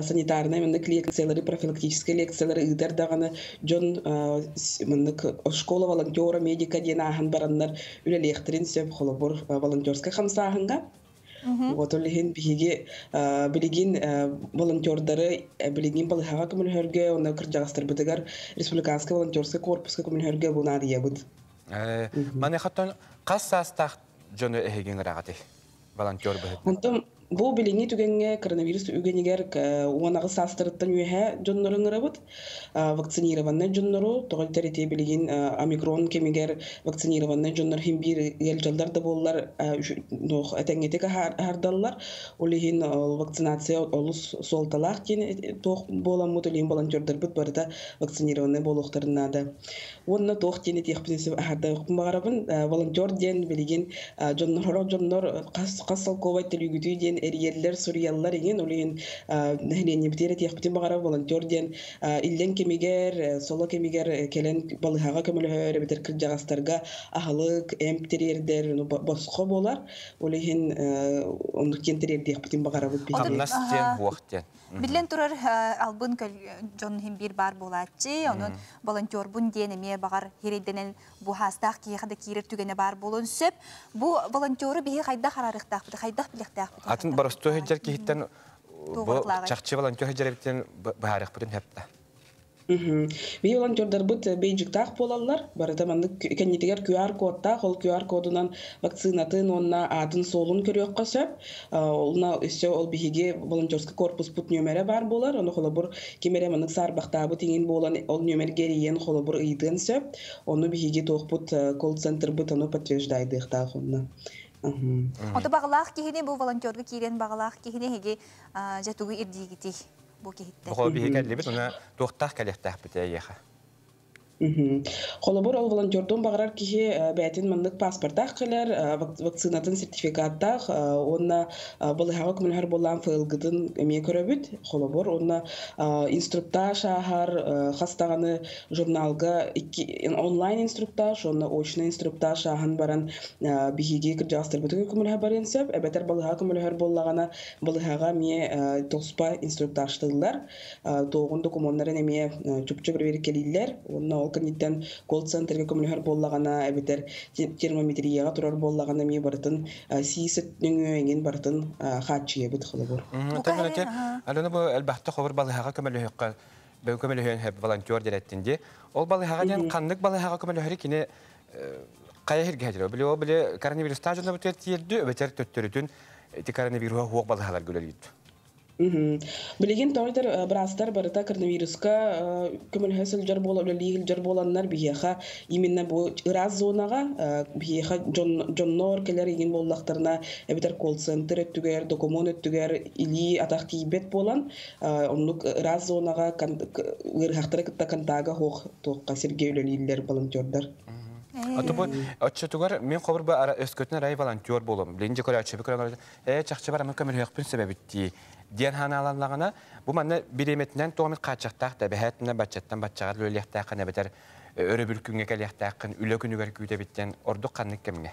санитарнай маннык лекциялары, профилактическай лекциялары ыытар даҕаны дьон маннык школа волонтера медика диэн ааһан бараннар үлэлиэхтэрин сөп холобур волонтерскай хамсааһыҥҥа. Вот ол иһин биһиги билигин волонтердары билигин балыһаҕа көмөлөһөргө, онно кырдьаҕастарбытыгар республиканскай волонтерскай корпуска көмөлөһөргө бунаадыйабыт. Маныхаттан хас саастаах дьону эһигин ыраҕаты волонтер быһыт? Онтон бу билиҥҥи түгэҥҥэ коронавирус үгэнигэр уонаҕы саастарыттан үөһэ дьоннорун ырабыт. Вакцинированный дьоннору, тоҕо тэрити билигин омикрон кэмигэр вакцинированный дьоннор хим биир ыалдьаллар да буоллар этэҥҥитик аһардаллар. Ол иһин вакцинация олус суолталаах диэн туох буоламмыт ол иһин волонтердарбыт барыта вакцинированный буолуохтарын наада. Уонна туох диэн этиэхпин аһардайыахпын баҕарабын. Волонтер диэн билигин дьоннор дьоннор хас солкуобай төлүүгүтүй диэн эрийэллэр, суруйаллар иҥин. Ол иһин нэһилиэнньэбитигэр этиэхпитин баҕарабын волонтер диэн иллен кэмигэр, соло кэмигэр кэлэн балыһаҕа көмөлөһөр эбэтэр кырдьаҕастарга аһылык, эмп тириэрдэр босхо буолар. Ол иһин оннук диэн тириэрдиэхпитин баҕарабыт биһиги. Хамнас диэн буох диэн. Билэн турар албын дьон иһин биир баар буолааччы, онон волонтербун диэн эмиэ баҕар хирейденен бу хаастаах киһиэхэ да киирэр түгэнэ баар буолуон сөп. Бу волонтеру биһи хайдах харарыахтаахпыт, хайдах билиэхтээхпит? Атын боростуой сылдьар киһиттэн бу чахчы волонтер сылдьар эбиттэн быһаарыахпытын сөп. Биһи волонтердарбыт бейджиктаах буолаллар, барыта маннык кэннитигэр QR кодтаах, ол QR кодунан вакцинатын уонна аатын суолун көрүөххэ сөп. Онно өссө ол биһиги волонтерский корпуспут нөмэрэ бар буолар, ону холобур ким эрэ маннык саарбахтаабыт иҥин буолан ол нөмэргэ эрийэн холобур ыйытыан сөп. Ону биһиги туохпут колл-центрбыт ону подтверждайдыахтаах онно. Ото бағылаах киһини бу волонтерга киирэн бағылаах киһини эһиги дьэ тугу ирдиигитий? Бу киһиттэн. Бу биһи кэллибит, уна туохтаах кэлиэхтээхпит эйиэхэ. Холобур, ол волонтердун баҕарар киһи бэйэтин маннык паспортаах кэлэр, вакцинатын сертификаттаах, уонна балыһаҕа көмөлөһөр буоллаан ФЛГ-тын эмиэ көрөбүт. Холобур, уонна инструктаж ааһар, хас даҕаны журналга онлайн инструктаж, уонна очный инструктаж ааһан баран биһиги кырдьаҕастарбытыгар көмөлөһө барыан сөп, эбэтэр балыһаҕа көмөлөһөр буоллаҕына балыһаҕа эмиэ туспа инструктажтыыллар, туоҕун докумуоннарын эмиэ чупчу бэрэбиэркэлииллэр, уонна ол кэнниттэн колл-центрга көмөлөһөр буоллаҕына эбэтэр термометрияҕа турар буоллаҕына эмиэ барытын сиисэт нөҥүө эҥин барытын хааччыйабыт холобур. Алена бу элбэхтэ хобур балыһаҕа көмөлөһүөххэ көмөлөһүөн сөп волонтер дирэттин ди. Ол балыһаҕа диэн ханнык балыһаҕа көмөлөһөрү кини хайа сиргэ Били ол били коронавирустаах дьоно бутер тиэрдү эбэтэр төттөрүтүн ити коронавируһа хуох балыһалар гүлэлиит. Билигин тоҕо быраастар барыта коронавируска көмөлөһө сылдьар буола үлэлии сылдьар буоланнар биһиэхэ именно бу ыраас зонаҕа биһиэхэ дьоннор кэлэр иҥин буоллахтарына эбэтэр колл-центр өттүгэр, докумуон өттүгэр илии атах тиийбэт буолан оннук ыраас зонаҕа ыарыһахтары кытта контага хуох туохха сиргэ үлэлииллэр волонтердар. Ото бу отчетугар мен хобур бу өскөтүн арай волонтер болом. Билин же көрөөччү көрөн чахчы бар ама көмөлөһүөхпүн себебитти. Диэн ханааланнаҕына бу манна биреметинэн туомит хааччахтаах да бэһээтинэ баччаттан баччаҕар үлэлиэхтээххин эбэтэр өрөбүл күҥҥэ кэлиэхтээххин үлэ күнүгэр күүтэбиттэн ордук ханнык кэмҥэ?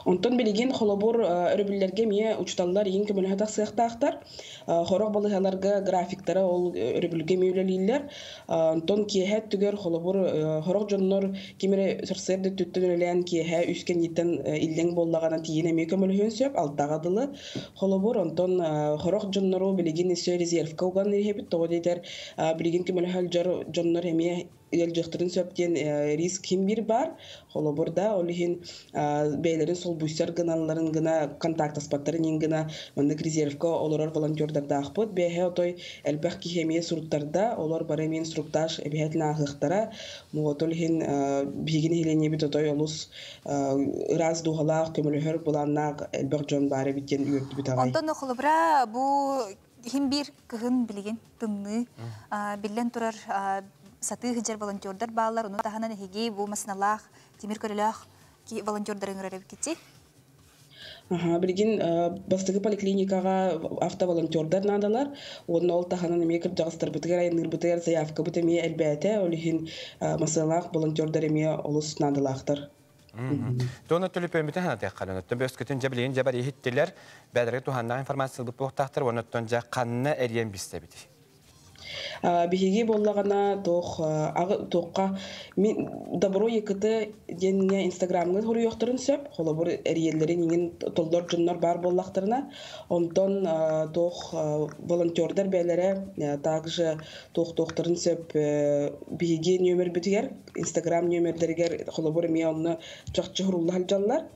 Онтон билигин холобур өрөбүллэргэ эмиэ учууталлар иин көмөлөһө тахсыахтаахтар. Хорох балыыһаларга графиктара ол өрөбүлгэ эмиэ үлэлииллэр. Онтон киэһэ өттүгэр холобур хорох дьоннор ким эрэ сарсыарда өттүттэн үлэлээн киэһэ үс кэнниттэн иллэҥ буоллаҕына тиийэн эмиэ көмөлөһүөн сөп алтаҕа дылы. Холобур онтон хорох дьоннору билигин өссө резервкэ уган иһэбит. Тоҕо диэтэр билигин көмөлөһө дьоннор эмиэ ыалдьыахтарын сөп диэн риск ким биир баар. Холобур да, ол иһин бэйэлэрин солбуйсар гыналларын гына, контактаспаттарын иһин гына маннык резервка олорор волонтердардаахпыт. Бэйэһэ отой элбэх киһи эмиэ суруттарда, олор бары эмиэ инструктаж эбиһэтин ааһыахтара. Вот ол иһин биһиги нэһилиэнньэбит отой олус ыраас дууһалаах, көмөлөһөр былааннаах элбэх дьон баар эбит диэн үөрдүбүт аҕай. Онтон холобура бу иһин биир кыһын билигин тымныы биллэн турар сатыы сылдьар волонтердар бааллар. Ону таһынан эһиги бу масыналаах, тимир көлөлөөх волонтердары ыҥырар эбиккитий? Аха, билигин бастакы поликлиникаҕа автоволонтердар наадалар. Уонна ол таһынан эмиэ кырдьаҕастарбытыгар айанныырбытыгар заявкабыт эмиэ элбээтэ. Ол иһин масыналаах волонтердар эмиэ олус наадалаахтар. Туона төлөпүөммүтүн санатыахха, оттон бөскөтүн дьэ билигин дьэ бары иһиттилэр, бэдэргэ туһаннаах информация ылбыт буолуохтаахтар, оннуттан дьэ ханна эрийэн билсэбитий? Биһиги буоллаҕына туох туохха мин Добро ЕКТ диэҥҥэ Инстаграмҥа суруйуохтарын сөп. Холобур, эрийэллэрин иҥин толлор дьоннор баар буоллахтарына. Онтон туох волонтердар бэйэлэрэ также туох-туохтарын сөп биһиги нүөмэрбитигэр Инстаграм нүөмэрдэригэр холобур эмиэ онно чахчы сурулла сылдьаллар.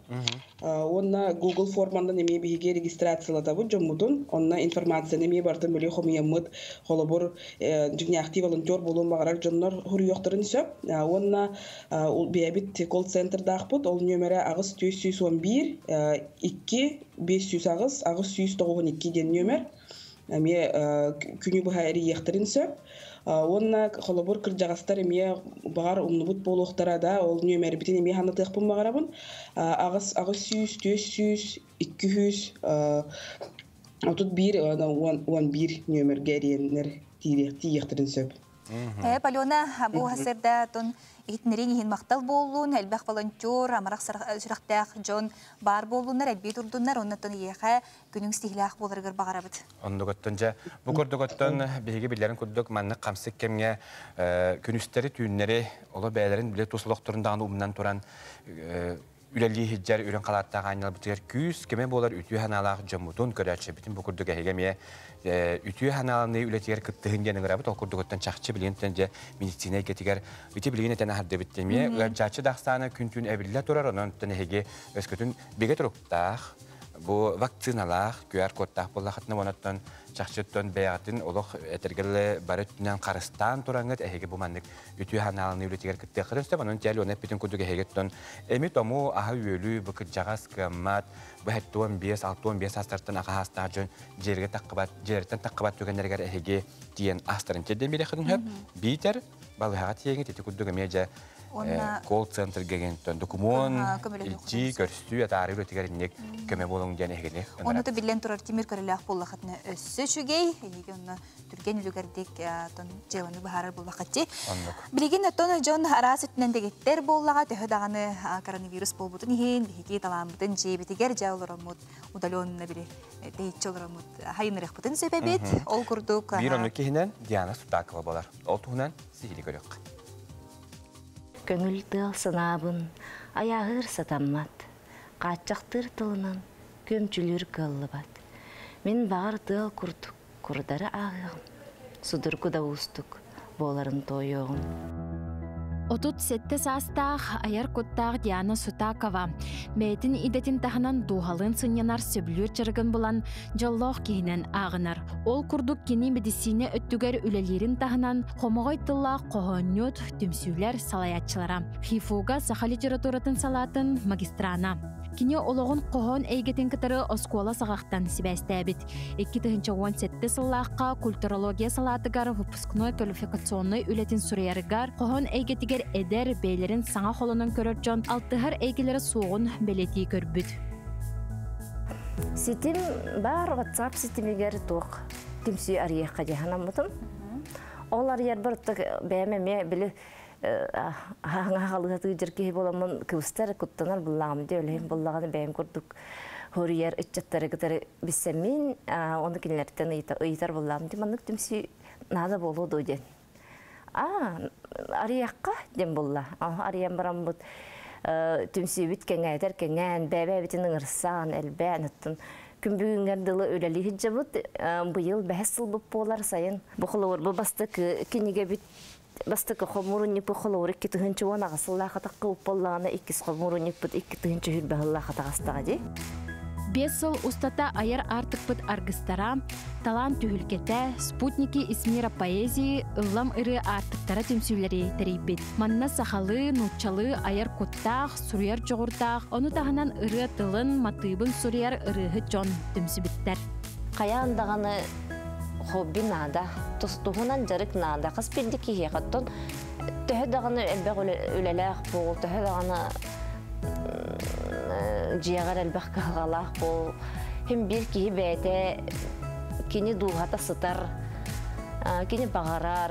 Уонна Google форманан эмиэ биһиги регистрациялатабыт дьоммутун, онно информацияны эмиэ барытын били хомуйаммыт, холобур, дьиҥнээхтии волонтер буолуон баҕарар дьоннор суруйуохтарын сөп. Уонна бэйэбит колл-центрдаахпыт, ол нүөмэрэ 8 411 2 508 892 диэн нүөмэр. Эмиэ күнү быһа эрийиэхтэрин сөп. Уонна холобур кырдьаҕастар эмиэ баҕар умнубут буолуохтара да, ол нүөмэрбитин эмиэ ханатыахпын баҕарабын. 8 800 400 200 31 11 нүөмэргэ эрийэннэр тиийиэхтэрин сөп. Алена, бу хасырда тун иһитиннэрин иһин махтал буоллун, элбэх волонтер, амарах сүрэхтээх дьон баар буоллуннар, элбии турдуннар, оннуттан иэхэ күнүҥ ситиһилээх буоларыгар баҕарабыт. Оннугуттан дьэ, бу курдугуттан биһиги биллэрин курдук маннык хамсык кэмҥэ күнүстэри, түүннэри оло бэйэлэрин биле тус олохторун даҕаны умнан туран үлэлии сылдьар үрүҥ халааттаах аанньалбытыгар күүс көмө буолар үтүө санаалаах дьоммутун көрөөччүбүтүн бу курдук эһиги эмиэ үтүө санааланыы үлэтигэр кыттыһын диэн ыҥырабыт. Ол курдугуттан чахчы билигин дьэ медицина эйгэтигэр ити билигин этэн аһардыбыт эмиэ ыалдьааччы да ахсаана күн-түүн эбиллэ турар. Онон эһиги өскөтүн бигэ туруктаах, бу вакциналаах, QR-кодтаах буоллахытына, онон чахчыттан бэйэҕитин олох этэргэлэ бары өттүнэн харыстаан тураҥҥыт эһиги бу маннык үтүө санааланыы үлэтигэр кыттыаххытын сөп. Онон тиэл уонна эппитин курдук эһигиттэн эми тому аһа үөлүү бу кырдьаҕас кыаммат бу 75 65 саастартан аҕа саастаах дьон дьиэргэ таххыбат дьиэртэн таххыбат түгэннэригэр эһиги тиийэн астарын тиэрдэн биэриэххитин сөп. Биитэр балыһаҕа тиийэҥит ити курдук эмиэ дьэ колл-центрга гентон докумуон илдьии көрсүү атаары үлэтигэр инник көмө буолуҥ диэн эһигини Онно биллэн турар тимир көрөлөөх буоллахытына өссө үчүгэй, эһиги онно түргэн үлүгэрдик тон дьыаланы быһаарар буоллаххытти. Билигин оттон дьон араас өттүнэн дэгиттэр буоллаҕа төһө даҕаны коронавирус буолбутун иһин биһиги талааммытын дьиэбитигэр дьэ олороммут удаленно били тэйиччи олороммут хайынырыахпытын сөп эбит. Ол курдук Биир оннук киһинэн Диана Сутакова буолар. Ол туһунан сиһили көрүөх. Көҥүл тыал санаабын айааһыыр сатаммат, хааччахтыыр тылынан күөмчүлүүр кыаллыбат. Мин баҕар тыал курдук курдары ааһыаҕым, судургу да уустук буоларын туойуоҕум. 37 саастаах айар куттаах Диана Сутакова бэйэтин идэтин таһынан дууһалыын сынньанар сөбүлүүр дьарыгын булан дьоллоох киһинэн ааҕынар. Ол курдук кини медицина өттүгэр үлэлиирин таһынан хомоҕой тыллаах хоһоонньут, түмсүүлэр салайааччылара. ХИФУга саха литературатын салаатын магистрана. Кини олоҕун хоһоон эйгэтин кытары оскуола саҕахтан сибээстээбит. 2017 сыллаахха культурология салаатыгар выпускной квалификационнай үлэтин суруйарыгар хоһоон эйгэтигэр эдэр бэйэлэрин саҥа холонон көрөр дьон алтыһар эйгэлэрэ суоҕун бэлиэтии көрбүт. Ситим бар WhatsApp ситимигэр туох түмсүү арыйыахха дьаһанаммытым. Ол арыйар бар бэйэм эмиэ били Хаңа халыһаты жер киһи боламмын кыбыстар куттанар буллаҕым дии өлөһүн буллаҕаны бэйэм курдук хоруйар ыччаттары кытары билсэммин оны кинилэртэн ыйытар буллаҕым дии маннык түмсүү наада буолуо дуо диэн. А арыйахха диэн булла. Арыйан бараммыт түмсүүбүт кэҥээтэр кэҥээн бэйэ-бэйэбитин ыҥырсан элбээн оттон күн бүгүнгэр дылы үлэлии сылдьабыт быйыл бэһис сылбыт буолар сайын бу холобур бу бастакы кинигэбит бастакы хомуурунньукпут холобур 2018 сыллаах атахха уппаллаҕына иккис хомуурунньукпут 2020 сыллаах атаҕастаҕа дии. Биэс сыл устата айар аартыкпыт аргыстара, талаан түһүлгэтэ, спутники из мира поэзии, ыллам ырыа аартыктара түмсүүлэри тэрийбит. Манна сахалыы, нууччалыы айар куттаах, суруйар дьоҕурдаах, ону таһынан ырыа тылын, матыыбын суруйар ырыаһыт дьон түмсүбүттэр. Хайаан даҕаны хобби наада, тустуһунан дьарык наада. Хас биирдии киһиэхэ оттон төһө даҕаны элбэх үлэлээх буол, төһө даҕаны дьиэҕэр элбэх кыһалҕалаах буол, хим биир киһи бэйэтэ кини дууһата сытар, кини баҕарар,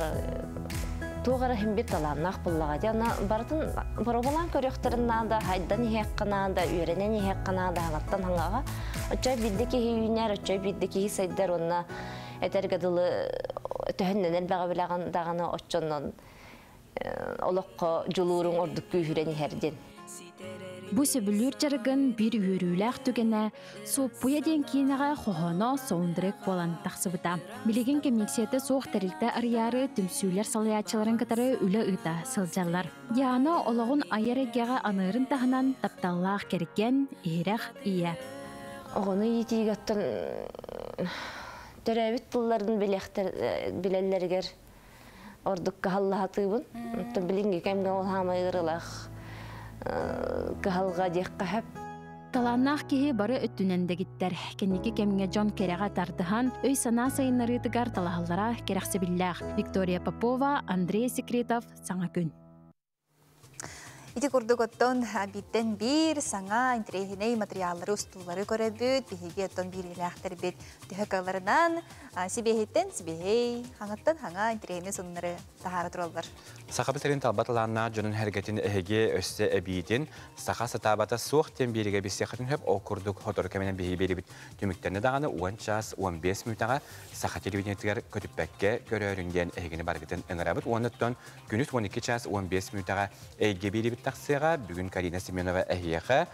туох эрэ хим биир талааннаах буоллаҕа дии. Аны барытын боруобалаан көрүөхтэрин наада, хайдан иһиэххэ наада, үөрэнэн иһиэххэ наада хаҥаттан хаҥаҕа. Оччо биирдэ киһи үүнэр, оччо биирдэ киһи сайдар уонна этэргэ дылы төһөннөн элбэҕи билэҕин даҕаны оччонон олоххо дьулууруҥ ордук күүһүрэн иһэр диэн. Бу сөбүлүүр дьарыгын биир үөрүүлээх түгэнэ Суоппуйа диэн киинэҕэ хоһооно саундтрек буолан тахсыбыта. Билигин кэмиэксийэтэ суох тэрилтэ арыйаары түмсүүлэр салайааччыларын кытары үлэ ыыта сылдьаллар. Диана олоҕун айар эйгэҕэ аныырын таһынан тапталлаах кэргэн, иһирэх ийэ. Оҕону иитиигэ оттон төрөөбүт тылларын билэллэригэр ордук кыһаллаһатыыбын. Оттон билиҥҥи кэмҥэ ол хаамай ыарыылаах кыһалҕа диэххэ сөп. Талааннаах киһи бары өттүнэн дэгиттэр. Кэнники кэмҥэ дьон кэрэҕэ тардыһан, өй-санаа сайыннарыытыгар талаһаллара кэрэхсэбиллээх. Виктория Попова, Андрей Секретов, Саҥа күн. Ити курдук оттон бииртэн биир саҥа интэриэһинэй матырыйааллары, устуулары көрөбүт. Биһиги оттон биириилээхтэрбит төһө кыалларынан сибиэһиттэн сибиэһэй, хаҥаттан хаҥа интэриэһинэй сонуннары таһаара тураллар. Сахабыт сирин талба талааннаах дьонун эргэтин эһиги өссө эбиитин саха сатаабата суох диэн биэригэ билсиэххитин сөп. Ол курдук сотору кэминэн биһиги биэрибит түмүктэннэ даҕаны 10 час 15 мүнүүтэҕэ саха телевидениетыгар көтүппэккэ көрөөрүҥ диэн эһигини барыгытын ыҥырабыт. Уонна күнүс 12 час 15 мүнүүтэҕэ эйгэ биэрибит тахсыаҕа. Бүгүн Карина Семенова эһиэхэ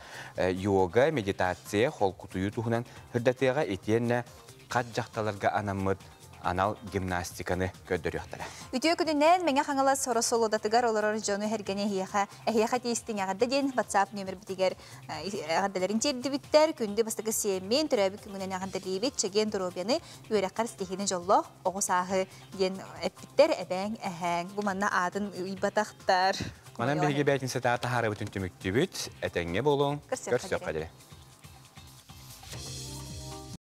йога, медитация, холкутуйуу туһунан сырдатыаҕа итиэннэ хат дьахталарга анаммыт анал гимнастиканы көрдөрүөхтэрэ. Үтүө күнүнэн Мэҥэ Хаҥалас Оросолодатыгар олорор дьону эргэни эһиэхэ эһиэхэ тиистиҥ эҕэрдэ диэн WhatsApp нүөмэрбитигэр эҕэрдэлэрин тиэрдибиттэр. Күндү бастакы сиэммин төрөөбүт күҥүнэн эҕэрдэлиибит. Чэгиэн доруобуйаны, үөрэххэр ситиһиини дьоллоох оҕо сааһы диэн эппиттэр эбээҥ эһээҥ. Бу манна аатын ыйбатахтар. Манан биһиги бээтинсэтэ таһаарыбытын түмүктүүбүт. Этэҥҥэ буолуҥ. Көрсүөххэ диэри.